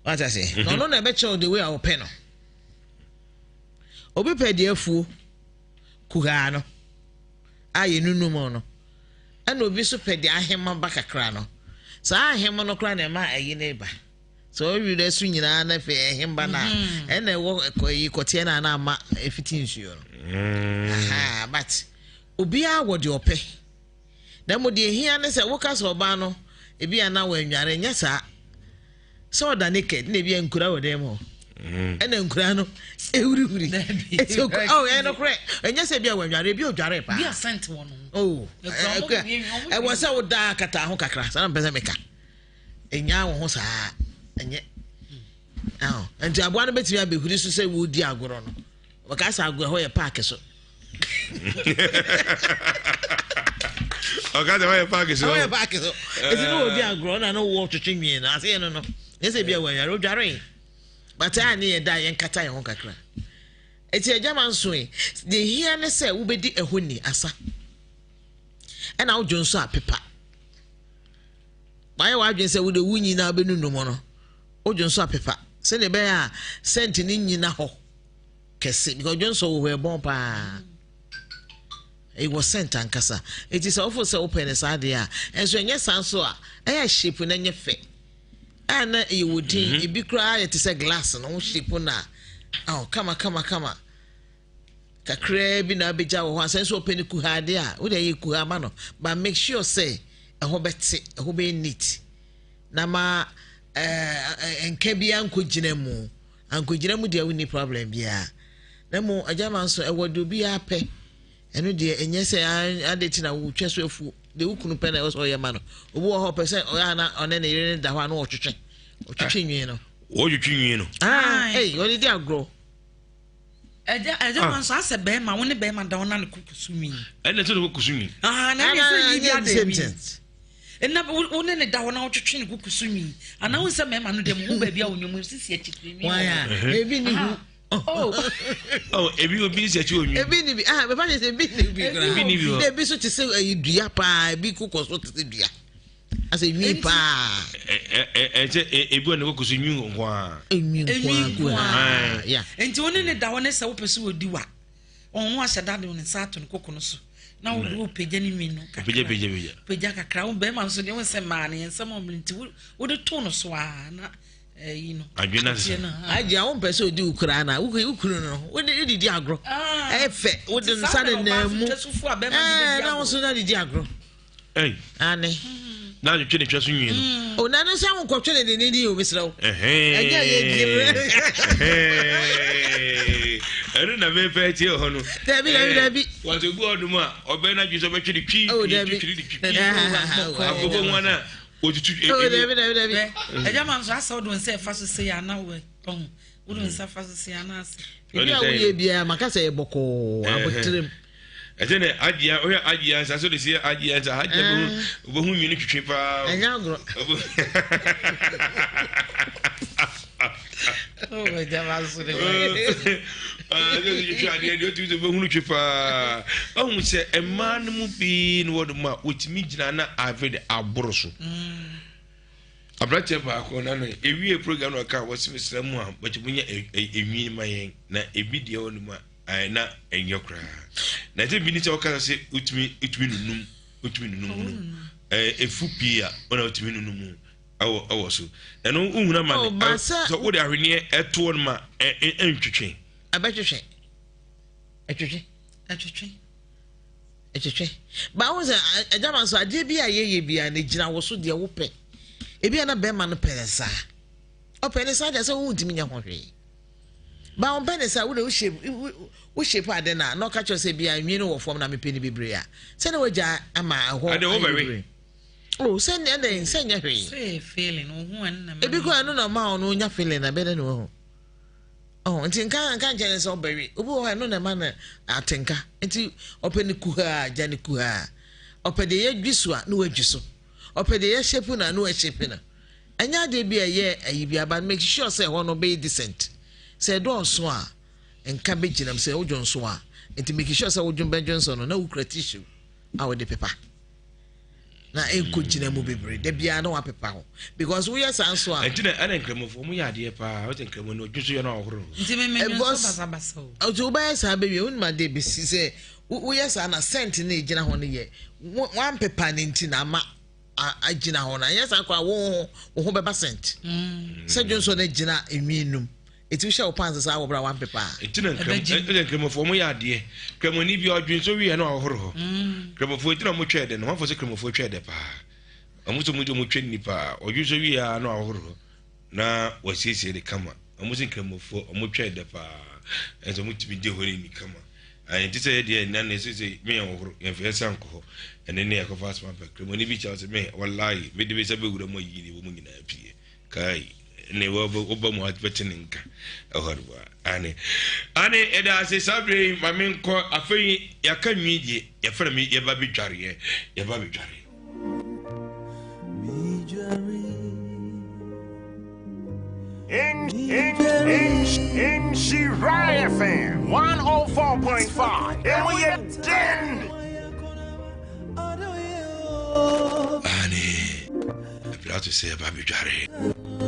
Wate ase? Na ɔno na ɛbɛkyerɛ wo the way a ɔpɛ no. Obi pɛ deɛ afuo kuhaa no a yɛnunum no, ɛna obi nso pɛ deɛ ahema ba kakra no. Saa ahema no koraa na ɛma ayi no ba. Sɛ ɔwe dɛ so nyinaa na afei ɛhemba no a mm-hmm. ɛna ɛwɔ ɛyi kɔteɛ no a na ama ɛfiti nsuo no mm. but obiara wɔ deɛ ɔpɛ na mmom deɛ ehia ne sɛ woka sɛ ɔbaa no ebi a na wɔanware nyɛ saa sɛ ɔda naked na ebi a nkura wɔ dan mu hɔ mm. ɛna nkura no ehurihuri eti okura oh ɛyɛ nokorɛ ɛnyɛ sɛ ebi a wɔanware ebi odware paa oh ɛwɔ sɛ woda akata ho kakra saa na mpɛ sɛ meka. Nnyaa wo ho saa. Ɛnyɛ. Aho. Nti aboa no bɛtumi abɛhuri so sɛ wodi agorɔ no. Wɔka sɛ agorɔ hɔ yɛ paake so. Ɔka sɛ hɔ yɛ paake so. Hɔ yɛ paake so. Ɛti ne wɔdi agorɔ na no wɔ twetwe nwie no aseɛ no no. Nyɛ sɛ bi a wɔanyare odwaree. But a ne yɛ da yɛnkata yɛn ho kakra. Ɛti agya ma nso yi, deɛ hia ne sɛ wobɛdi ɛhɔ ni asa. Ɛna wodwo nso a pepa. Wayɛ w'adwene sɛ wode wo nyinaa bɛnunu mu no, wodwo nso apepa sɛdeɛ ɛbɛyɛ a sɛnti no nnyina hɔ kɛse because dwonsɔ wɔ hɔ ɛbɔn paa. Ɛwɔ sɛnt ankasa. Eti sɛ wofo sɛ wopɛ no saa deɛ a, ɛnso ɛnyɛ saa nso a, ɛyɛ shape no ɛnyɛ fɛ. A na ɛyɛ wɔ din, mhm. ebi koraa yɛ te sɛ glass no, wo shape no a, oh, kama kama kama. Kakraa bi na abɛgya wɔ hɔ a, sɛ nso ɔpɛ no kuhaa deɛ a, wode ayɛ kuhaa ma no. But make sure sɛ ɛhɔ bɛte, ɛhɔ bɛyɛ neat. Na ma ɛɛ nka biara nkɔgyina mu. Ankɔgyina mu deɛ wonni problem biara. Na mmom agyama nso ɛwɔ deɛ obiara pɛ. Ɛno deɛ ɛnyɛ sɛ ade ti na wotwa so afuo. Deɛ wo kunu pɛ na ɛwɔ sɛ ɔyɛ ma no. Obi wɔ hɔ ɔpɛ sɛ ɔyɛ ana ɔne ne yere no da hɔ a na ɔtwetwe. Ɔtwetwe nwi no. Wɔtwetwe nwi no. Ah, ei, ɔde di agorɔ. Ɛgya ɛgya ma nso asɛ bɛrima wo ne bɛrima da wo na ne koko so nwi. Ɛna ɛsɛ ne koko so nwi. Ah, na ɛna ɛsɛ yi bi ada nwi. Ɛna wo ne ne da hɔ na wotwetwe ne koko so nwi. Ana wo nsɛ mɛrima no deɛ mo ho baabi a onwom sisi akyitiri nwi. Why? Ebi ni hu. Oh. Oh, ebi obi sisi akyi onwi. Ebi ni bi ah bɛfa kyerɛ sɛ ebi ni bi koraa. Ebi ni bi hɔ. Na ebi so te sɛ ɛyi dua paa ebi koko so te sɛ dua. Asɛ nwi paa. Ɛ sɛ ebi wɔ ne koko so nwi nko ara. Nwi nko ara. Ya. Nti wo ne ne da hɔ ne sɛ wopɛ sɛ wɔdi wa. Ɔno ahyɛ da de ne nsa ato ne koko no so. Na wo wo pagya ne nwi no kakra. Pagya pagya pagya. Pagya kakra. Wo bɛrima nso deɛ wo nsɛ mmaa no yɛn nsɛm ɔmene nti wode to no so a na ɛyi no. Adwene asesa. Agye a wompɛ sɛ odi wo koraa na wo kunu no wode didi agorɔ. Ɛyɛ fɛ wode nsa de nan mu. Ɛɛ na wo nso na didi agorɔ. Ɛy. Ane. Na atwetwe ne twa so nwi no. Mm. O na no sɛ wonkɔtwe ne de ne din o mesrɛ wo. Ɛnyɛ yɛ di Ɛno na mepɛ tie hɔ no. Dabi dabi dabi. Wɔsɛ obi wɔ dom a ɔbɛn no adwene sɛ ɔbɛtwe ne twi twi twi ne twi. Akɔbɔ mu ana otutu. O dabi dabi dabi. Ɛgya ma nso asɛ wode wo nsa ɛfa so sei ana wɔ ɔho wode wo nsa fa so sei ana ase. Ebi a woyɛ biara maka sɛ yɛ bɔkɔɔ aboterem. Ɛsɛ dɛ agyea wohwɛ agyea nsa so de seɛ agyea nsa agyea bɛhu wobɛhu nwini twitwi paa. Ɛnyɛ agorɔ. Twitwi adeɛ deɛ ɔtumi sɛ wobɛhunu twi paa. Ɔhu sɛ mmaa no mu bi no wɔ mu a wɔtumi gyina na afei de aboro so. Aberanteɛ baako na no ewie program na ɔka wɔsi mesrɛ mu a bɛkyɛ mo nya enwi ma yɛn na ebi deɛ wɔ no mu a Ae na ɛnyɛ koraa. Na ɛsɛ bi ne sɛ ɔkasa sɛ wotumi wotumi nunum wotumi nunum no ɛɛ efu pii a ɔna wotumi nunum ɛwɔ ɛwɔ so. Na no wohunu ama ne oh, sɛ wode ahweneɛ ɛtoɔ no ma ɛ ɛntwetwe. Ɛbɛtwetwe. Ɛtwetwe. Ɛtwetwe. Ɛtwetwe. Ba wo sɛ ɛgya ma nso adeɛ bi a yɛyɛ bi a na gyina wo so deɛ wopɛ. Ebi a na bɛrima no pɛ ne saa. Ɔpɛ ne saa deɛ sɛ wontumi nyɛ ho hwee. Ba ɔmpɛ ne saa, wo de wo shape wo shape ade na na ɔka kyerɛ sɛ bia nwi no wɔ fam na mepɛ ne bebree a sɛ na wagya ama ɛhɔ ayɛ bebree. Oh, sɛ nyɛ dɛn sɛ nyɛ hwee. Sɛ feeling wo ho ɛno na Ebi kɔ ɛno na ɔma ɔno nya feeling na bɛdɛ na wahu. Oh, nti nka nka nkyɛn ne sɛ ɔbɛwe. Obi wɔ hɔ ɛno na ɛma no atenka. Nti ɔpɛ ne kuhaa gya ne kuhaa. Ɔpɛ deɛ yɛdwi so a na wadwi so. Ɔpɛ deɛ yɛhyɛpu no a na wahyɛpu no. Ɛnyɛ adeɛ bi a ɛyɛ ayi biara but make sure sɛ ɛhɔ no bɛyɛ decent. Sɛ ɛdɔɔso a nka bɛgyina mu, sɛ wodwonso a nti make sure sɛ wodwon bɛdwonso no na wokura tissue a wode pepa na ɛnkɔ gyina mu bebree da biara na wapepa hɔ because woyɛ saa nso a. Ɛnti na ɛna nkramofo wɔn yɛ adeɛ paa wɔsɛ nkramo no odwonso yɛ na ɔhoro. Nti me me dwonso basabasa o. Nti wobɛyɛ saa bɛwie wonim adeɛ bɛsi sɛ woyɛ saa na scent no ɛgyina hɔ no yɛ wampepa no nti na ama agyina hɔ no anyɛ saa koraa wo ho wo ho bɛba sɛnt mm. sɛ dwonsɔ no agyina enwi num eti wohyɛ wo pants saa wɔ bra wampepa a. Eti na nkramofo wɔn yɛ adeɛ kramoni bi ɔdwonsɔ wie na ɔhoro hɔ mm. kramofo eti na wɔn twɛ dɛ no wɔn afɔ sɛ kramofo twɛ dɛ paa wɔn nso wɔn de wɔn twɛ nipa ɔdwonsɔ wie a na ɔhoro hɔ. Na wɔasiesie no kama. Wɔn sɛ nkramofoɔ, wɔn twɛn dɛ paa. Ɛnso wɔn tumi di hɔ ne ni kama. Ɛn ti sɛ yɛ deɛ nna ne sɛ sɛ me yɛn wɔhoro yɛn fɛ yɛn san kɔ hɔ. Ɛne ne yɛkɔfa asoma pɛ. Kramoni bi kyɛw sɛ me walayi me de me nsa bɛwura mu ayi ne wɔn nyinaa pie. Kai ne wɔba mu bɛte ne nka ɛhɔ no bɔ ane ane ɛda ase saa bere yi ma me nkɔ afei yɛaka nwi deɛ yɛfrɛ me yɛba bɛdwareɛ yɛba bɛdwareɛ. In, in, in, in Nhyira FM 104.5. And we are den. Ane. Pilato sɛ yɛba abɛdware,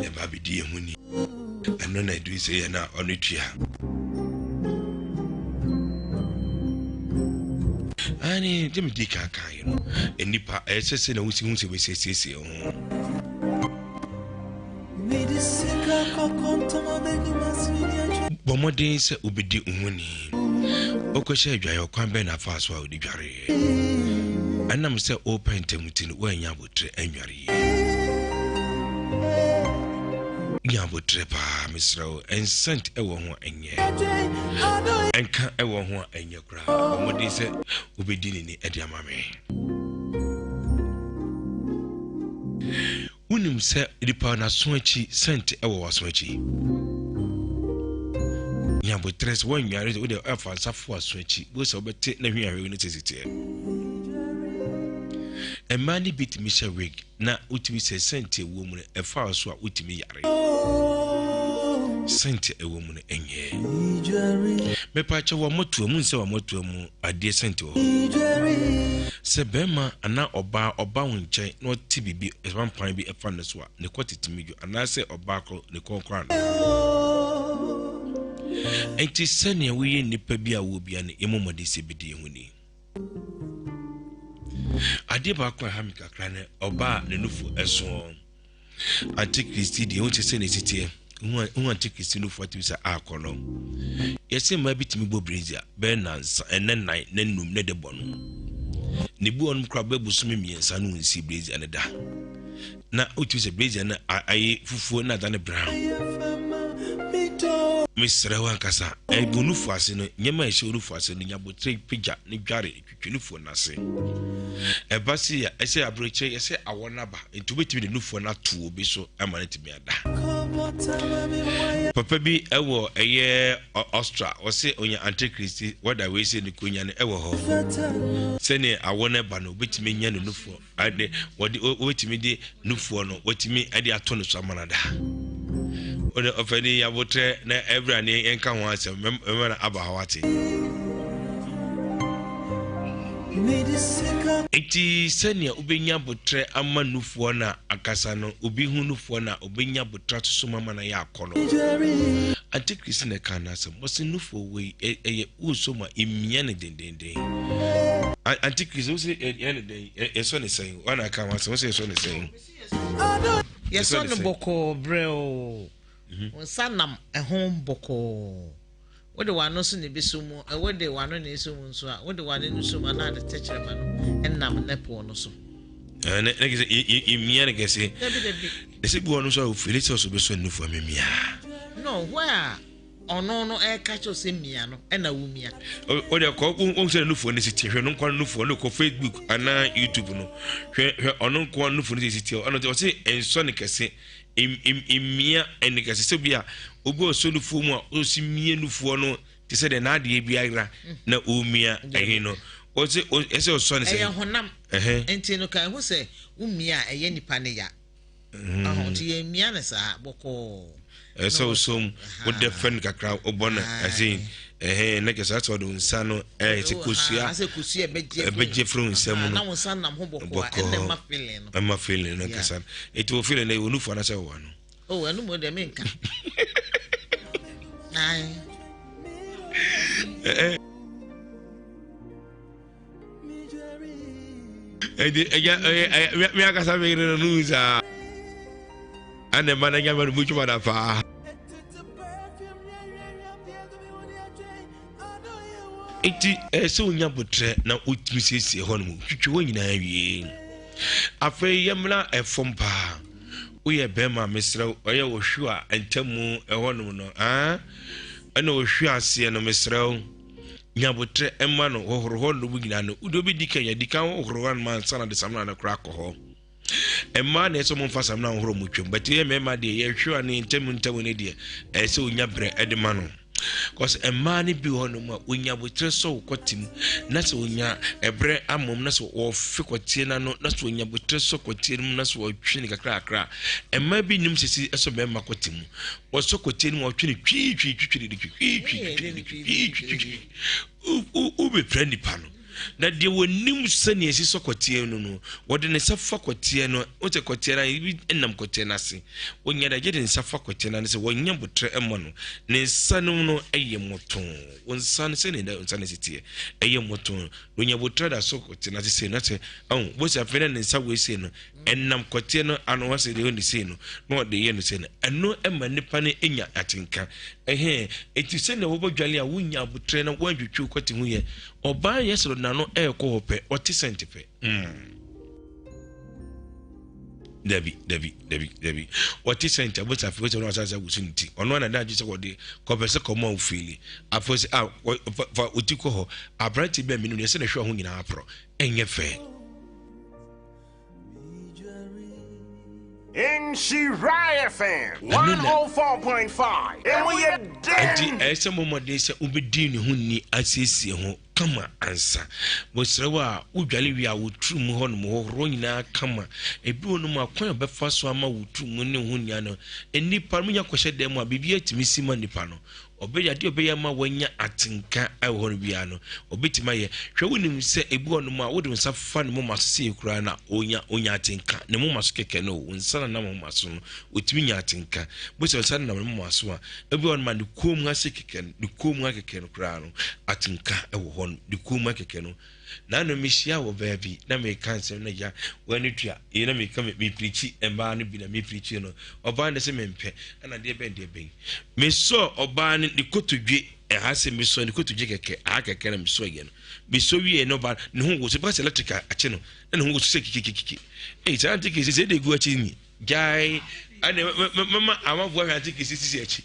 yɛba abɛdi yɛn ho ni. Ɛno na ɛduru sɛ yɛn a ɔno tua. Ane, gye medi kan kan yɛ no, nnipa ɛyɛ sɛ sɛ na wosi hu sɛ wɔsiesie ho. Bɔ mmɔden sɛ wobɛdi wo ho ni. Wokɔhyɛ adwaeɛ ɔkwan bɛn na afaa so a wode dwareeɛ? Ɛnam sɛ wopɛ ntɛm nti no woannya aboterɛ anware yie. Nya aboterɛ paa mesrɛ wo. Ɛnsɛnt ɛwɔ ho a ɛnyɛ. Ɛnka ɛwɔ ho a ɛnyɛ koraa. Bɔ mmɔden sɛ wobɛdi ne ni ɛde ama me. Wonim sɛ nipa n'aso akyi sɛnt wɔ w'aso akyi. Nya aboterɛ sɛ woannware sɛ wode afa nsa fo aso akyi wo sɛ wobɛte na hwi ahwɛ no sɛsi teɛ. Mmaa no bi tumi hyɛ wig na wotumi sɛ sɛnt ɛwɔ mu no ɛfa so a wotumi yare. Sɛnt ɛwɔ mu no ɛnyɛ. Mepa kyɛ wɔ motoa mu nsɛ wɔ motoa mu adeɛ sɛnt wɔ hɔ. Sɛ bɛrima anaa ɔbaa ɔba wo nkyɛn na ɔte biribi pampan bi ɛfa ne so a, ne kɔ tete mu dwo anaasɛ ɔbaa koro ne kɔn kora no. Enti sɛnea woyɛ nnipa bi a wɔ bia no, yɛmmɔ mmɔden sɛ bɛdi yɛn ho ni. Adeɛ baako a ɛha me kakra ne ɔbaa ne nufu ɛsoɔ. Antikristi deɛ wokyɛ sɛ ne siteɛ wohu antikristi no foɔ tumi sɛ akɔ no yɛsɛ mmaa bi tumi bɔ brezia bɛyɛ nansa ɛnɛ nan ne num ne de bɔ no ne bu ɔnom koraa bɛyɛ bosome mmiɛnsa no nsi brezia ne da na wotumi sɛ brezia no ayɛ fufuo na adane brown mesrɛ wo ankasa ɛgu nufu ase no nneɛma a ɛhyɛ wo nufu ase no nyabotere pagya ne dware twitwi nufoɔ no ase. Ɛba se a, ɛsɛ aburokyire yɛsɛ awɔ no aba nti wobɛtumi de nufoɔ no ato obi so ama no tumi ada. Papa bi ɛwɔ ɛyɛ Austria ɔse onya antichrist wɔda wei sɛ ne konya no ɛwɔ hɔ sɛdeɛ awɔ no ɛba no wobɛtumi anya ne nufoɔ Ɛde wɔde wobɛtumi de nufoɔ no wɔtumi de ato no so ama no ada. Wode ɔfɛni yabotrɛ na ɛbra ne yɛnka ho asɛm mɛma no aba hɔ ate. Nti sɛnea wobɛnya botrɛ ama nufoɔ no ankasa no obi hu nufoɔ no a obɛnya botrɛ atoso mu ama no ayɛ akɔnɔ. Antikristi na ɛka no asɛm wɔse nufoɔ wei ɛyɛ wosɔ mu a ɛmia no dendenden. Antikristi wo sɛ yɛ ne dɛn yɛsɔ ne sɛn wana aka ho asɛm wo sɛ yɛsɔ ne sɛn. Yɛsɔ no bɔkɔɔ brɛoo mhm. wo nsa nam ɛho bɔkɔɔ wode w'ano so na ebi mu wode w'ano na eso mu nso a wode w'ano no so mu anaa de tɛkyerɛma no nam nɛpɔw no so. Ne ne kɛse yɛmia ne kɛse. Dabi dabi. Ɛsɛ bi wɔ no so a ofili sɛ ɔso bɛsɔ nufu amemia. No where Ɔno no ɛka kyerɛ sɛ mia no ɛna wo mia. O de kɔ wo sɛ nufoɔ no si tie hwɛ no nkwa nufoɔ no kɔ Facebook anaa YouTube no hwɛ hwɛ ɔno nkoa nufoɔ no si tie ɔno ɔse nsɔ ne kɛse mmia ɛne kɛse sɛ bi a obi ɔsɔ nufoɔ mu a ɔsi mia nufoɔ no te sɛ deɛ n'adeɛ bi ayera na ɔmia ɛhe no ɔse ɛsɛ ɔsɔ ne sɛ ɛyɛ honam nti no ka ɛho sɛ womia a ɛyɛ nipa ne ya Mm. Ɔho nti yɛn mia no saa bɔkɔɔ. Ɛsɛ wosom wodɛ fɛ no kakra wobɔ no ase ɛhɛn na kɛsɛ asɛ ɔde nsa no ɛyɛ sɛ kosua kosua ɛbɛgye firi wo nsa mu no na wo nsa nam ho bɔkɔɔ ɛna ɛma feeling no ɛma feeling no kasa eti wo feeling no ɛwɔ nufu anasɛ ɛwɔ ano. Oh ɛno mu deɛ menka. Ayi. ɛdi ɛgya ɛyɛ ɛyɛ mi akasa mi yere no nu saa ɛna ɛma na ɛgya mi mu twuma na paa. Eti ɛsɛ onya botrɛ na otumi siesie hɔ nom twitwi hɔ nyinaa wie afei yɛmmra ɛfam paa woyɛ bɛrima mesrɛ ɔyɛ ohwi a ntamu ɛhɔ nom no aa ɛna ohwi aseɛ no mesrɛ wo. Nya aboterɛ mma no, hohoro hɔ nom nyinaa no. Wode wobɛdi kan adi kan hohoro hɔ nom ansa na de samina no koraa akɔ hɔ. Mmaa na ɛsɛ wɔmfa samina hohoro wɔn twam, but yɛ mmarima deɛ yɛhwɛ a ne ntam ntam no deɛ ɛyɛ sɛ onya berɛ de ma no. Cause mmaa no bi hɔ nom a onya aboterɛ sɔ wo kɔte mu na sɛ onya ɛberɛ amom na sɛ wɔfe kɔteɛ no ano na sɛ onya aboterɛ sɔ kɔteɛ no mu na sɛ wɔtwe no kakrakra. Mmaa bi nim sɛsi ɛsɔ mmarima kɔte mu. Wɔsɔ kɔteɛ no mu a wɔtwe no twiitwii twitwiri twitwiri twitwiri twitwiri wobɛpira nipa no. Na deɛ wɔnim sɛnea ɛsi sɔ kɔteɛ no no, wɔde ne nsa fa kɔteɛ no, wohu sɛ kɔteɛ no ebi nam kɔteɛ no ase. Wɔnya dagye de nsa fa kɔteɛ no ano sɛ wɔnya botrɛ ma no. Ne nsa no no yɛ mmɔtɔn. Wo nsa no sɛnea nsa no si teɛ, ɛyɛ mmɔtɔn. Na ɔnya botrɛ da so kɔteɛ no ase sei no, sɛ ɔho, wobɛsi afei na ne nsa wei sei no, ɛnam kɔteɛ no ano hɔ sɛ deɛ ɔne sei no, na ɔde yɛ no sei no. Ɛno ma nipa no nya atenka. Ɛhɛn, enti sɛnea wɔbɔ dwale a wonya abotrɛ na woantwitwi wo kɔte ho yɛ. Ɔbaa yɛ sɛ n'ano ɛrekɔ hɔ pɛ, ɔte sɛnte pɛ. Mm. Dabi, dabi, dabi, dabi. Ɔte sɛnte a, wobɛsɛ afei sɛ ɔno asase agu so ne ti. Ɔno ana n'adwene sɛ wɔde kɔpɛ sɛ kɔma wo fiili. Afei sɛ, ah, fa wo ti kɔ hɔ. Aberante bi a menim no, ɛsɛ na hwɛ ho nyinaa aporɔ. Ɛnyɛ fɛ. Nhyira FM 104.5 emu yɛ den. Enti ɛyɛ sɛ mo mmɔden sɛ wobɛdi ne ho ni asiesie ho kama ansa. Mesrɛ wo a wodwale wie a wo tiri mu hɔ nom hohoro nyinaa kama. Ebi wɔ nom a kwan a bɛfa so ama wo tiri mu ne ho nia no nnipa no munya kɔhyɛ dan mu a biribi atumi si ma nipa no. Ɔbɛyɛ adeɛ a ɔbɛyɛ ama wanya atenka wɔ hɔ no biara no, ɔbɛtumi ayɛ. Hwɛ wonim sɛ ebi wɔ nom a wode wo nsa fa ne moma so sei koraa na ɔnya ɔnya atenka ne moma so kɛkɛ no wo nsa na nam moma so no ɔtumi nya atenka. Bo sɛ nsa nam ne moma so a ebi wɔ nom a ne kɔn mu ase kɛkɛ no ne kɔn mu akɛkɛ no koraa no atenka wɔ hɔ no ne kɔn mu akɛkɛ no. Naano mehyia wɔ baabi na meka nsɛm na gya w'ani tua eyi na meka mepirikyi mmaa no bi na mepirikyi no ɔbaa no sɛ mempɛ ɛna deɛ bɛn deɛ bɛn mesɔ ɔbaa no ne kotodwe ɛha sɛ mesɔ ne kotodwe kɛkɛ aha kɛkɛ na mesɔ yɛ no mesɔ wie no ɔbaa ne ho wɔ so bɛka sɛ electric akye no na ne ho wɔ so sɛ kikikikiki ɛyi saa ante kesi sɛ ɛde egu akyi ni Gyae ɛne mɛma amanfoɔ ahwɛ ante kesi sisi akyi.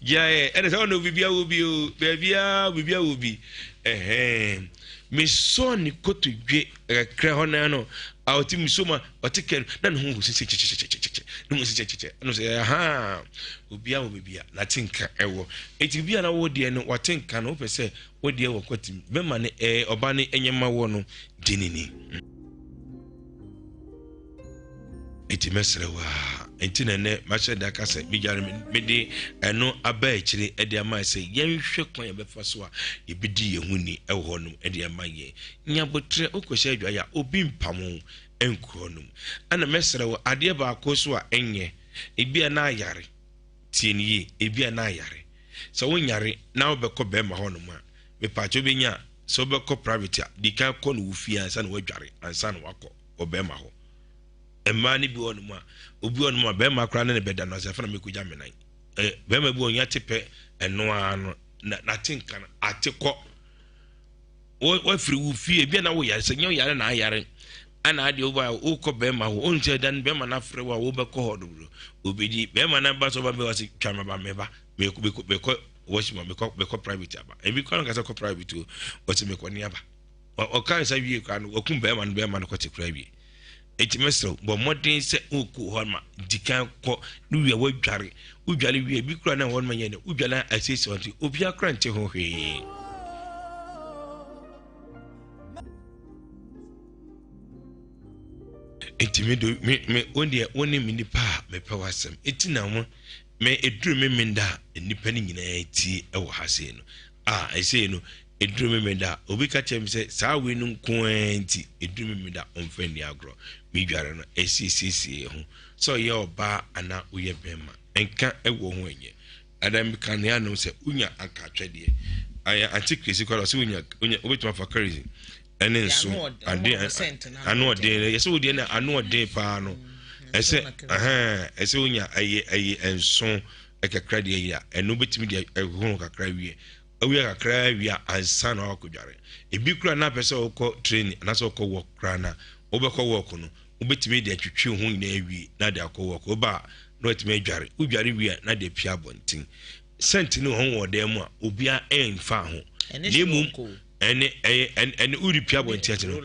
Gyae ɛne sɛ ɔno biribi awɔ bi o baabiara biribi awɔ bi ɛhɛn mesɔ ne kotodwe kakra hɔ naa no a ɔte mesɔ ma ɔte kɛ na ne ho sisi kyɛkyɛkyɛkyɛkyɛ ne ho sisi kyɛkyɛkyɛ ɛno sɛ ɛhaa obiara wɔ baabi a n'ate nka ɛwɔ eti biribi a na wɔ deɛ no wate nka no wopɛ sɛ wo deɛ wɔ kɔtim bɛma ne ɛɛ ɔba ne ɛnyɛ ma wɔ no di ne ni. Enti mɛsrɛ wo ara. Enti na ɛnɛ mahyɛ da ka sɛ megya no mede ɛno aba akyire de ama sɛ yɛnhwɛ kwan yɛbɛfa so a yɛbɛdi yɛn ho ni wɔ hɔnom de ama yɛn. Nya botrɛ wokɔhyɛ adwaeɛ a obi mpam wo nkɔ hɔnom. Ɛna mɛsrɛ wo adeɛ baako so a ɛnyɛ ebi a na ayare tie no yie ebi a na ayare sɛ wonyare na wobɛkɔ bɛrima hɔnom a mepaakyɛ wobɛnya sɛ wobɛkɔ private a di kan kɔ no wo fie ansa na woadware ansa na wakɔ wɔ bɛrima hɔ. Mmaa no bi wɔ nom a, obi wɔ nom a bɛrima koraa ne ne bɛda no ase afei na mekɔgya me nan. Ɛ bɛrima bi wɔ nya te pɛ ɛno ara no na n'ate nka no ate kɔ. Wafiri wo fie ebi a na woyare sɛ nyɛ woyare na ayare ɛna adeɛ woba wokɔ bɛrima hɔ ɔnu sɛ dan bɛrima no afrɛ wo a wobɛkɔ hɔ no obɛdi bɛrima no ba sɛ ɔba bɛwa sɛ twa maba meba mekɔ wɔsi ma mekɔ mekɔ private aba ebi kɔ no nkasa kɔ private o wɔsi mekɔ ne aba. Ɔka nsa wie koraa no, wakum bɛrima no, bɛrima no kɔte koraa wie. Enti mɛsrɛ wo, bɔ mmɔden sɛ wokɔ hɔ ma di kan kɔ ne wie a woadware. Wodware wie bi koraa na hɔ no ma nyɛ dɛ, wodware a asiesie hɔ nti obiara koraa nte ho hwee. Enti me do me me wo deɛ wo ne me nipa a mepɛ w'asɛm. Eti na mo me eduru me menda a nnipa no nyinaa tie wɔ ha sei no. A ɛsei no Ɛduru Memeda a, obi ka kyerɛ me sɛ saa wei no nko ara nti, ɛduru Memeda a, ɔmfa nni agorɔ. Medware no, ɛsiesiesie ho. Sɛ ɔyɛ ɔbaa anaa woyɛ bɛrima, nka ɛwɔ ho ɛnyɛ. Ada meka ne anom sɛ wonya anka atwɛdeɛ. Ayɛ ante kresi koraa sɛ wonya wonya wobɛtumi afa kerosene ɛne nso ade ano ɔden yɛ sɛ wodeɛ no ano ɔden paa no ɛsɛ ɛhɛn ɛsɛ wonya ɛyɛ ɛyɛ nso ɛkakra deɛ yɛ a ɛno wobɛtumi deɛ ɛhono kakra wie Woyɛ kakraa wie a, ansa na woakɔdware. Ebi koraa na apɛ sɛ wokɔ training anaasɛ wokɔ work koraa na wobɛkɔ work no, wobɛtumi de atwitwi wo ho nyinaa awie na de akɔ work. Woba a, na watumi adware. Wodware wie a, na de apue abɔnten. Sɛnti no wɔ ho wɔ dan mu a, obiara ɛmfa ho. Na mmom, ɛne ɛyɛ ɛne ɛne wode pue abɔnten ati no,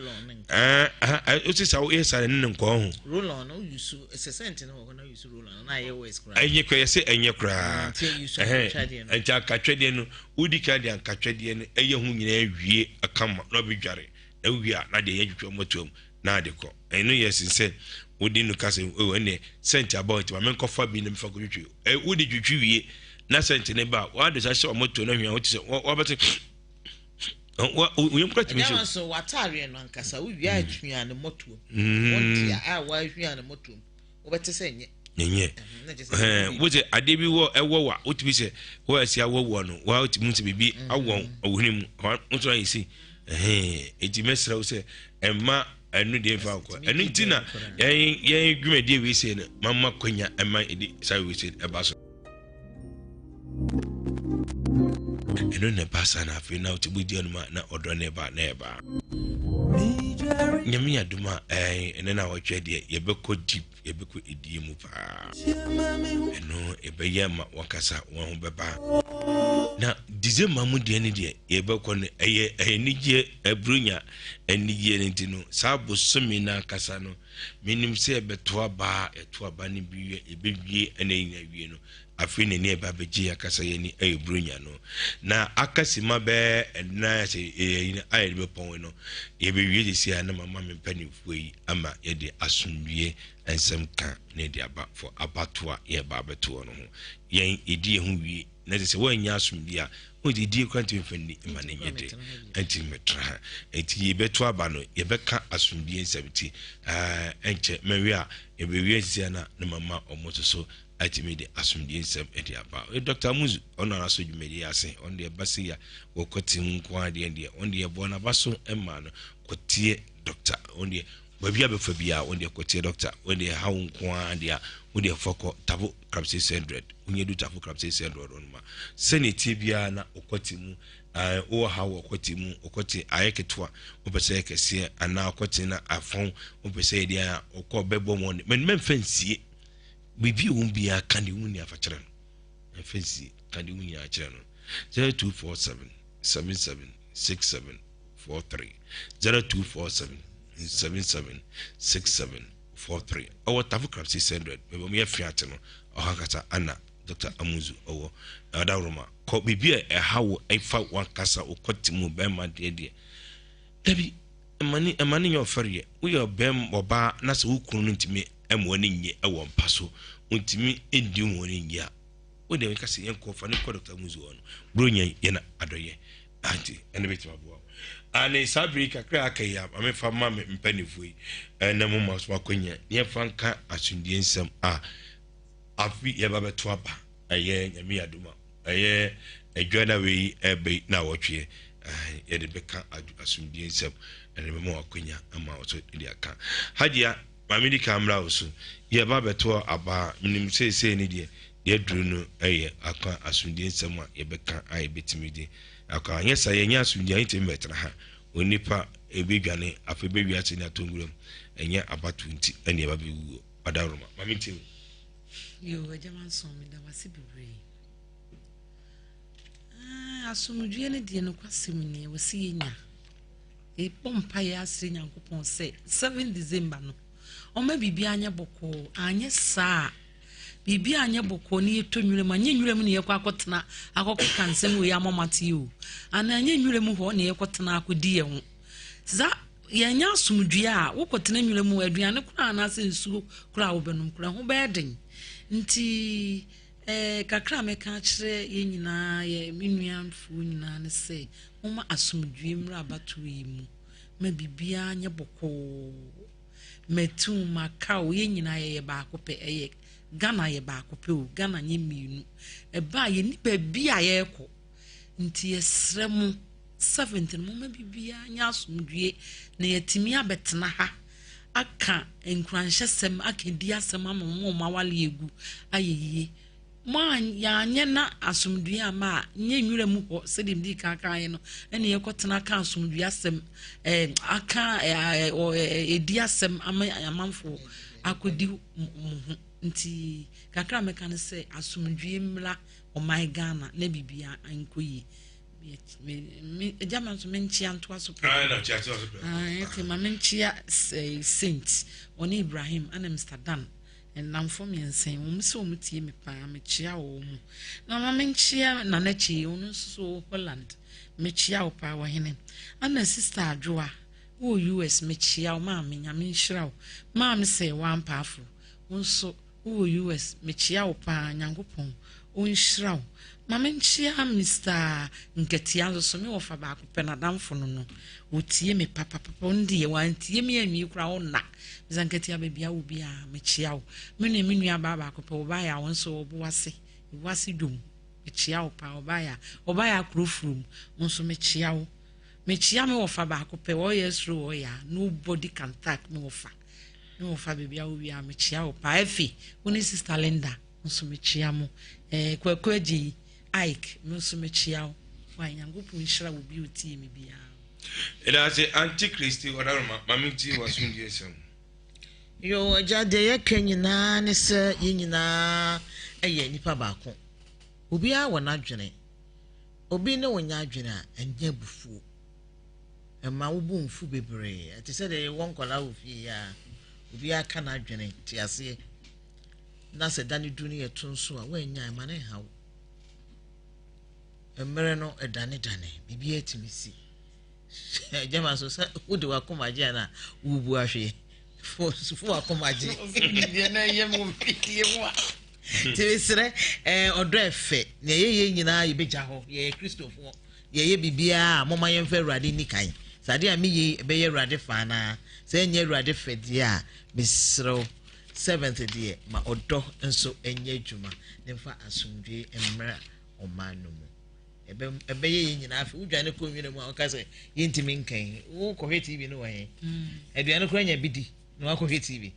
ɛɛ ɛha wosi sa woyɛ saa ne ne nkɔɔ ho. Roll on, wo use ɛsɛ sɛnti no wɔ hɔ na use roll on na ayɛ worse koraa. Ɛnyɛ koraa yɛsɛ ɛnyɛ koraa. Ɛhɛn nti ankatwɛdeɛ no wodi kan de ankatwɛdeɛ no ɛyɛ ho nyinaa wie kama na ɔbɛdware na wowie a na deɛ yɛ twitwa ɔmɔtoa mu na ade kɔ. Ɛno yɛ sen sɛ wode no ka sɛ oh ɛnneɛ sɛnti aba nti ma menkɔfa bi na mefa kɔtwitwi. Ɛ wode twitwi wie na sɛnti ne ba a wade sa hyɛ ɔmɔtoa no ahwia wote sɛ wabɛte. Wa oyam kura tumi Ɛnyɛ hyɛ. nso w'ataareɛ no ankasa wowie a hwia ne mmɔtoam. Wonte a a wahwia ne mmɔtoam wobɛte sɛ nyɛ. Nyɛ. Ɛhɛn wo sɛ adeɛ bi wɔ ɛwɔ wa wotumi sɛ wɔ asi awɔ wɔ no wa wotumi sɛ biribi awɔ ɔwɔ mu hɔ nso ayɛ si ɛhɛn eti mɛsrɛ wo sɛ ɛma ɛno deɛ nfa nkɔ ɛno nti na yɛn yɛn dwumadie wei sɛ no mama kwanya ɛma ɛdi saa wei sɛ ɛba so. Ɛno na ɛba saa na afei na wote bodi anum a na ɔdɔ na ɛba na ɛba. Nyame adom a ɛnɛ na wɔtwɛ deɛ yɛbɛkɔ deep yɛbɛkɔ edie mu paa. Ɛno ɛbɛyɛ ma wakasa wɔn ho bɛba. Na December mu deɛ ne deɛ yɛbɛkɔ no ɛyɛ ɛyɛ anigyeɛ ɛburonya anigyeɛ no nti no saa bosome no ankasa no Menim sɛ yɛbɛto aba, yɛto aba no bi wie, yɛbɛwie ɛna yɛnya wie no, afei na ani ɛba bɛgye yɛn akasa yɛn ani ɛyɛ buronya no. Na aka sima bɛɛ ɛnan sɛ yɛyi no a yɛde bɛpɔn no, yɛbɛwie sisi a na mama me mpanimfoɔ yi ama yɛde asomdwie nsɛm ka na yɛde aba fɔ abato a yɛba abɛtoɔ no ho. Yɛn yɛdi yɛn ho wie na sɛ sɛ wɔannya asomdwie a wɔn de die kora ntumi mfa nni mma no nyɛ de ntumi mmɛtra ha nti yɛbɛto aba no yɛbɛka asomdwie nsɛm nti ɛnkyɛ mɛwie a yɛbɛwie nsisi ana ne mama wɔn nso so atumi de asomdwie nsɛm de aba Dr. Muzu ɔno ara so dwumadie ase ɔno deɛ ɛba se ya wɔkɔte mu nko adeɛ deɛ ɔno deɛ ɛbɔ n'aba so ma no kɔteɛ dɔkta ɔno deɛ Baabi a bɛfa biara wo deɛ kɔtie doctor, wo deɛ ɛha wo nko ara deɛ a, wo deɛ fa kɔ Tafo Club 600, wonya du Tafo Club 600 hɔ nom a, sɛnea ɛteɛ biara na wokɔte mu, ɛɛ wowɔ ha wɔ kɔte mu, wokɔte ayɛ ketewa, wopɛ sɛ yɛ kɛseɛ, anaa wokɔte na afɔn, wopɛ sɛ yɛ deɛ a, wokɔ bɛbɔ mu, mɛ mɛmfa nsie, biribi a ɛwɔ mu biara ka deɛ wo nua fa kyerɛ no, mɛmfa nsie, ka deɛ wo nyinaa kyerɛ no, 0247 77 67 43 0247 77 67 43 ɔwɔ Tafo Club 600 baabi ɔmo yɛ fiat no ɔha kasa ana Dr. Amuzu ɔwɔ Adaworoma kɔ biribi a ɛha wo ɛfa wankasa wokɔ te mu bɛrima deɛ deɛ dabi ɛma ne ɛma ne nyɛ ɔfɛreɛ woyɛ ɔbɛrima ɔbaa na sɛ wo kunu no ntumi ɛma wɔn nye ɛwɔ mpa so ntumi ndi wɔn nye a wo deɛ nka sɛ yɛn kɔ fa ne kɔ Dr. Amuzu hɔ no bro nyɛ yɛn adɔyɛ Ante, ɛno bɛtumi aboa wo. Ane saa bere yi kakra aka yi a, ma memfa ma me mpanimfoɔ yi na mo ma so akwanya na yɛmfa nka asomdwie nsɛm a afi yɛba bɛto aba ɛyɛ nyame yɛ adom a ɛyɛ adwa na wei ɛbɛ na awɔtweɛ yɛde bɛka asomdwie nsɛm ɛne bɛma wakwanya ama wo so de aka hagyia Maame di kan mmra wo so. Yɛreba abɛto aba a, menim seesei ne deɛ, deɛ aduru no yɛ aka asomdwie nsɛm a yɛbɛka a yɛbɛtumi de akɔ. Anyɛ saa yɛnyɛ asomdwie a yɛntumi mmɛtena ha. Onipa ɛbɛdwane afei bɛ wiase ne atɔ nwura mu. Ɛnyɛ abatoɔ nti ɛne ɛba bɛwuo. Ɔdawuruma, maame ntie wo. Yoo, agya Manson, meda wase bebree. Ah, asomdwie no deɛ nokwasɛm ni, ɛwɔ sɛ yɛnya. Yɛbɔ mpaeɛ asrɛ Nyankopɔn sɛ 7 December no ɔma biribiara nyɛ bɔkɔɔ, anyɛ saa a biribiara anyɛ bɔkɔɔ ne yɛtɔ nwura mu, anyɛ nwura mu ne yɛkɔ akɔtena akɔkeka nsɛm wei ama mate yi o, anaa anyɛ nwura mu hɔ ne yɛkɔtena akɔdi yɛn ho. Saa yɛnyɛ asomdwoeɛ a wokɔtena nwura mu aduane koraa anaasɛ nsuo koraa wobɛnom koraa ho bɛyɛ den. Nti eh, kakra a mɛka akyerɛ yɛn nyinaa yɛ me nuafoɔ nyinaa ne sɛ Momma asomdwoeɛ mmra abatoɔ yi mu ma biribiara nyɛ bɔkɔɔ. Matu, maka o, yɛn nyinaa yɛyɛ baako pɛ. Ɛyɛ Ghana yɛ baako pɛ o, Ghana nyɛ mmienu. Ɛba a yɛnni baabi a yɛrekɔ. Nti yɛsrɛ mo, seventh no momma biribiara nyɛ asomdwoeɛ na yɛatumi abɛtena ha aka nkuranhyɛsɛm, aka di asɛm ama wɔn a wɔn awale agu ayɛ yie. Mo a yɛanyɛ na asomdwoeɛ amma a, nyɛ nwura mu hɔ sɛdeɛ medii kan kaeɛ no, ɛne yɛkɔtena aka asomdwoeɛ asɛm, ɛɛ aka ɛɛ ɛdi asɛm ama amanfoɔ akɔdi mo ho. Nti kakra a mɛka no sɛ asomdwoeɛ mmra ɔman Ghana na biribiara nkɔ yie. Agya ma nso menkyea ntoa so pɛ. Okay, ma menkyea Saint, ɔne Ibrahim, ɛna Mr. Dan. Nnamfo mmiɛnsa yi, wɔn sɛ wɔn tie me paa, mekyea wɔn mu. Na ma menkyea Nana Kyei, ɔno nso so wɔ Holland, mekyea wo paa ɔhene. Ana Sista Adwoa, wɔ US, mekyea wo maame, Nyame nhyira wo. Maame sɛ wampaafo, wo nso wowɔ US, mekyea wo paa, Nyankopɔn ɔnhyira wo. Ma menkyea Mister Nkatia nso so, me wɔfa baako pɛ, n'adamfo no no. Ɔtie me papapapa, ɔno deɛ wantie me anwie koraa ɔnna. Mister Nkatia, baabi a wɔ biara, mekyea wo. Me nua, me nua baa baako pɛ, ɔbaeɛ a, ɔno nso ɔbo ase, ɔbo ase dwom. Mekyea wo paa, ɔbaeɛ a, ɔbaeɛ akoro furom, wo nso mekyea wo. Mekyea me wɔfa baako pɛ, ɔyɛ soro ɔyɛ a, nobody can tag me wɔfa. Me wɔfa baabi a wɔ biara, mekyea wo paa. Efe, wo ne Sister Linda. Nso mekyea mo. Eh, Kwaku Agyei, Ike, me nso mekyea wo. Wai, Nyankopɔn nhyira wo bi otie me biara. Ɛda ase Auntie Christy Ɔdaroma, ma me ntie w'asomdwie nsɛm. Yoo agya deɛ yɛka nyinaa ne sɛ yɛn nyinaa yɛ nipa baako. Obiara wɔ n'adwene. Obi ne wo nyɛ adwene a, ɛnyɛ abufuo. Ɛma wo bo mfu bebree. Ɛte sɛ deɛ yɛwɔ nkwadaa wɔ fie yi ara. Obiara ka n'adwene, te aseɛ. Na sɛ da no du no yɛ to nso a, woannya a, mma no nha wo. Mmerɛ no ɛdanedane, biribiara tumi si. Gyama so sɛ wode w'akoma gye a na wobu ahwe. Fo w'akoma gye. Nti mesrɛ eh, ɔdɔ ɛfɛ. Nea yɛyɛ nyinaa yɛbɛgya hɔ. Yɛyɛ Kristofoɔ. Yɛyɛ biribiara a, momma yɛmfa Awurade nni kan. Sɛ adeɛ a meyɛ yi ɛbɛyɛ Awurade fɛ anaa? Sɛ ɛnyɛ Awurade fɛ deɛ a, mesrɛ wo, Seventh deɛ, ma ɔdɔ nso nyɛ adwuma na mfa asomdwoe mmra ɔman no mu. Ɛbɛ, ɛbɛyɛ yɛn nyinaa fɛ. Wodwane kɔ nwura mu a, wɔka sɛ yɛntumi nkan. Wokɔhwɛ TV no wɔ he? Mm. Aduane koraa nya bi di na wakɔhwɛ TV.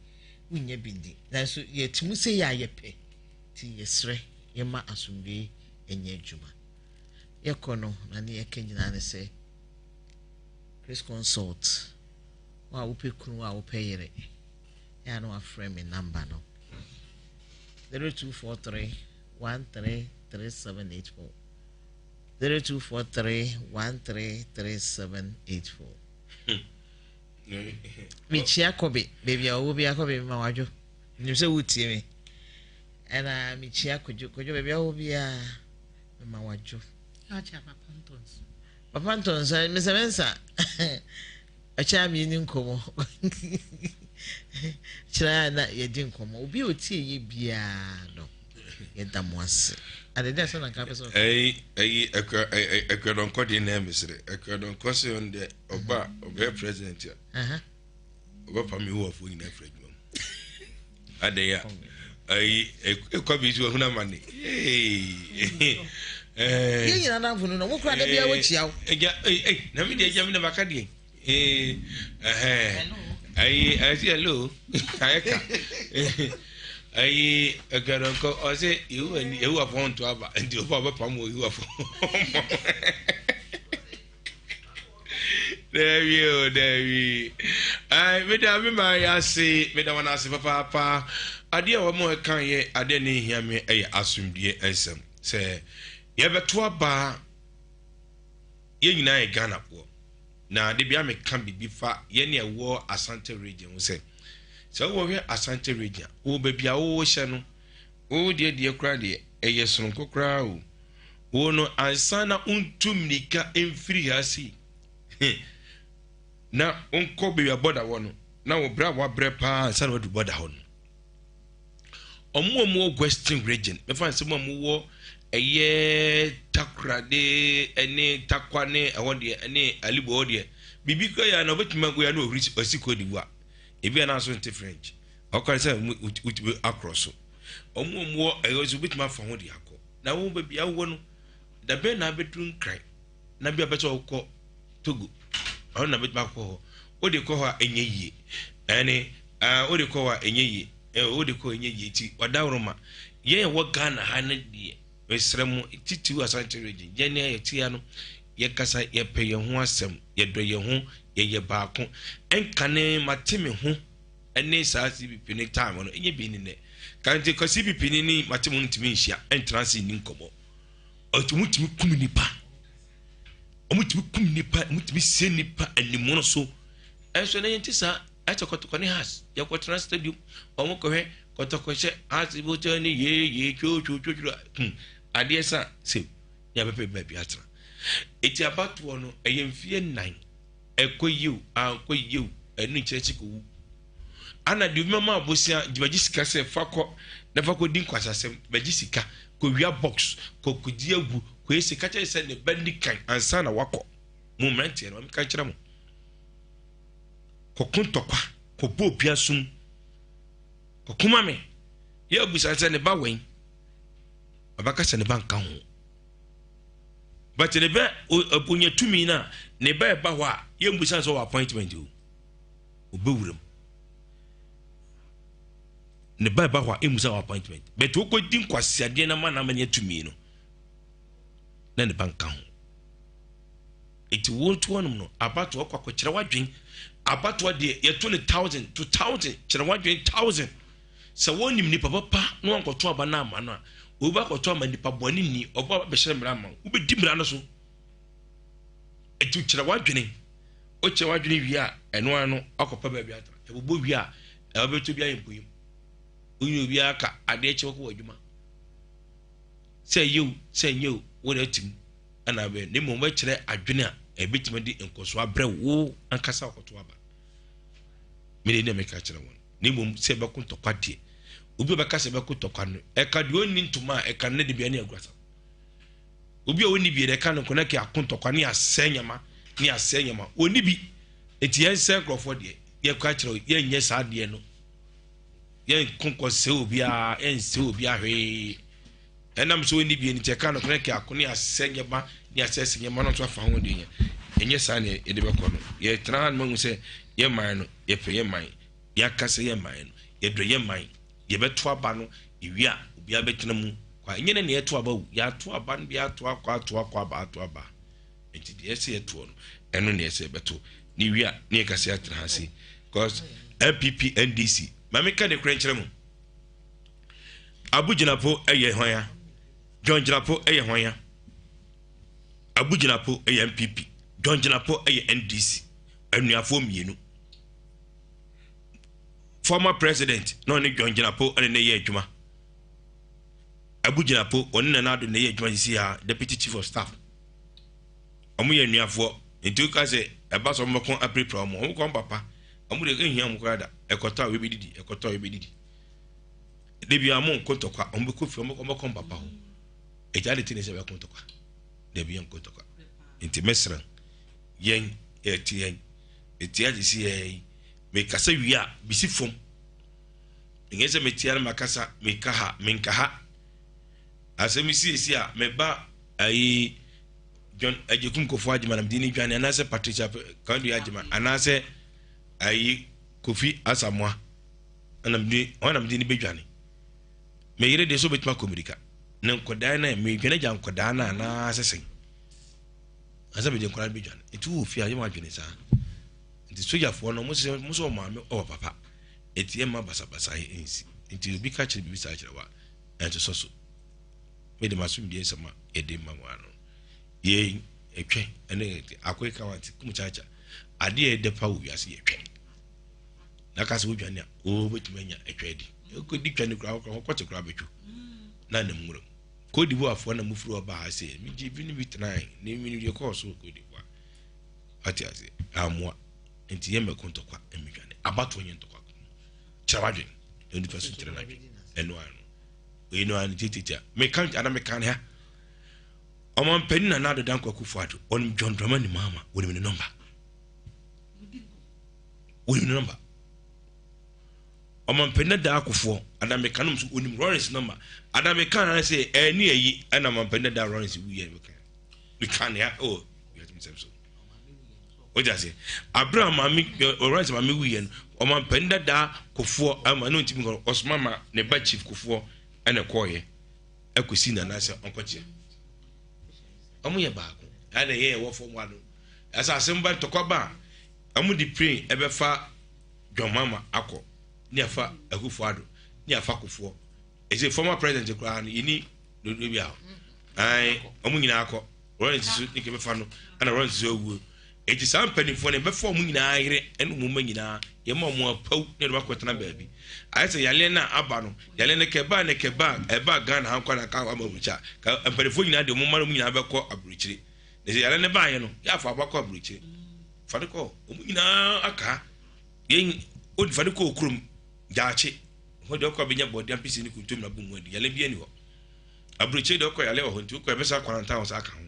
Wonnya bi ndi. Nanso yɛte mu sɛ yɛ a yɛpɛ. Nti yɛsrɛ yɛma asomdwoe nyɛ adwuma. Yɛkɔ no, na ne yɛka nyinaa ne sɛ Chris Consult, wo a wopɛ kunu, wo a wopɛ yere. Yɛ a na wafrɛ me number no 0243 133784 0243 133784 mekyia kɔbe baabi a ɔwɔ biara kɔbe ma wadwo menim sɛ wotie me ɛna mekyia kodwo kodwo baabi a ɔwɔ biara mema wadwo papa ntɔnso mesɛ mensa Ɛkyɛ a yɛni nkɔmmɔ. Kyerɛ a na yɛdi nkɔmmɔ. Obi a ɔtie yɛ biara no, yɛda mo ase. Ade dɛ sɛ na nka pɛ sɛ. Ɛyi ɛyi akua akuadɔnkɔ deɛ na ɛmesere. Akuadɔnkɔ sɛ ɔno deɛ ɔba ɔbɛyɛ president a. Ɔbɛpam Yehowafoɔ nyinaa afiri adwuma mu. Adɛn a ayi ekɔ bi so ehunu amane. Yɛn nyinaa namfo no na wɔn kura da bi a wɔkyia wo. Ɛgya ɛy ɛy na mi deɛ ɛgya mi na maka deɛ. Ɛhɛn ayi ɛsi hello ayɛ ka ayi ɛgɛrɛnkɔ ɔsɛ yehowa ni yehowa fɔn nto aba nti ɔba ɔbɛpam wɔ yehowa fɔn. Dabi o, dabi. Ai, meda me man yɛ ase, meda wɔn ase papaapa. Adeɛ a wɔn ɛka yɛ adeɛ ne hia me ɛyɛ asomdue nsɛm. Sɛ yɛbɛto aba yɛn nyinaa yɛ Ghanafoɔ. Na de bia meka biribi fa yɛn a ɛwɔ Asante region ho sɛ sɛ wɔhwɛ Asante region a wɔ baabi a wɔhyɛ no wo deɛ deɛ koraa deɛ ɛyɛ soronko koraa o. Wo no ansa na wontu mmirika mfiri ha sei na wonkɔ baabi a bɔda wɔ no na wo brɛ a wabrɛ paa ansa na wadu bɔda hɔ no ɔmo a wɔwɔ western region mɛfa nsɛm a wɔwɔ ɛyɛ takorade ɛne takwa ne ɛhɔ deɛ ɛne alibu hɔ deɛ biribi kura yɛ na ɔbɛtumi agoya na ɔhuri ɔsi kɔ de wa ebi a n'aso nte french ɔkɔ sɛ wotumi akorɔ so ɔmo a wɔwɔ ɛyɛ so wobɛtumi afa ho de akɔ Na wo baabi a wowɔ no, da bɛn na abɛduru Nkran na bi a bɛsɛ wokɔ Togo? Ɔno na bɛtumi akɔ hɔ. Wode kɔ hɔ a ɛnyɛ yie. Ɛne wode kɔ hɔ a ɛnyɛ yie. Wode kɔ ɛnyɛ yie nti ɔdaworoma. Yɛn a ɛwɔ Ghana ha no deɛ, mesrɛ mo, titiriw Asante region, yɛn a yɛte ha no, yɛkasa, yɛpɛ yɛn ho asɛm, yɛdɔ yɛn ho, yɛyɛ baako. Ɛnkane mate me ho ne saa CPP ne time no ɛnyɛ bi ne nɛ ka nti ka CPP ne ne mate mu ntumi nhyia ɛntena ase nni nkɔmmɔ ɔtumi mutumi kum nipa ɔmutumi kum nipa ɔmutumi sie nipa animono so ɛnso na yɛnte saa ɛkyɛ kɔtɔkɔ ne has yɛkɔtena stadium ɔmo kɔhwɛ kɔtɔkɔ hyɛ has botɔ ne yee yee twotwotwotwo kum adeɛ sa sɛ yɛbɛpɛ baabi atena eti abatoɔ no ɛyɛ mfie nnan Ɛkɔ yie o, ankɔ yie o, ɛno nkyerɛ sɛ kɔwu. Ana deɛ obi mama abosea nti magye sika sɛ fa kɔ na fa kɔdi nkwasasɛm, magye sika. Kɔwia box, kɔ kɔdi awu, kɔyɛ sei. Ka kyerɛ sɛ ne ba nni kan ansa na wakɔ. Mo mmeranteɛ no, ma meka nkyerɛ mo. Kɔko ntɔkwa, kɔbɔ obi asom, kɔko ma me. Yɛ abusa sɛ ne ba wɛn. Ɔbɛka sɛ ne ba nka ho. But ne ba onya tumi no a, ne ba ɛba hɔ a, yɛmbusa sɛ ɔwɔ appointment o. Ɔbɛwura mu. Ne ba ɛba hɔ a, ɛmmusa wɔ appointment. But wokɔdi nkwaseadeɛ no ama no ama no atumi no, na ne ba nka ho. Nti wo nto hɔnom no, abatoɔ kɔ akɔkyerɛ w'adwen. Abatoɔ deɛ yɛto no thousand to thousand, kyerɛ w'adwen thousand. Sɛ wɔnim nipa papa na wankɔto aba no ama no a, obi akɔto ama nipa bɔne ni, ɔba bɛhyɛ mmara ama wo, wobɛdi mmara no so. Nti kyerɛ w'adwene. Wokyerɛ w'adwene wie a, ɛno ara no akɔpɛ baabi atena. Ɛbobɔ wie a, ɛwɔ bɛtɔ bi ayɛ mpoyim. Wonyɛ obiara ka adeɛ kyɛ wɔkɔ wɔ adwuma. Sɛ ɛyɛ o, sɛ ɛnyɛ o, wo na atim ɛna abɛn. Na mmom wobɛkyerɛ adwene a ɛbɛtumi de nkɔsoɔ abrɛ wo ankasa akɔto aba. Mede deɛ meka kyerɛ wɔn. Na mmom sɛ ɛbɛko ntɔkwa deɛ, obi a ɔbɛka sɛ ɛbɛko ntɔkwa no, ɛka deɛ ɔnni ntoma a ɛka no ne de bia ne agurasam. Obi a ɔnni bi ɛka no nko na kɛ ako ntɔkwa ne asɛe nyama ne asɛe nyama. Ɔnni bi. Enti yɛnsɛe nkurɔfoɔ deɛ, yɛkɔ akyerɛ yɛnyɛ saa deɛ no. Yɛnko nkɔsɛe obiara, yɛnsɛe obiara hwee. Ɛnam sɛ ɔnni bi nti ɛka no nko na kɛ ako ne asɛe nyama ne asɛe nyama no nso afa ho deɛ nyɛ. Ɛnyɛ saa ne yɛde bɛkɔ no. Yɛtena ha no mahu sɛ yɛ man no, yɛpɛ yɛ man. Yɛaka sɛ yɛ man no, yɛdɔ yɛ man. Yɛbɛto aba no, ewie a, obiara bɛtena mu. Kwa, ɛnyɛ ne na yɛto aba o. Yɛato aba no bi ato akɔ ato akɔ aba ato aba. Nti deɛ ɛsɛ yɛtoɔ no, ɛno na ɛsɛ yɛbɛto. Ne wie a, ne yɛka sɛ yɛatena ha se. Because NPP, NDC, ma meka ne korɛ nkyerɛ mo. Abu Gyinapo yɛ hwan a? John Gyinapo yɛ hwan a? Abu Gyinapo yɛ NPP, John Gyinapo yɛ NDC. Anuafoɔ mmienu. Former president na ɔne John Gyinapo ɛne ne yɛ adwuma. Abu Gyinapo ɔne Nana Addo na ɛyɛ adwuma sisi ha, deputy chief of staff. Wɔn yɛ anuafoɔ nti woka sɛ ɛba sɛ wɔn bɛko apirapira wɔn, wɔn kɔ wɔn papa, wɔn deɛ ɛhia wɔn koraa da, ɛkɔtɔ a wɔbɛdidi, ɛkɔtɔ a wɔbɛdidi. Debi a wɔn nko ntɔkwa, wɔn bɛkɔ fie, wɔn bɛkɔ wɔn papa hɔ. Ɛgya de ti ne sɛ bɛko ntɔkwa, debi yɛn nko ntɔkwa. Nti mɛsrɛ yɛn ɛte yɛn, ɛte agye si yɛn, mekasa wie a bisi fam. Ɛnyɛ sɛ metia no makasa, meka ha, menka ha. Asɛm siesie a meba ayi John Agyekum Kofo Agyema na mede ne dwane anaasɛ Patricia Kandua Agyema anaasɛ ayi Kofi Asamoah ɛna mede wɔn na mede ne bɛdwane. Me yere deɛ sɛ obɛtumi akɔ mmirika ne nkɔdaa no medwane agya nkɔdaa no anaasɛ sɛn ansa mede nkɔdaa no bɛdwane. Nti wowɔ fie a yɛ adwene saa. Nti sogyafoɔ no mo sɛ mo sɛ ɔmaame ɔwɔ papa ɛti ɛmma basabasa nsi. Nti obi ka kyerɛ biribi saa kyerɛ wa ɛntosɔ so. Mede m'asomdwoeɛ nsɛm a yɛde ma mo ano. Yɛn ɛtwɛ ɛne akoe ka wante kum kyaakya. Adeɛ a ɛdɛ pa wɔ wiase yɛ twɛ. Na ka sɛ wodwane a wobɛtumi anya ɛtwɛ adi. Ɛkɔdi twa ne koraa wokora kɔte koraa bɛtwo. Na nam nwura mu. Cote d'Ivoirefoɔ na mofiri hɔ baa ha sɛ megye bi ne bi tenae ne mene deɛ kɔɔ so Cote d'Ivoire. Ate ase amoa nti yɛn mɛko ntɔkwa mmedwane. Abatoɔ nyɛ ntɔkwa ko. Kyerɛ w'adwene na onipa so nkyerɛ n'adwene. Ɛno ano. Oyi no ano tititia. Meka ana meka ne ha. Ɔmampanin Nana Addo Dankwa Akufo-Addo, ɔnim John Dramani Mahama, wɔnim ne nɔmba. Wɔnim ne nɔmba. Ɔmampanin Dada Akufoɔ, ana meka nom so ɔnim Lawrence nɔmba. Ana meka na sɛ ɛne ayi ɛna ɔmampanin Dada Lawrence wuyɛ meka. Meka ne ha oh yɛtum sɛm so. Wogye ase. Abere a maame Lawrence maame wuyɛ no, ɔmampanin Dada Kufuor ama ne ntumi nkɔ ɔsoma ma ne ba Chief Kufuor ɛna ɛkɔɔyɛ ɛkɔsi nana sɛ ɔnkɔkyea. Wɔn yɛ baako. Ɛna ɛyɛ ɛwɔ fam ano. Ɛsɛ asɛm ba ntɔkwa ba a, wɔn de plane ɛbɛfa John Mahama akɔ ne afa Akufo Addo ne afa Kufuor. Ɛsɛ former president koraa no yɛni dodoɔ bi a ɛn wɔn nyinaa akɔ. Lawrence so ne kɛbɛfa no ɛna Lawrence so awuo. Eti saa mpanimfoɔ no yɛbɛfa wɔn nyinaa yere ɛne wɔn mma nyinaa yɛma wɔn apaw ne yɛde wɔn akɔtena baabi. Ayɛ sɛ yareɛ no a aba no yareɛ no kɛbaa ne kɛbaa ɛbaa Ghana ha nkwa na ka ama aburokyire a ka mpanimfoɔ nyinaa deɛ wɔn mma no wɔn nyinaa bɛkɔ aburokyire. Na sɛ yareɛ no baeɛ no yɛ afa aba kɔ aburokyire. Fa no kɔ wɔn nyinaa aka ha. Yɛn odi fa no kɔ okurom gyaakye hɔ deɛ ɔkɔ abɛnya bɔɔde ampesi ne kontomire abɔ mu adi yareɛ bi ani hɔ. Aburokyire deɛ ɔkɔ yale wɔ hɔ nti wokɔ ɛbɛsa kwarantan wɔ saa ka ho.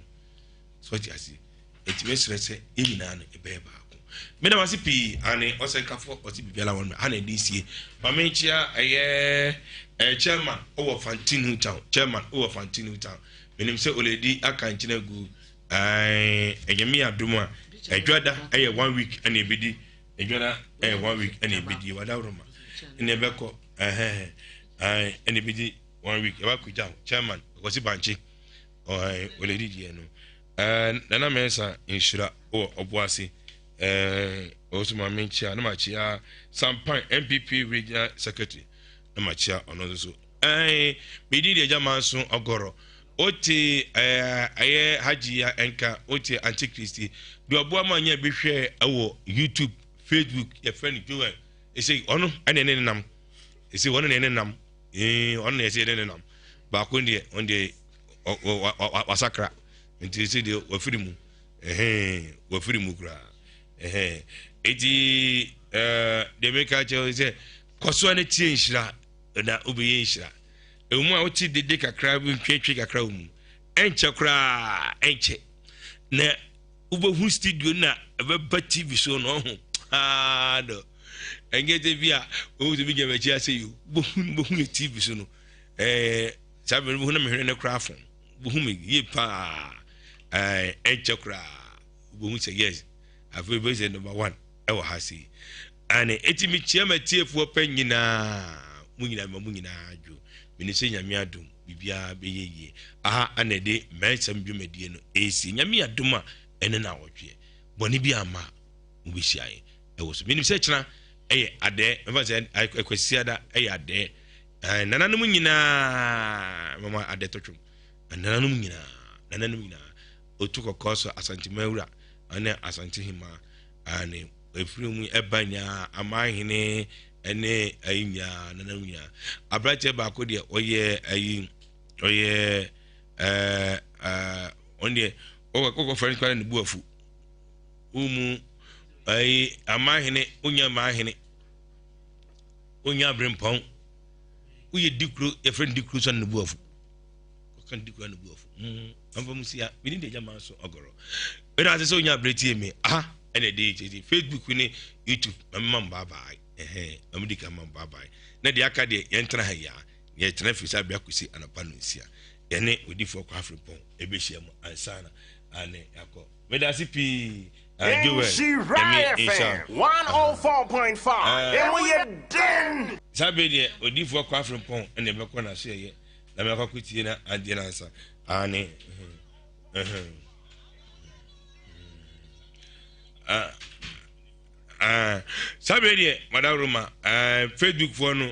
So ɔte ase. Eti mesrɛ sɛ yɛn nyinaa no ɛbɛyɛ baako. Meda wase pii ane ɔsɛnkafoɔ ɔse biribiara wɔn ha na ɛde sie. Ma menkyia ɛyɛ ɛɛ chairman wɔ Fanti New Town chairman wɔ Fanti New Town. Menim sɛ oledi aka nkyene agu ɛɛ ɛnyame adom a ɛdwada ɛyɛ one week ɛna ɛbɛdi ɛdwada ɛyɛ one week ɛna ɛbɛdi wadaworoma ɛna ɛbɛkɔ ɛhɛn ɛɛ ɛna ɛbɛdi one week ɛbɛkɔ gya chairman ɔkɔsi bankye. Ɔhan oledi deɛ no. Ɛɛ Nana Mensah nhyira wɔ Ɔboase. Ɛɛ ɔso ma menkyia na makyia Sampan NPP regional secretary na makyia ɔno nso so. Ɛɛ medi deɛ gya manso ɔgɔrɔ. Ote ɛɛ ɛyɛ Hajia nka ote Antikristi. Deɛ ɔboa ma nya bi hwɛ ɛwɔ YouTube, Facebook yɛfrɛ no Joel. Ɛsɛ ɔno ɛna ɛne ne nam. Ɛsɛ ɔno na ɛne nam. Ee, ɔno na ɛsɛ yɛne ne nam. Baako deɛ, ɔno deɛ wasakra. Nti ɛsɛ deɛ wafiri mu. Ɛhɛn, wafiri mu koraa. Ɛhɛn. Eti ɛɛ deɛ meka kyerɛ wo sɛ kɔ so ne tie nhyira na wobɛyɛ nhyira. Ɛwɔ mu a wote dede kakra bi ntwetwe kakra wɔ mu. Ɛnkyɛ koraa, ɛnkyɛ. Na wobɛhu studio na ɛbɛba TV so no ɔho. Aa no. Ɛnyɛ sɛ bi a wohu sɛ bi gyina m'akyi ase yi o. Wobɛhu wobɛhu yɛ TV so no. Ɛɛ saa bere no wobɛhu na mehwene no koraa fo. Wobɛhu me yie paa. Ɛɛ ɛnkyɛ koraa wobɛhu sɛ yes afei bɛhu sɛ number one ɛwɔ ha sei. Ane eti mekyia m'atiefoɔ pɛ nyinaa mo nyinaa ma mo nyinaa dwo. Menim sɛ Nyame adom biribiara bɛyɛ yie. Aha ana ɛde mɛnsɛm dwumadie no ɛresie. Nyame adom a ɛne na awɔtweɛ. Bɔne bi amma a mobɛhyia yɛn. ɛwɔ so menim sɛ kyena ɛyɛ adɛɛ mɛfa sɛ akwasiada ɛyɛ adɛɛ ɛɛ nananom nyinaa mɛma adɛ tɔtwom nananom nyinaa nananom nyinaa otu kɔkɔɔ so asantema wura ɛne asante hema ɛne efiri mu ɛba nyinaa amahene ɛne ɛyi nyinaa nananom nyinaa aberanteɛ baako deɛ ɔyɛ ɛyi ɔyɛ ɛɛ ɛɛ ɔno deɛ ɔkɔ kɔkɔ fɛn kwan ne bu afu. Wo mu ayi amahene wonya mahene wonya abirempɔn woyɛ dikuro yɛfrɛ no dikuro sɛ ne bu afu ɔka dikuro ne bu afu mm amfa mu sia mene de agya maa so ɔgɔrɔ ɛna ase sɛ wonya abirɛ tie me aha ɛna ɛde kyerɛ Facebook ne YouTube ma mema mo bye bye ɛhɛn ma medi ka ma mo bye bye na deɛ aka deɛ yɛntena ha yi a yɛtena firi saa bere akɔsi anɔpa no nsia yɛne odifoɔ kɔ afrempɔn ɛbɛhyia mu ansa na ane akɔ Medase pii ah Joel Nhyira Nyame nhyira FM wo. 104.5 Emu yɛ den. Saa bere deɛ odiyifoɔ kɔ afrempɔn ɛna ɛbɛkɔ n'aso ɛyɛ na mɛkɔ akɔtie na adeɛ no ansa aane saa bere deɛ madam Roma Facebook foɔ no.